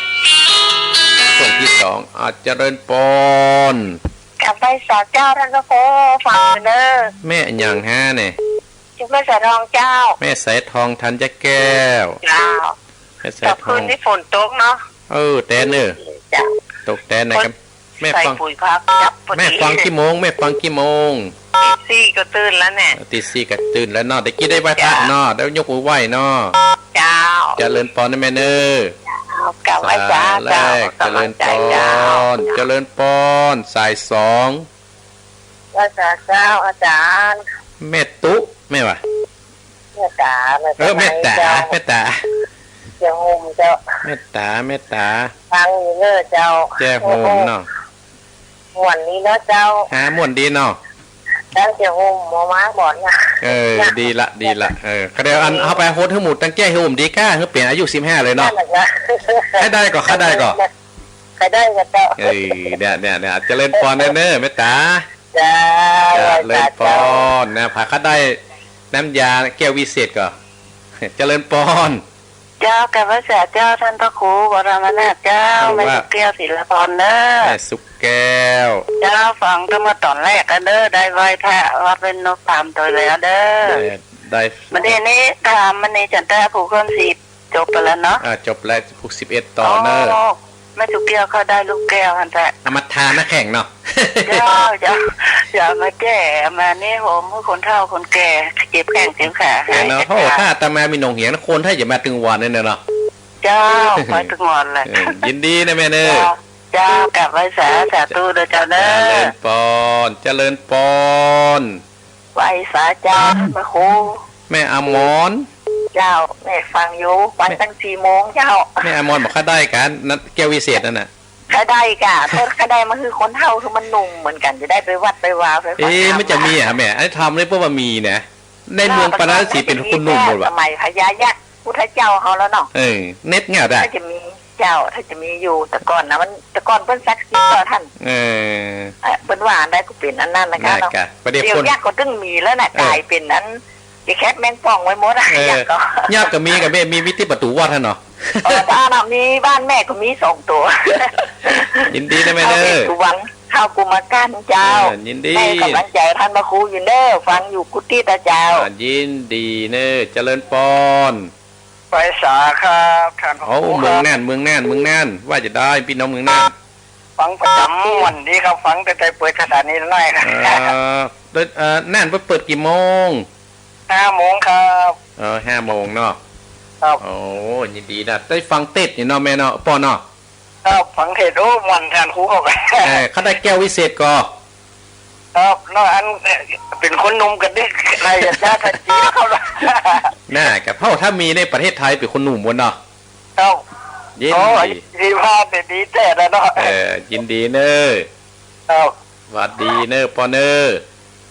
ช่วงที่สอง อ่า เจริญปอน กราบไหว้สาเจ้าต้านพระครู ฟังเน่อ แม่หยังฮะเนี่ย ชื่อแม่สายทองเจ้า แม่สายทองธัญแก้ว เจ้า แม่สายทอง กลางคืนนี่ฝนตกเนาะ เออ แต๊เน่อ เจ้า ตกแต๊ในกัน แม่ฟัง ใส่ปุ๋ยผักยับพอดี แม่ฟังกี่โมง แม่ฟังกี่โมง ตีสี่ก็ตื่นแล้วเนี่ย ตีสี่ก็ตื่นแล้วเนาะ ตะกี้ได้ไหว้พระเนาะ เจ้า ได้ยกมือไหว้เนาะ เจ้า เจริญปอนนะแม่เน่อ เจ้า กราบไหว้สาเจ้า สายแรก ขอกำลังใจเจ้า เจริญปอน เจ้า เจริญปอน สายสอง ไหว้สาเจ้าอาจ๋ารย์ แม่ตุ๊ แม่วะ แม่ต๋า แม่ต๋า เออ แม่ต๋า เจ้า แม่ต๋า เจียงโฮมเจ้า แม่ต๋า แม่ต๋า ฟังอยู่เน่อเจ้า เจียงโฮมเนาะ ม่วนดีเนาะเจ้า ฮะ ม่วนดีเนาะ เจ้าเจียงโฮมบ่มาบ่อนนะ เออ ดีละ ดีละ เออ ก็เดี๋ยวอัน เออ เอาไปฮดหื้อหมู่ตังแก้หื้อโฮมดีก้า หื้อเป๋นอายุสิบห้าเลยเนาะ นั่นแหละนะ ใค่ได้ก่อ ใค่ได้ก่อ ใค่ได้ก่อเจ้า เออ เนี่ย เนี่ย เนี่ย เจริญปอนเน่อ แม่ต๋า เจ้า เจริญปอนนะ ผาข้าได้น้ำยาแก้ววิเศษก่อ เจริญปอน เจ้า กราบไหว้สาเจ้าต้านพระครูวรมนาถเจ้า เออ แม่สุแก้ว ศิลปอนเน่อ แม่สุแก้ว เจ้า ฟังตั้งแต่ต๋อนแรกแล้วเน่อ ได้ไหว้พระวัดเล่นนกตามโตยแล้วเน่อ เออ ได้ มื้อนี้นี่ถามมณีจันตะผูกข้อนสิบ จบไปแล้วเนาะ อ่า จบแล้ว ผูกสิบเอ็ดต่อเน่อ อ๋อ แม่สุแก้วเข้าได้ลูกแก้วหั้นแต๊ เอามาทาน้ำแข็งเนาะ เจ้า เจ้า อย่ามาแจ้ มานี่โฮมหื้อคนเฒ่าคนแก่ เจ็บแข้งเจ็บขา เออเนาะ หาย โอ้ ถ้าอาตมามีหนองเหียงนะ คนถ้าอย่ามาตึงวันเนี่ยเนาะ เจ้า ไปตึงหมดเลย เออ ยินดีนะแม่เนอะ เจ้า เจ้า กราบไหว้สา สาธุเด้อเจ้าเนอะ เจริญปอน เจริญปอน ไหว้สาเจ้า พระครู แม่อมร เจ้า แม่ฟังอยู่ ฟัง แม่ ตั้งสี่โมงเจ้า แม่อมรบอกข้าได้กา นั้นแก้ววิเศษนั่นน่ะ ข้าได้กา โทษ ข้าได้มาหื้อคนเฒ่า คือมันหนุ่มเหมือนกั๋น จะได้ไปวัดไปวา ไปฟังธรรม เอ๊ะ มันจะมีอะแม่ ไอ้ธรรมนี่เพราะว่ามีนะ ในเมืองปาราณสีเป๋นคนหนุ่มหมดว่ะ สมัยพญายักษ์พุทธเจ้าเขาแล้วเนาะ เออ เน็ตเง่าได้ ถ้าจะมีเจ้า ถ้าจะมีอยู่ แต่ก่อนนะ มัน แต่ก่อนเปิ้นศักดิ์สิทธิ์กว่าท่าน เออ เอ่อ เปิ้นว่าอันใดก็เป๋นอันนั้นนะคะเนาะ น่ากะ ประเดี๋ยว เดี๋ยว คน ยักษ์ก็ตึงมีแล้วน่ะ เออ กลายเป๋นอัน จะแคะแมงป่องไว้หมดอะ เออ ยักษ์ก็ ยักษ์ก็มีกาแม่ มี มีตี้ประตู๋วัดหั้นเนาะ เออ ถ้าน่ะ มีบ้านแม่ก็มีสองตั๋ว ยินดีนะแม่เนอะ ท้าวเวสสุวรรณ ท้าวกุมารกันเจ้า เออ ยินดี ให้ก๋ำลังใจ๋ท่านพระครูอยู่เน้อ ฟังอยู่กุฏิตาเจ้า อ่า ยินดีเน้อ เจริญปอน ไหว้สาครับท่านพระครู โอ้ เมืองน่าน เมืองน่าน เมืองน่าน ว่าจะได้ ปี้น้องเมืองน่าน ฟังประจ๋ำม่วนดีครับ ฟังตั้งแต่เปิดสถานีน้อยครับ เอ่อ โดย เอ่อ น่านเปิ้นเปิดกี่โมง ห้าโมงครับ เออ ห้าโมงเนาะ ครับ โอ้ ยินดีนะ ได้ฟังเทศน์นี่เนาะแม่เนาะ ปอนเนาะ ครับ ฟังเทศน์ โอ้ ม่วนท่านครูเขา เออ ข้าได้แก้ววิเศษก่อ ครับ เนาะ อัน เอ่อ เป๋นคนหนุ่มกระดึก อะไรอย่างเงี้ย ท่านจีนเขา น่ากะ เพราะถ้ามีในประเทศไทยเป๋นคนหนุ่มหมดเนาะ ครับ ยินดี โอ้ย ดีมากเลย ดีแท้แล้วเนาะ เออ ยินดีเน้อ ครับ หวัดดีเน้อปอนเน้อ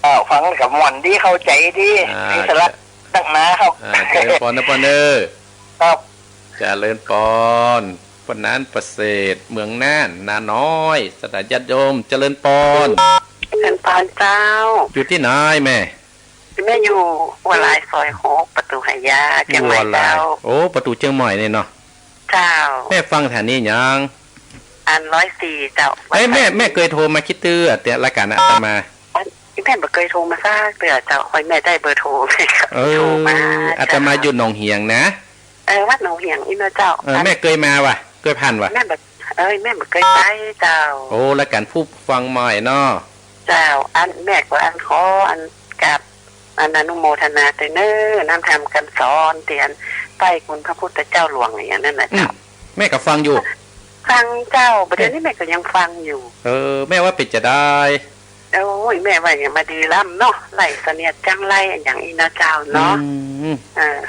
ครับ ฟังกะม่วนดี เข้าใจ๋ดี อ่า มีสาระนักหนาครับ อ่า เจริญปอนเน้อปอนเน้อ ครับ เจริญปอน ปอนหนานประเสริฐ เมืองน่าน นาน้อย ศรัทธาญาติโยม เจริญปอน เจริญปอนเจ้า อยู่ตี้ไหนแม่ แม่อยู่หัวลายซอยหก ประตู๋หายา เจียงใหม่เจ้า หัวลาย โอ้ ประตู๋เจียงใหม่นี่เนาะ เจ้า แม่ฟังสถานีหยัง อัน ร้อยสี่ เจ้า เอ้ย แม่ แม่เกยโทรมาคิดเตื้อ แต่รายก๋านอาตมา อัน แม่บ่เกยโทรมาสักเตื้อเจ้า ขอให้แม่ได้เบอร์โทร แม่ก็ เออ โทรมา อาตมา เจ้า อยู่หนองเหียงนะ เออ วัดหนองเหียงอี้เนาะเจ้า เออ อัน แม่เกยมาว่ะ เกยผ่านว่ะ แม่บ่ เอ้ย แม่บ่เกยไปเจ้า โอ้ รายก๋านผู้ฟังใหม่เนาะ เจ้า อัน แม่ก็อันขออันกราบ อันอนุโมทนาตวยเน้อ น้ำธรรมคำสอนตี้อันใต้คุณพระพุทธเจ้าหลวงอย่างนั้นน่ะ อืม เจ้า แม่ก็ฟังอยู่ ฟังเจ้า บ่าเดี่ยวนี้แม่ก็ยังฟังอยู่ เออ แม่ว่าเป๋นจะได้ โอ้ย แม่ว่าอย่างมาดีล้ำเนาะ ไล่เสนียดจั้งไล่อย่างอี้เนาะเจ้าเนาะ อืม เออ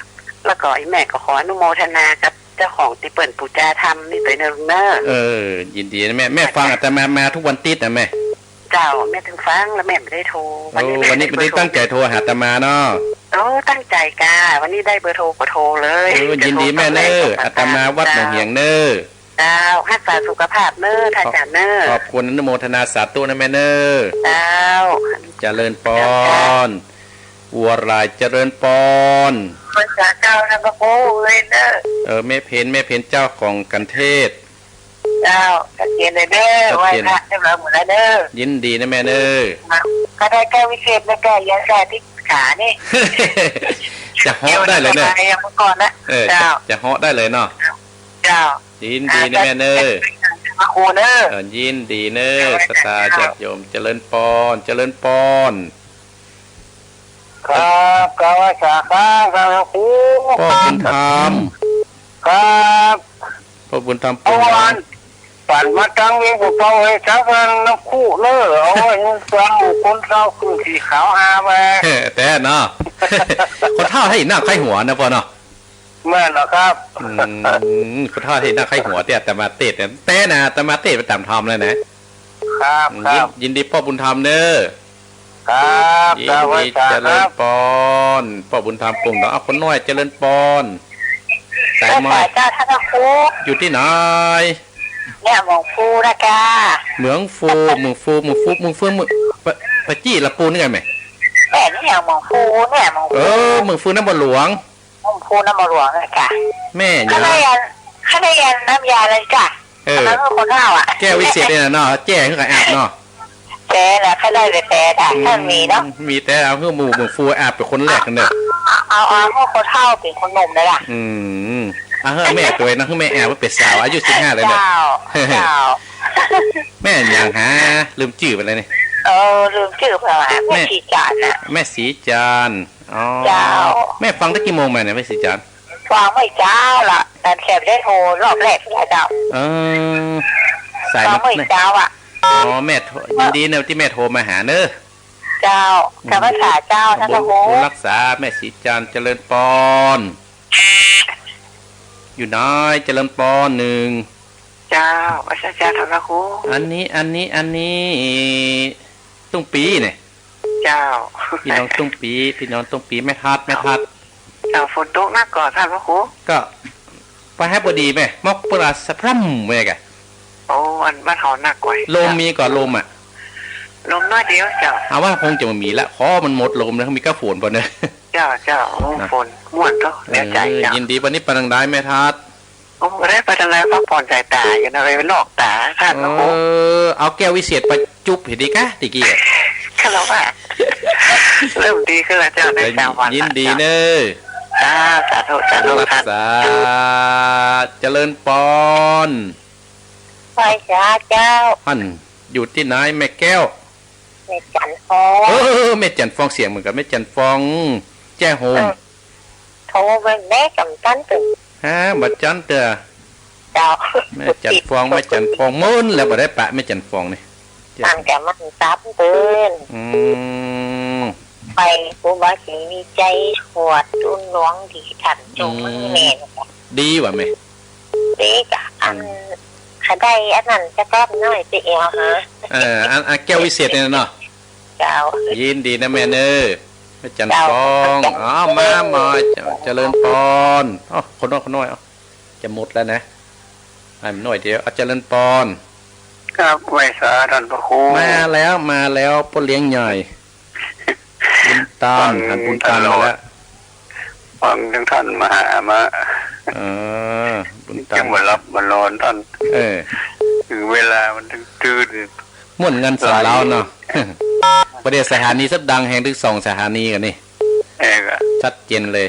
แล้วก็ไอ้แม่ก็ขออนุโมทนากับเจ้าของตี้เปิ้นปู๋จาธรรมนี่ตวยเน้อลูกเน้อ เออ ยินดีนะแม่ แม่ฟังอาตมามาทุกวันติ๊ดนะแม่ เจ้า แม่ตึงฟังแล้วแม่บ่ได้โทร โอ้ วันนี้แม่ วันนี้ ได้เบอร์โทร วันนี้ตั้งใจ๋โทรหาอาตมาเนาะ โอ้ ตั้งใจ๋กา วันนี้ได้เบอร์โทรก็โทรเลย โอ้ ยินดีแม่เน้อ อาตมาวัดหนองเหียงเน้อ เจ้า ฮักษาสุขภาพเน้อ ท่านอาจ๋ารย์เน้อ ขอบคุณอนุโมทนาสาธุนะแม่เน้อ เจ้า เจริญปอน เจ้า อัวลายเจริญปอน ภาษาเจ้านะพระครูเอ้ยเน้อ เออ แม่เพ็ญ แม่เพ็ญเจ้าของกันเทศน์ เจ้า ชัดเจนเลยเน้อ ชัดเจน ไหว้พระเรียบร้อยหมดแล้วเน้อ ยินดีนะแม่เน้อ มา ก็ได้แก้ววิเศษแล้วก็ยาแก้ที่ขานี่ จะเหาะได้เลยเน้อ เดี๋ยวจะมาอย่างเมื่อก่อนนะ เออ เจ้า จะ จะเหาะได้เลยเนาะ เจ้า ยินดีนะแม่เน้อ อ่า พระครูเน้อ เออ ยินดีเน้อ เจ้า ศรัทธาญาติโยม เจริญปอน เจริญปอน ครับ กราบไหว้สาครับ ครับ พระครู ป้อบุญธรรม ครับ ป้อบุญธรรม เมื่อวาน ปงหลวง ฝันมาตังเวียงกุเปาเอ้ย จักอันน้ำพุเน้อ เอาไว้ฟังคนเฒ่าขึ้นสีขาวหาไป เออ แต่เนาะ คนเฒ่าไทยหน้าไข้หัวนะป้อเนาะ แม่นแล้วครับ อืม คนเฒ่าไทยหน้าไข้หัว แต่อาตมาเตศน์นะ แต่นะ อาตมาเตศน์ไปต๋ามธรรมแล้วนะ ครับ อืม ครับ ยิน ยินดีป้อบุญธรรมเน้อ ครับ ยินดี สวัสดีครับ เจริญปอน ป้อบุญธรรมปงหนอง เอาคนน้อย เจริญปอน สายมอย เจ้า ท่านพระครู อยู่ตี้ไหน เนี่ย เมืองฟูนะกา เมืองฟู เมืองฟู เมืองฟู เมืองฟู เมือง ปะ ปะจี้ละปูนนี่ไงแม่ แม่เนี่ย เมืองฟูเนี่ย เมืองฟู เออ เมืองฟูนำบ่หลวง เมืองฟูนำบ่หลวงนะกา แม่หยัง ข้าได้อัน ข้าได้อันน้ำยาเลยกา เออ อันนั้นคือคนเฒ่าอะ แก้ววิเศษนี่นะเนาะ แจ้หื้อก็อาบเนาะ แต่ละ ข้าได้แต่แต่อะ อืม ถ้ามีเนาะ มีแต่เอาหื้อหมู่เมืองฟูอาบเป๋นคนแรกกันเน้อ เอา เอา เอาหื้อคนเฒ่าเป๋นคนหนุ่มเลยล่ะ อืม เอาหื้อแม่ตวยนะ หื้อแม่อาบเป๋นสาว อายุสิบห้าเลยเน้อ เจ้า เจ้า แม่หยังหา ลืมจื้อไปแล้วนี่ เออ ลืมจื้อไปแล้ว แม่ แม่ศรีจันทร์น่ะ แม่ศรีจันทร์ อ๋อ เจ้า แม่ฟังตั้งกี่โมงมาเนี่ย แม่ศรีจันทร์ วางเมื่อเจ๊าละ แต่แถมได้โทรรอบแรกนี่แหละเจ้า เออ สาย วางเมื่อเจ๊าอะ อ๋อ แม่โทร ยินดีเนอะตี้แม่โทรมาหาเนอะ เจ้า อืม กราบไหว้สาเจ้า ท่านพระครู บุญ บุญรักษา แม่ศรีจันทร์ เจริญปอน อยู่ไหน เจริญปอน หนึ่ง เจ้า ไหว้สาเจ้า ท่านพระครู อันนี้ อันนี้ อันนี้ ตุ้งปี๋เนี่ย เจ้า พี่น้องตุ้งปี๋ พี่น้องตุ้งปี๋ แม่ทัด แม่ทัด เจ้า ฝนตกนักก่อ ท่านพระครู ก็ ไปฮะ พอดีแม่ มอกเปิ้นว่าสะพร่ำแม่กะ โอ้ อันบ้านเฮานักกว่า ลมมีก่อ ลมอะ ลมน้อยเดียวเจ้า เอาว่าคงจะบ่มีละ ขอมันหมดลมนะ มีก้าฝนปะเนี่ย เจ้า เจ้า โอ้ นะ ฝนม่วนเนาะ แล้วใจ เออ เจ้า ยินดี วันนี้ไปตางใดแม่ทัด โอ้ ได้ไปตางใด พักผ่อนสายต๋าอยู่นะ ไปลอกต๋า ท่านพระครู เออ เอาแก้ววิเศษไปจุ๊บเหียดีกะ ตะกี้อะ คารวะ เริ่มดีขึ้นแล้วเจ้า ได้สามวันละ ยินดีเนอะ เจ้า สาธุ สาธุ บุญรักษา ท่าน เจริญปอน ไหว้สาเจ้า อัน อยู่ตี้ไหนแม่แก้ว แม่จันทร์ฟอง เออ แม่จันทร์ฟอง เสียงเหมือนกับแม่จันทร์ฟอง แจ้โฮม เออ โทรไปแม่กำจั้นตึง ฮะ บ่จั้นเตื้อ เจ้า แม่จันทร์ฟอง แม่จันทร์ฟอง มื้นแล้วบ่ได้ปะแม่จันทร์ฟองนี่ ตั้งแต่มันตับเปิ้น อืม ไปกูว่าสิมีใจถวดตุนหลวงดีทันจง อืม มึงแม่น ดีว่ะแม่ ดีกะ อัน อืม ขะได้อันนั้นจะก้อนน้อยไปแอวหา เออ อัน อันแก้ววิเศษเนี่ยเนาะ เจ้า ยินดีนะแม่เนอะ แม่จันทร์ฟอง เจ้า เอามา มา เจริญปอน เอ้า คนน้อย คนน้อย เอ้า จะหมดแล้วนะ ให้มันน้อยเดียว เอา เจริญปอน ครับ ไหว้สาท่านพระครู มาแล้ว มาแล้ว ป้อเลี้ยงใหญ่ บุญตาน ฟัง หันบุญตานมาแล้ว ฟังท่านมหามา เออ บุญตาน จังบ่หลับบ่นอนท่าน เออ คือเวลามันตื่น ม่วนเงินสันลาวเนาะ ประเดี๋ยวสถานีสักดังแห่งตึงสองสถานีกันนี่ เออ ชัดเจนเลย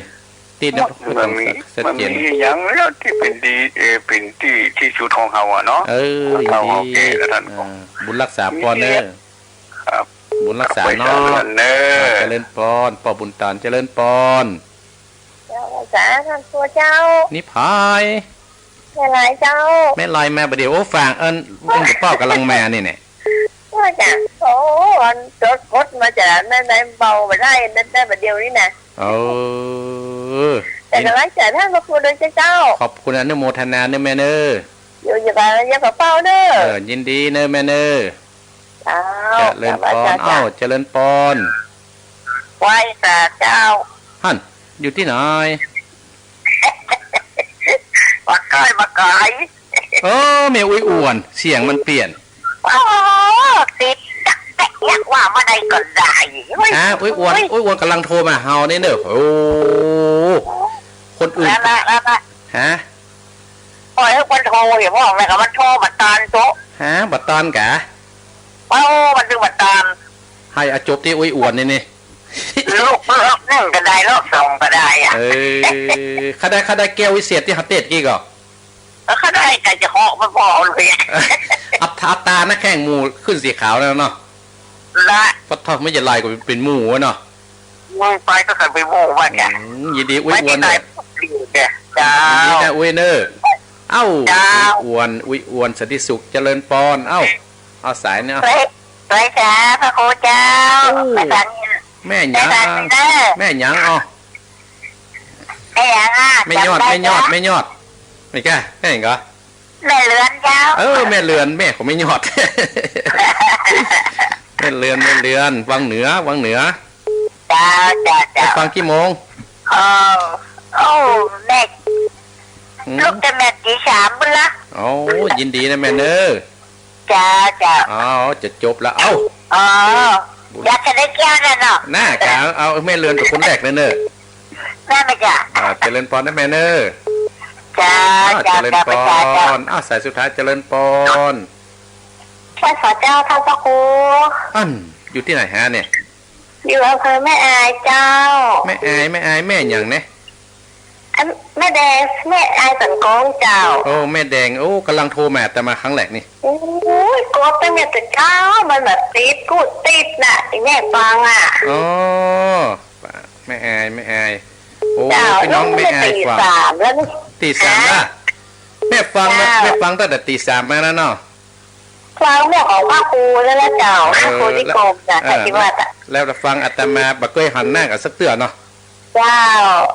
ตี้นครปฐม มันมี ชัดเจน มันมีอย่างแล้วตี้เป๋นดี เออ เป๋นตี้ ตี้สุดของเฮาอะเนาะ เออ เฮา ยินดี โอเคแล้วท่าน อ่า บุญรักษาปอนเนอะ ครับ บุญรักษาเนาะ เจริญเนอะ อ่า เจริญปอน ป้อบุญตาน เจริญปอน เจ้า สาธุเจ้า นี่ผาย แม่ลายเจ้า แม่ลายมาบ่าเดี่ยว โอ้ ฝาก เอิ้น เอิ้นกับป้อกำลังมานี่เนี่ย ว่าจ้ะ โอ้ อันจดกดมาจ้ะ แม่ได้เบาบ่ได้ แม่ได้บ่าเดี่ยวนี่นะ เออ แต่กำลังใจท่านพระครูด้วยเจ้า ขอบคุณอนุโมทนาเนอะแม่เนอะ อยู่ อยู่กับ อยู่กับเป้าเนอะ เออ ยินดีเนอะแม่เนอะ เจ้า เจริญปอน เจ้า เอ้า เจริญปอน ไหว้สาเจ้า หั่น อยู่ตี้ไหน มาใก้มาไก๋ เออ แม่อุ๊ยอ่วน เสียงมันเปลี่ยน โอ้ ติดจักแตะยักว่ามาได้ก็ได้ ฮะ อุ๊ยอ่วน อุ๊ยอ่วนกำลังโทรมาเฮานี่เนอะ โอ้ คนอื่น นั่นแหละ นั่นแหละ ฮะ ปล่อยหื้อมันโทร อย่าว่าแม่ก็มันโทรบ่ตานโต๊ะ ฮะ บ่ตานกะ เอ้า มันถึงบ่ตาน หื้อเอาจบตี้อุ๊ยอ่วนนี่นี่ รอบ รอบนึ่งก็ได้ รอบสองก็ได้อะ เออ ข้าได้ ข้าได้แก้ววิเศษตี้เฮาเตะกี้ก่อ เออ ข้าได้ ใค่จะเหาะมาพอเลย อัตตา อัตตานักแข่งหมู่ขึ้นสีขาวแล้วเนาะ ละ ปะทอกไม่จะลายกว่าเป๋นหมู่อะเนาะ มึงไปก็ใส่ไปโม่ว่าแก อืม ยินดีอุ๊ยอ่วนเนอะ ไม่ได้ได้เจ้า ยินดีนะอุ๊ยเนอะ เอ้า เจ้า อุ๊ยอ่วน อุ๊ยอ่วน สันติสุข เจริญปอน เอ้า เอาสายเนี่ย สวย สวยจ้า พระครูเจ้า โอ้ แม่สัน แม่หยัง แม่สันเนอะ แม่หยัง เอ้า แม่หยังอ่ะ แม่ยอด จำได้ แม่ยอด จ้ะ แม่ยอด นี่แก แม่หยังก่อ แม่เรือนเจ้า เออ แม่เรือน แม่ของแม่ยอด แม่เรือน แม่เรือน วังเหนือ วังเหนือ เจ้า เจ้า เจ้า ไปฟังกี่โมง เออ โอ้ แม่ อืม ลุกแต่แม่ตีสามพุ้นละ โอ้ ยินดีนะแม่เนอะ เจ้า เจ้า อ้าว จะจบแล้ว เอ้า อ๋อ อยากจะได้แก้วนั่นเนาะ น่ากะ เอาแม่เรือนเป๋นคนแรกเลยเนอะ แม่มาจ้ะ อ่า เจริญปอนนะแม่เนอะ เจ้า อ่า เจ้า เจริญปอน เจ้า เจ้า อ้าว สายสุดท้าย เจริญปอน ไหว้สาเจ้า ท่านพระครู อัน อยู่ตี้ไหนฮะเนี่ย อยู่อำเภอแม่อายเจ้า แม่อาย แม่อาย แม่หยังเนี่ย อัน แม่แดง แม่อายสังกองเจ้า โอ้ แม่แดง โอ้ กำลังโทรมา แต่มาครั้งแรกนี่ โอ้ย กดตั้งแต่เช้า มันแบบติด กูติดน่ะ ไอ้แม่ฟังอ่ะ อ๋อ แม่อาย แม่อาย โอ้ โอ้ เจ้า ปี้น้องแม่อายฟัง ตีสามแล้วนี่ ตีสามละ ฮะ แม่ฟังนะ เจ้า แม่ฟังตั้งแต่ตีสามมาแล้วเนาะ ฟังเรื่องของพระครูแล้วนะเจ้า เออ พระครูนิคมน่ะ เออ ที่วัดอะ แล้ว แล้วฟังอาตมาบ่เกยหันหน้ากั๋นสักเตื้อเนาะ เจ้า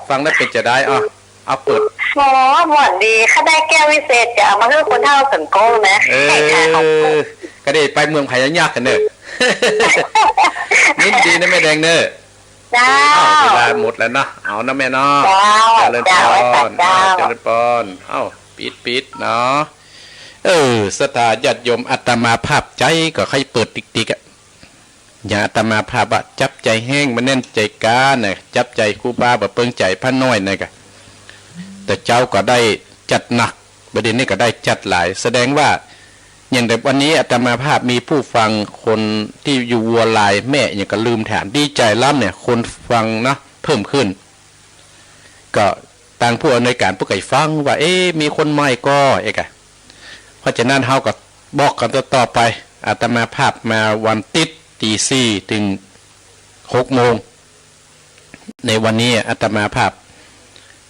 ฟังแล้วเป๋นจาใด อ้อ เอาเปิด โอ้ ม่วนดี ข้าได้แก้ววิเศษจะเอามาหื้อคนเฒ่าสันโก้นะ เออ ใครขายของถูก ก็ได้ไปเมืองไผ่ยากกั๋นเน่อ ยินดีนะแม่แดงเน่อ เจ้า อ้าว เวลาหมดแล้วเนาะ เอานะแม่เนาะ เจ้า เจริญพร เจ้า เจ้า อ้าว เจริญพร เอ้า ปิด ปิดเนาะ เออ ศรัทธาญาติโยม อาตมาภาพใจ๋ก็ใค่เปิดติ๊กๆ อะ อย่างอาตมาภาพอะ จับใจ๋แฮง บ่แน่นใจ๋ก๊านะ จับใจ๋ครูบาบ่เปิงใจ๋พระน้อยนะกะ แต่เจ๊าก็ได้จัดหนัก บ่าเดี่ยวนี้ก็ได้จัดหลาย แสดงว่า อย่างแต่วันนี้อาตมาภาพมีผู้ฟังคนตี้อยู่วัวลาย แม่อะหยังก็ลืมถาม ดีใจ๋ล้ำเนี่ย คนฟังเนาะ เพิ่มขึ้น ก็ตางผู้อำนวยก๋านเปิ้นก็ฟังว่า เอ๊ะ มีคนใหม่ก่อ เอ๊ะกะ เพราะฉะนั้นเฮาก็บอกกั๋นต่อๆ ไป อาตมาภาพมาวันติ๊ดตีสี่เถิงหกโมง ในวันนี้อาตมาภาพ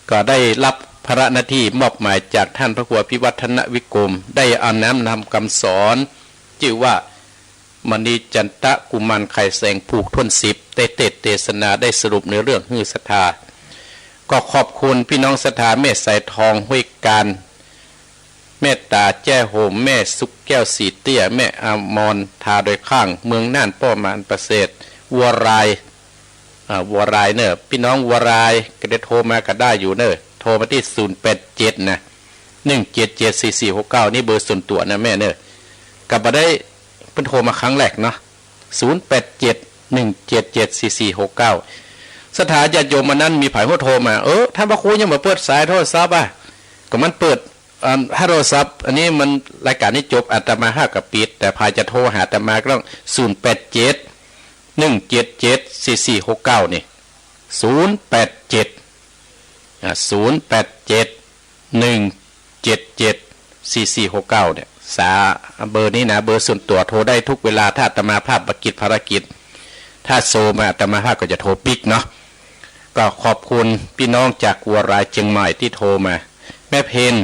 ก็ได้ฮับภาระหน้าตี้มอบหมายจากต้านพระครูอภิวัฒนวิกรม ได้เอาน้อมนำกำสอน จื้อว่า มณีจันตะกุมารไขแสงผูกถ้วนสิบ ได้เตสน์เตสนา ได้สรุปในเรื่องหื้อศรัทธา ก็ขอบคุณปี้น้องศรัทธา แม่สายทอง ห้วยกาญ แม่ต๋าแจ้โฮม แม่สุขแก้ว สีเตี้ย แม่อมร ทาดอยข้าง เมืองน่าน ป้อมหาญประเสริฐ วัวลาย อ่า วัวลายเน่อ ปี้น้องวัวลายก็ได้โทรมาก็ได้อยู่เน่อ โทรมาตี้ศูนย์แปดเจ็ดนะ หนึ่งเจ็ดเจ็ด สี่สี่หกเก้า นี่เบอร์ส่วนตั๋วนะแม่เน่อ ก็บ่ได้ เปิ้นโทรมาครั้งแรกเนาะ ศูนย์แปดเจ็ด หนึ่งเจ็ดเจ็ด สี่สี่หกเก้า ศรัทธาญาติโยม วันนั้นมีใผฮู้โทรมา เออ ต้านพระครูยังบ่เปิดสายโทรศัพท์อะ ก็มันเปิด อ่า ถ้าโทรศัพท์ อันนี้มันรายก๋านนี้จบ อาตมาภาพก็ปิด แต่ใผจะโทรหาอาตมาก็ต้อง ศูนย์แปดเจ็ด หนึ่งเจ็ดเจ็ด สี่สี่หกเก้า นี่ ศูนย์แปดเจ็ด อ่า ศูนย์แปดเจ็ด หนึ่งเจ็ดเจ็ด สี่สี่หกเก้า เนี่ย สา เบอร์นี้นะ เบอร์ส่วนตั๋ว โทรได้ทุกเวลา ถ้าอาตมาภาพบ่กิจภารกิจ ถ้าโทรมาอาตมาภาพก็จะโทรปิ๊กเนาะ ก็ขอบคุณปี้น้องจากวัวลายเจียงใหม่ตี้โทรมา แม่เพ็ญ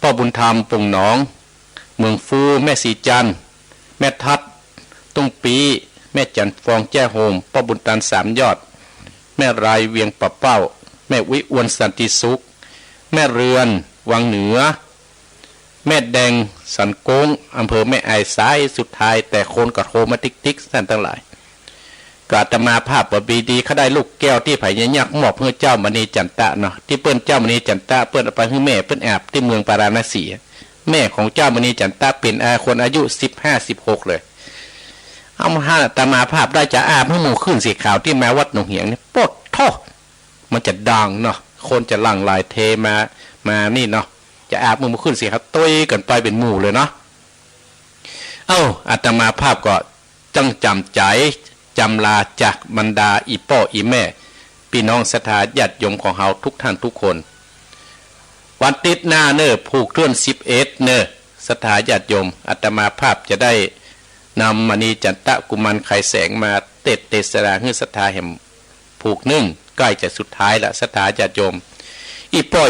ป้อบุญธรรม ป่งหนอง เมืองฟู แม่ศรีจันทร์ แม่ทัด ตุ้งปี้ แม่จันทร์ฟอง แจ้โฮม ป้อบุญตัน สามยอด แม่ลาย เวียงป่าเป้า แม่อุ๊ย อวนสันติสุข แม่เรือน วังเหนือ แม่แดง สันโก๊ง อำเภอแม่อาย สายสุดท้าย แต่คนก็โทรมาติ๊กๆ ต้านตังหลาย ก็อาตมาภาพว่าปีดี ข้าได้ลูกแก้วตี้ใผยักมอบหื้อเจ้ามณีจันตะเนาะ ตี้เปิ้นเจ้ามณีจันตะ เปิ้นเอาไปหื้อแม่เปิ้นอาบตี้เมืองปาราณสี แม่ของเจ้ามณีจันตะเป๋นอา คนอายุสิบห้า สิบหกเลย เอามาหื้ออาตมาภาพได้จะอาบหื้อหมู่ขึ้นสีขาวตี้มาวัดหนองเหียงนี่ โป๊ดโธ่ มันจะดังเนาะ คนจะหลั่งไหลเทมา มานี่เนาะ จะอาบหื้อหมู่ขึ้นสีขาว ตุ้ยกั๋นไปเป๋นหมู่เลยเนาะ เอ้า อาตมาภาพก็ ต้องจ๋ำใจ๋จ๋ำลาจากบรรดาอี่ป้ออี่แม่ ปี้น้องศรัทธาญาติโยมของเฮาทุกท่านทุกคน วันติ๊ดหน้าเน่อ ผูกถ้วนสิบเอ็ดเน่อ ศรัทธาญาติโยม อาตมาภาพจะได้นำมณีจันตะกุมารไขแสงมาเตสน์เตสนาหื้อศรัทธาแหม ผูกนึ่ง ใก้จะสุดท้ายละ ศรัทธาญาติโยม อี่ป้อ